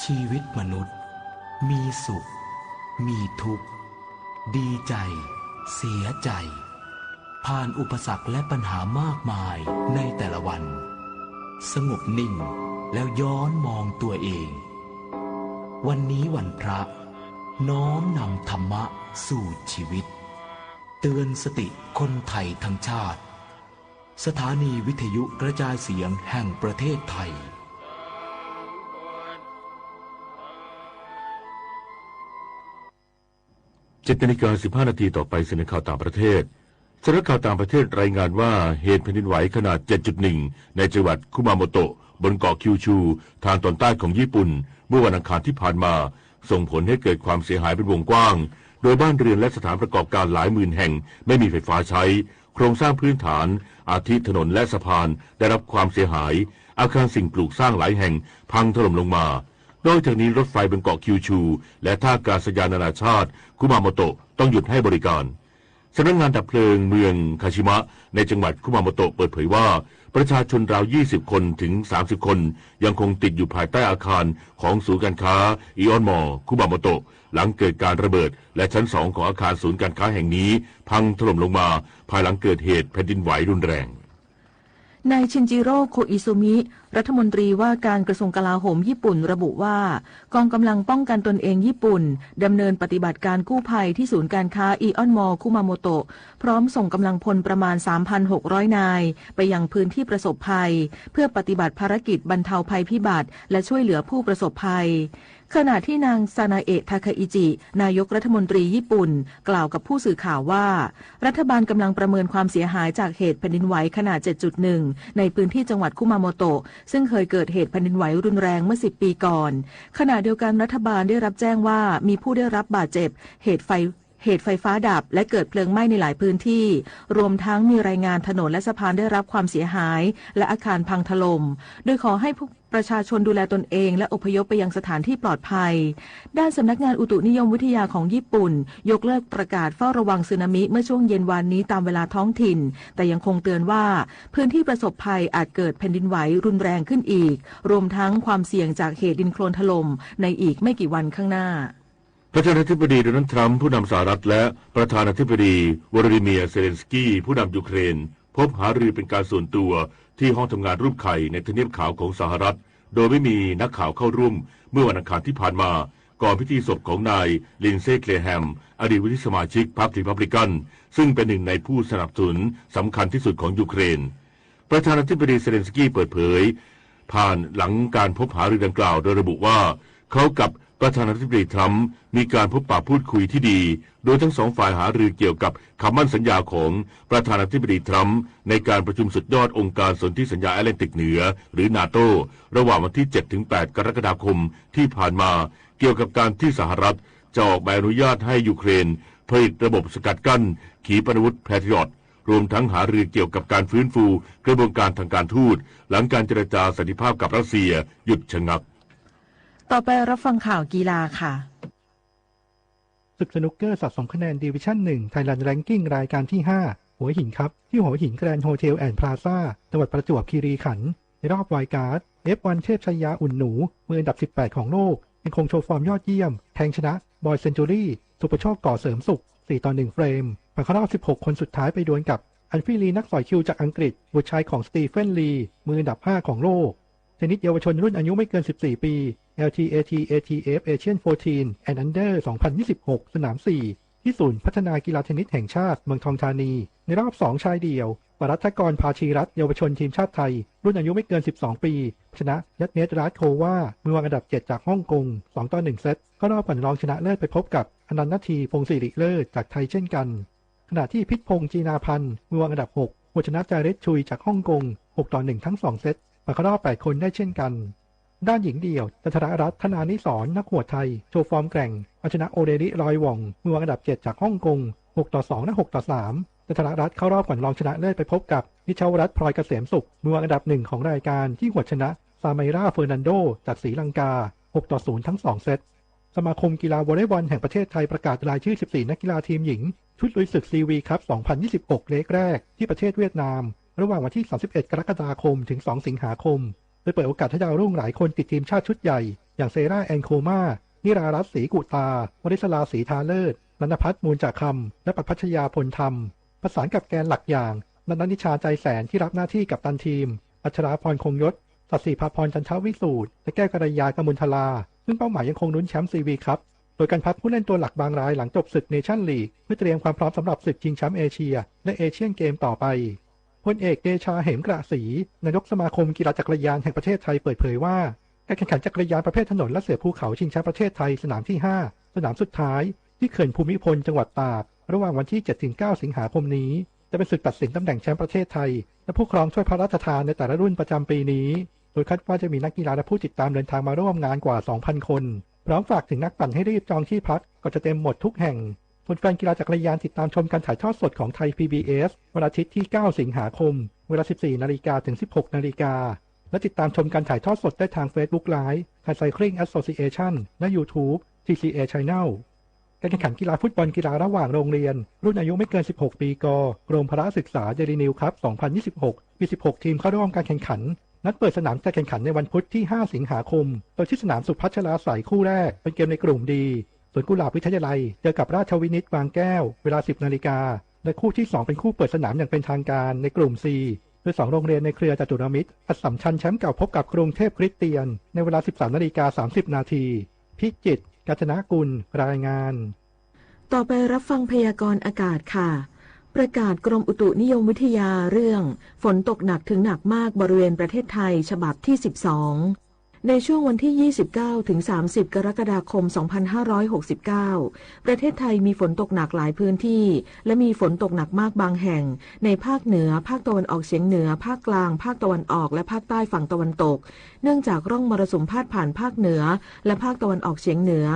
ชีวิตมนุษย์ มีสุข มีทุกข์ ดีใจ เสียใจ ผ่านอุปสรรคและปัญหามากมายในแต่ละวัน สงบนิ่งแล้วย้อนมองตัวเอง วันนี้วันพระ น้อมนำธรรมะสู่ชีวิต เตือนสติคนไทยทั้งชาติ สถานีวิทยุกระจายเสียงแห่งประเทศไทย เจ็ดนาฬิกาสิบห้านาที ต่อไปเสนอข่าวต่างประเทศ สำนักข่าวต่างประเทศรายงานว่าเหตุแผ่นดินไหวขนาด เจ็ดจุดหนึ่ง ในจังหวัดคุมาโมโตะ บนเกาะคิวชู ทางตอนใต้ของญี่ปุ่น เมื่อวันอังคารที่ผ่านมา ส่งผลให้เกิดความเสียหายเป็นวงกว้าง โดยบ้านเรือนและสถานประกอบการหลายหมื่นแห่งไม่มีไฟฟ้าใช้ โครงสร้างพื้นฐาน อาทิถนนและสะพาน ได้รับความเสียหาย อาคารสิ่งปลูกสร้างหลายแห่งพังถล่มลงมา นอกจากนี้รถไฟบนเกาะคิวชู และท่าอากาศยานนานาชาติคุมาโมโตะต้องหยุดให้บริการ สำนักงานดับเพลิงเมืองคาชิมะ ในจังหวัดคุมาโมโตะเปิดเผยว่า ประชาชนราว ยี่สิบ คนถึง สามสิบ คน ยังคงติดอยู่ภายใต้อาคารของศูนย์การค้าอิออนมอลล์คุมาโมโตะ หลังเกิดการระเบิด และชั้นสองของอาคารศูนย์การค้าแห่งนี้พังถล่มลงมา ภายหลังเกิดเหตุแผ่นดินไหวรุนแรง นายชินจิโร่ โคอิซุมิ รัฐมนตรีว่าการกระทรวงกลาโหมญี่ปุ่นระบุว่า กองกำลังป้องกันตนเองญี่ปุ่นดำเนินปฏิบัติการกู้ภัยที่ศูนย์การค้าอิออนมอลล์คุมาโมโตะ พร้อมส่งกำลังพลประมาณ สามพันหกร้อย นาย ไปยังพื้นที่ประสบภัย เพื่อปฏิบัติภารกิจบรรเทาภัยพิบัติ และช่วยเหลือผู้ประสบภัย ขณะที่นางซานาเอะ ทาคาอิจิ นายกรัฐมนตรีญี่ปุ่น กล่าวกับผู้สื่อข่าวว่า รัฐบาลกำลังประเมินความเสียหายจากเหตุแผ่นดินไหวขนาด เจ็ดจุดหนึ่ง ในพื้นที่จังหวัดคุมาโมโตะ ซึ่งเคยเกิดเหตุแผ่นดินไหวรุนแรงเมื่อ สิบ ปีก่อน ขณะเดียวกันรัฐบาลได้รับแจ้งว่ามีผู้ได้รับบาดเจ็บ เหตุไฟ เหตุไฟฟ้าดับ และเกิดเพลิงไหม้ในหลายพื้นที่ รวมทั้งมีรายงานถนนและสะพานได้รับความเสียหาย และอาคารพังถล่ม โดยขอให้ผู้ ประชาชนดูแลตนเองและอพยพไปยังสถานที่ปลอดภัย ด้านสำนักงานอุตุนิยมวิทยาของญี่ปุ่น ยกเลิกประกาศเฝ้าระวังสึนามิเมื่อช่วงเย็นวานนี้ตามเวลาท้องถิ่น แต่ยังคงเตือนว่าพื้นที่ประสบภัยอาจเกิดแผ่นดินไหวรุนแรงขึ้นอีก รวมทั้งความเสี่ยงจากเหตุดินโคลนถล่มในอีกไม่กี่วันข้างหน้า ประธานาธิบดีโดนัลด์ทรัมป์ผู้นำสหรัฐและประธานาธิบดีวลาดิเมียร์ เซเลนสกี้ผู้นำยูเครน พบหารือเป็นการส่วนตัวที่ห้องทำงานรูปไข่ในทำเนียบขาวของสหรัฐ โดยไม่มีนักข่าวเข้าร่วมเมื่อวันอังคารที่ผ่านมา ก่อนพิธีศพของนายลินเซย์ เกรแฮม อดีตวุฒิสมาชิกพรรครีพับลิกัน ซึ่งเป็นหนึ่งในผู้สนับสนุนสำคัญที่สุดของยูเครน ประธานาธิบดีเซเลนสกี้เปิดเผย ผ่านหลังการพบหารือดังกล่าวโดยระบุว่า เขากับประธานาธิบดีทรัมป์มีการพบปะพูดคุยที่ดี โดยทั้งสองฝ่ายหารือเกี่ยวกับคำมั่นสัญญาของประธานาธิบดีทรัมป์ในการประชุมสุดยอดองค์การสนธิสัญญาแอตแลนติกเหนือ หรือ นาโต้ ระหว่างวันที่ เจ็ดถึงแปด กรกฎาคมที่ผ่านมา เกี่ยวกับการที่สหรัฐจะออกใบอนุญาตให้ยูเครนผลิตระบบสกัดกั้นขีปนาวุธแพทริอต รวมทั้งหารือเกี่ยวกับการฟื้นฟูกระบวนการทางการทูต หลังการเจรจาสันติภาพกับรัสเซียหยุดชะงัก ต่อไปรับฟังข่าวกีฬาค่ะ ศึกสนุกเกอร์สะสมคะแนนดิวิชั่นหนึ่ง ไทยแลนด์แร็งกิ้งรายการที่ห้า หัวหินคัพ ที่หัวหินแกรนด์โฮเทลแอนด์พลาซ่า จังหวัดประจวบคีรีขันธ์ ในรอบไวล์การ์ด เอฟวัน เทพชัยยา อุ่นหนู มืออันดับสิบแปดของโลก ยังคงโชว์ฟอร์มยอดเยี่ยม แทงชนะ บอย เซนจูรี่ สุภโชค ก่อเสริมสุข สี่ต่อหนึ่ง เฟรม ผ่านเข้ารอบสิบหกคนสุดท้ายไปดวลกับ อันฟรีลี นักสอยคิวจากอังกฤษ บุตรชายของสตีเฟน ลี มืออันดับห้าของโลก เทนนิสเยาวชนรุ่นอายุไม่เกินสิบสี่ปี แอลทีเอที เอทีเอฟ Asian fourteen and Under สองพันยี่สิบหก สนามสี่ ที่ศูนย์พัฒนากีฬาเทนนิสแห่งชาติเมืองทองธานี ในรอบสองชายเดี่ยว ปรัฐกร ภาชีรัตน์ เยาวชนทีมชาติไทย รุ่นอายุไม่เกินสิบสองปี ชนะ ยัดเนตราสโควา มือวางอันดับเจ็ดจากฮ่องกง สองต่อหนึ่งเซต เข้ารอบก่อนรองชนะเลิศไปพบกับ อนันต์นาที พงศิริเลิศ จากไทยเช่นกัน ขณะที่พิชพงษ์ จีนาพันธ์ มือวางอันดับหก หวดชนะ จาริส ชุย จากฮ่องกง หกต่อหนึ่ง ทั้งสองเซต ผ่านเข้ารอบแปดคนได้เช่นกัน ด้านหญิงเดี่ยว จันทรรัตน์ ธนานิสร นักหวดไทย โชว์ฟอร์มแกร่ง เอาชนะ โอเดริ รอยหว่อง มือวางอันดับเจ็ดจากฮ่องกง หกต่อสอง และ หกต่อสาม จันทรรัตน์เข้ารอบก่อนรองชนะเลิศไปพบกับ นิชวรัตน์ พลอยเกษมสุข มือวางอันดับหนึ่งของรายการ ที่หวดชนะ ซาไมรา เฟอร์นันโด จากศรีลังกา หกต่อศูนย์ ทั้งสองเซต สมาคมกีฬาวอลเลย์บอลแห่งประเทศไทยประกาศรายชื่อสิบสี่นักกีฬาทีมหญิง ชุดลุยศึก ซี วี คัพ สองพันยี่สิบหก เลกแรก ที่ประเทศเวียดนาม ระหว่างวันที่ สามสิบเอ็ด กรกฎาคม ถึง สอง สิงหาคม โดยเปิดโอกาสให้ดาวรุ่งหลายคนติดทีมชาติชุดใหญ่ อย่างเซรา แอนโคมา นิรารัตน์ ศรีกุตา วริศรา ศรีทาเลิศ รัตนพัฒน์ มูลจาคำ และประพัชญา พลธรรม ประสานกับแกนหลักอย่าง นันทนิชา ใจแสน ที่รับหน้าที่กัปตันทีม อัชราพร คงยศ สัตย์ศรีภาพร จันทวิสูตร และแก้วกัลยา กมลธรา ซึ่งเป้าหมายยังคงลุ้นแชมป์ ซี วี คัพ โดยการพักผู้เล่นตัวหลักบางรายหลังจบศึกเนชั่นลีก เพื่อเตรียมความพร้อมสำหรับศึกชิงแชมป์เอเชีย และเอเชียนเกมต่อไป พลเอกเดชา เหมกระศรี นายกสมาคมกีฬาจักรยานแห่งประเทศไทยเปิดเผยว่า การแข่งขันจักรยานประเภทถนนและเสือภูเขาชิงแชมป์ประเทศไทยสนามที่ห้า สนามสุดท้าย ที่เขื่อนภูมิพลจังหวัดตาก ระหว่างวันที่เจ็ดถึงเก้าสิงหาคมนี้ จะเป็นศึกตัดสินตำแหน่งแชมป์ประเทศไทย และผู้ครองถ้วยพระราชทานในแต่ละรุ่นประจำปีนี้ โดยคาดว่าจะมีนักกีฬาและผู้ติดตามเดินทางมาร่วมงานกว่าสองพันคน พร้อมฝากถึงนักปั่นให้รีบจองที่พักก่อนจะเต็มหมดทุกแห่ง ส่วนแฟนกีฬาจักรยานติดตามชมการถ่ายทอดสดของไทย พีบีเอส วันอาทิตย์ที่เก้าสิงหาคม เวลาสิบสี่นาฬิกาถึงสิบหกนาฬิกา และติดตามชมการถ่ายทอดสดได้ทาง Facebook Live Thai Cycling Association และ YouTube ทีซีเอ Channel การแข่งขันกีฬาฟุตบอลกีฬาระหว่างโรงเรียน รุ่นอายุไม่เกินสิบหกปี ก กรมพละศึกษา Daily News Cup สองพันยี่สิบหก มีสิบหกทีมเข้าร่วมการแข่งขัน นัดเปิดสนามจัดแข่งขันในวันพุธที่ห้าสิงหาคม โดยที่สนามสุพัชราไสยคู่แรกเป็นเกมในกลุ่มดี สวนกุหลาบวิทยาลัยเจอกับราชวินิตบางแก้ว เวลาสิบนาฬิกา และคู่ที่สองเป็นคู่เปิดสนามอย่างเป็นทางการในกลุ่มซี โดยสองโรงเรียนในเครือจตุรมิตร อัสสัมชัญแชมป์เก่าพบกับกรุงเทพคริสเตียน ในเวลาสิบสามนาฬิกาสามสิบนาที พิจิตร กาญจนกุล รายงาน ต่อไปรับฟังพยากรณ์อากาศค่ะ ประกาศกรมอุตุนิยมวิทยาเรื่องฝนตกหนักถึงหนักมากบริเวณประเทศไทยฉบับที่สิบสอง ในช่วงวันที่ยี่สิบเก้าถึงสามสิบกรกฎาคมสองพันห้าร้อยหกสิบเก้า ประเทศไทยมีฝนตกหนักหลายพื้นที่ และมีฝนตกหนักมากบางแห่ง ในภาคเหนือ ภาคตะวันออกเฉียงเหนือ ภาคกลาง ภาคตะวันออก และภาคใต้ฝั่งตะวันตก เนื่องจากร่องมรสุมพาดผ่านภาคเหนือ และภาคตะวันออกเฉียงเหนือ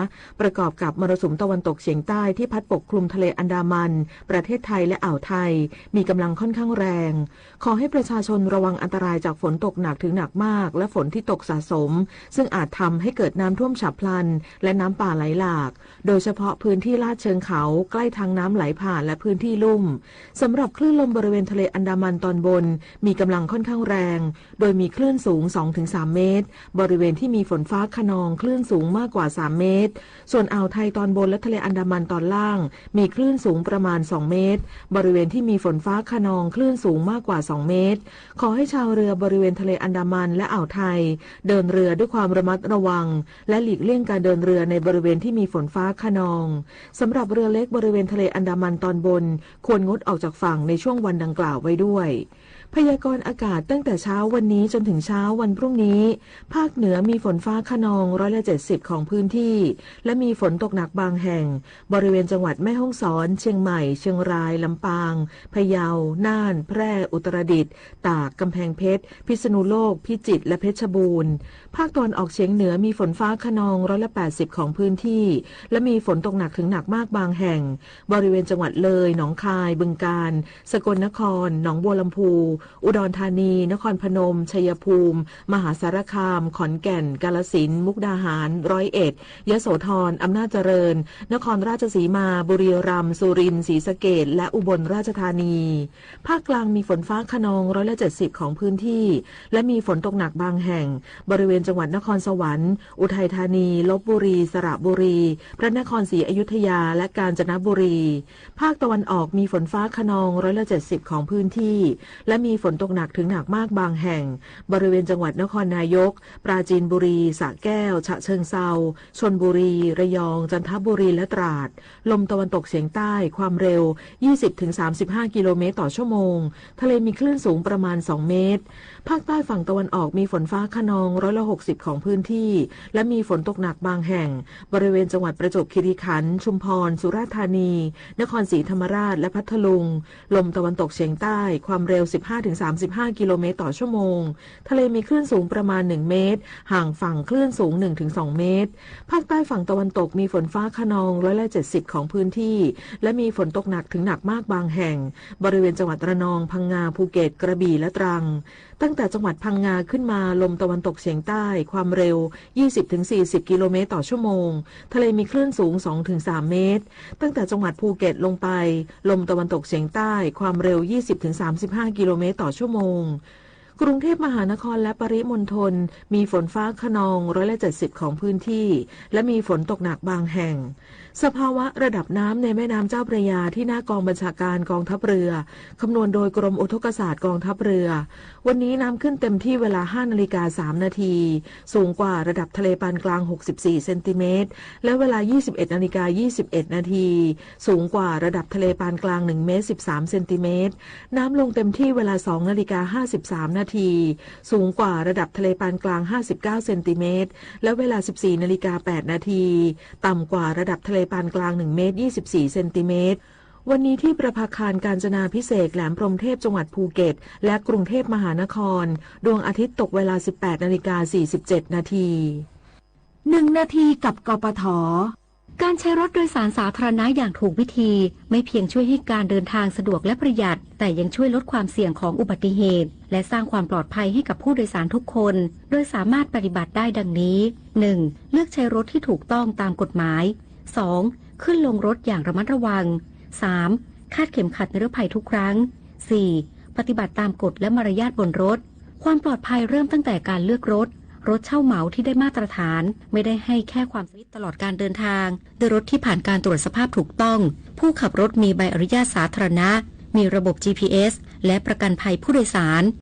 ประกอบกับมรสุมตะวันตกเฉียงใต้ที่พัดปกคลุมทะเลอันดามัน ประเทศไทยและอ่าวไทย มีกำลังค่อนข้างแรง ขอให้ประชาชนระวังอันตรายจากฝนตกหนักถึงหนักมาก และฝนที่ตกสะสม ซึ่งอาจทำให้เกิดน้ำท่วมฉับพลัน และน้ำป่าไหลหลาก โดยเฉพาะพื้นที่ลาดเชิงเขาใกล้ทางน้ำไหลผ่านและพื้นที่ลุ่ม สำหรับคลื่นลมบริเวณทะเลอันดามันตอนบน มีกำลังค่อนข้างแรง โดยมีคลื่นสูงสองถึงสามเมตร บริเวณที่มีฝนฟ้าคะนองคลื่นสูงมากกว่าสามเมตร ส่วนอ่าวไทยตอนบนและทะเลอันดามันตอนล่าง มีคลื่นสูงประมาณสองเมตร บริเวณที่มีฝนฟ้าคะนองคลื่นสูงมากกว่าสองเมตร ขอให้ชาวเรือบริเวณทะเลอันดามันและอ่าวไทย เดินเรือด้วยความระมัดระวัง และหลีกเลี่ยงการเดินเรือในบริเวณที่มีฝนฟ้าคะนอง สำหรับเรือเล็กบริเวณทะเลอันดามันตอนบน ควรงดออกจากฝั่งในช่วงวันดังกล่าวไว้ด้วย พยากรณ์อากาศตั้งแต่เช้าวันนี้จนถึงเช้าวันพรุ่งนี้ ภาคเหนือมีฝนฟ้าคะนองร้อยละเจ็ดสิบของพื้นที่ และมีฝนตกหนักบางแห่ง บริเวณจังหวัดแม่ฮ่องสอน เชียงใหม่ เชียงราย ลำปาง พะเยา น่าน แพร่ อุตรดิตถ์ ตาก กำแพงเพชร พิษณุโลก พิจิตร และเพชรบูรณ์ ภาคตะวันออกเฉียงเหนือมีฝนฟ้าคะนองร้อยละแปดสิบของพื้นที่ และมีฝนตกหนักถึงหนักมากบางแห่ง บริเวณจังหวัดเลย หนองคาย บึงกาฬ สกลนคร หนองบัวลำภู อุดรธานี นครพนม ชัยภูมิ มหาสารคาม ขอนแก่น กาฬสินธุ์ มุกดาหาร ร้อยเอ็ด ยโสธร อำนาจเจริญ นครราชสีมา บุรีรัมย์ สุรินทร์ ศรีสะเกษ และอุบลราชธานี ภาคกลางมีฝนฟ้าคะนองร้อยละเจ็ดสิบของพื้นที่ และมีฝนตกหนักบางแห่ง บริเวณจังหวัดนครสวรรค์ อุทัยธานี ลพบุรี สระบุรี พระนครศรีอยุธยา และกาญจนบุรี ภาคตะวันออกมีฝนฟ้าคะนองร้อยละเจ็ดสิบของพื้นที่ และมีฝนตกหนักถึงหนักมากบางแห่ง บริเวณจังหวัดนครนายก ปราจีนบุรี สระแก้ว ฉะเชิงเทรา ชลบุรี ระยอง จันทบุรี และตราด ลมตะวันตกเฉียงใต้ ความเร็ว ยี่สิบถึงสามสิบห้ากิโลเมตรต่อชั่วโมง ทะเลมีคลื่นสูงประมาณสองเมตร ภาคใต้ฝั่งตะวันออกมีฝนฟ้าคะนองร้อยละหกสิบของพื้นที่ และมีฝนตกหนักบางแห่ง บริเวณจังหวัดประจวบคีรีขันธ์ ชุมพร สุราษฎร์ธานี นครศรีธรรมราช และพัทลุง ลมตะวันตกเฉียงใต้ ความเร็วสิบห้าถึงสามสิบห้ากิโลเมตรต่อชั่วโมง ทะเลมีคลื่นสูงประมาณหนึ่งเมตร ห่างฝั่งคลื่นสูงหนึ่งถึงสองเมตร ภาคใต้ฝั่งตะวันตกมีฝนฟ้าคะนองร้อยละเจ็ดสิบของพื้นที่ และมีฝนตกหนักถึงหนักมากบางแห่ง บริเวณจังหวัดระนอง พังงา ภูเก็ต กระบี่ และตรัง ตั้งแต่จังหวัดพังงาขึ้นมา ลมตะวันตกเฉียงใต้ ความเร็ว ยี่สิบถึงสี่สิบกิโลเมตรต่อชั่วโมง ทะเลมีคลื่นสูงสองถึงสามเมตร ตั้งแต่จังหวัดภูเก็ตลงไป ลมตะวันตกเฉียงใต้ ความเร็ว ยี่สิบถึงสามสิบห้ากิโลเมตรต่อชั่วโมง กรุงเทพมหานครและปริมณฑล มีฝนฟ้าคะนองร้อยละเจ็ดสิบของพื้นที่ และมีฝนตกหนักบางแห่ง สภาวะระดับน้ำในแม่น้ำเจ้าพระยาที่หน้ากองบัญชาการกองทัพเรือ คำนวณโดยกรมอุทกศาสตร์กองทัพเรือ วันนี้น้ำขึ้นเต็มที่เวลาห้านาฬิกาสามนาที สูงกว่าระดับทะเลปานกลางหกสิบสี่เซนติเมตร และเวลายี่สิบเอ็ดนาฬิกายี่สิบเอ็ดนาที สูงกว่าระดับทะเลปานกลางหนึ่งเมตรสิบสามเซนติเมตร น้ำลงเต็มที่เวลาสองนาฬิกาห้าสิบสามนาที สูงกว่าระดับทะเลปานกลางห้าสิบเก้าเซนติเมตร และเวลาสิบสี่นาฬิกาแปดนาที ต่ำกว่าระดับทะเลปานกลางหนึ่งเมตรยี่สิบสี่เซนติเมตร วันนี้ที่ประภาคารกาญจนาภิเษกแหลมพรหมเทพจังหวัดภูเก็ต และกรุงเทพมหานคร ดวงอาทิตย์ตกเวลาสิบแปดนาฬิกาสี่สิบเจ็ดนาที หนึ่งนาทีกับ กปท. การใช้รถโดยสารสาธารณะอย่างถูกวิธี ไม่เพียงช่วยให้การเดินทางสะดวกและประหยัด แต่ยังช่วยลดความเสี่ยงของอุบัติเหตุ และสร้างความปลอดภัยให้กับผู้โดยสารทุกคน โดยสามารถปฏิบัติได้ดังนี้ หนึ่ง เลือกใช้รถที่ถูกต้องตามกฎหมาย สอง ขึ้นลงรถอย่างระมัดระวัง สาม คาดเข็มขัดนิรภัยทุกครั้ง สี่ ปฏิบัติตามกฎและมารยาทบนรถ ความปลอดภัยเริ่มตั้งแต่การเลือกรถ รถเช่าเหมาที่ได้มาตรฐาน ไม่ได้ให้แค่ความสะดวกตลอดการเดินทาง ด้วยรถที่ผ่านการตรวจสภาพถูกต้อง ผู้ขับรถมีใบอนุญาตสาธารณะ มีระบบ จีพีเอส และประกันภัยผู้โดยสาร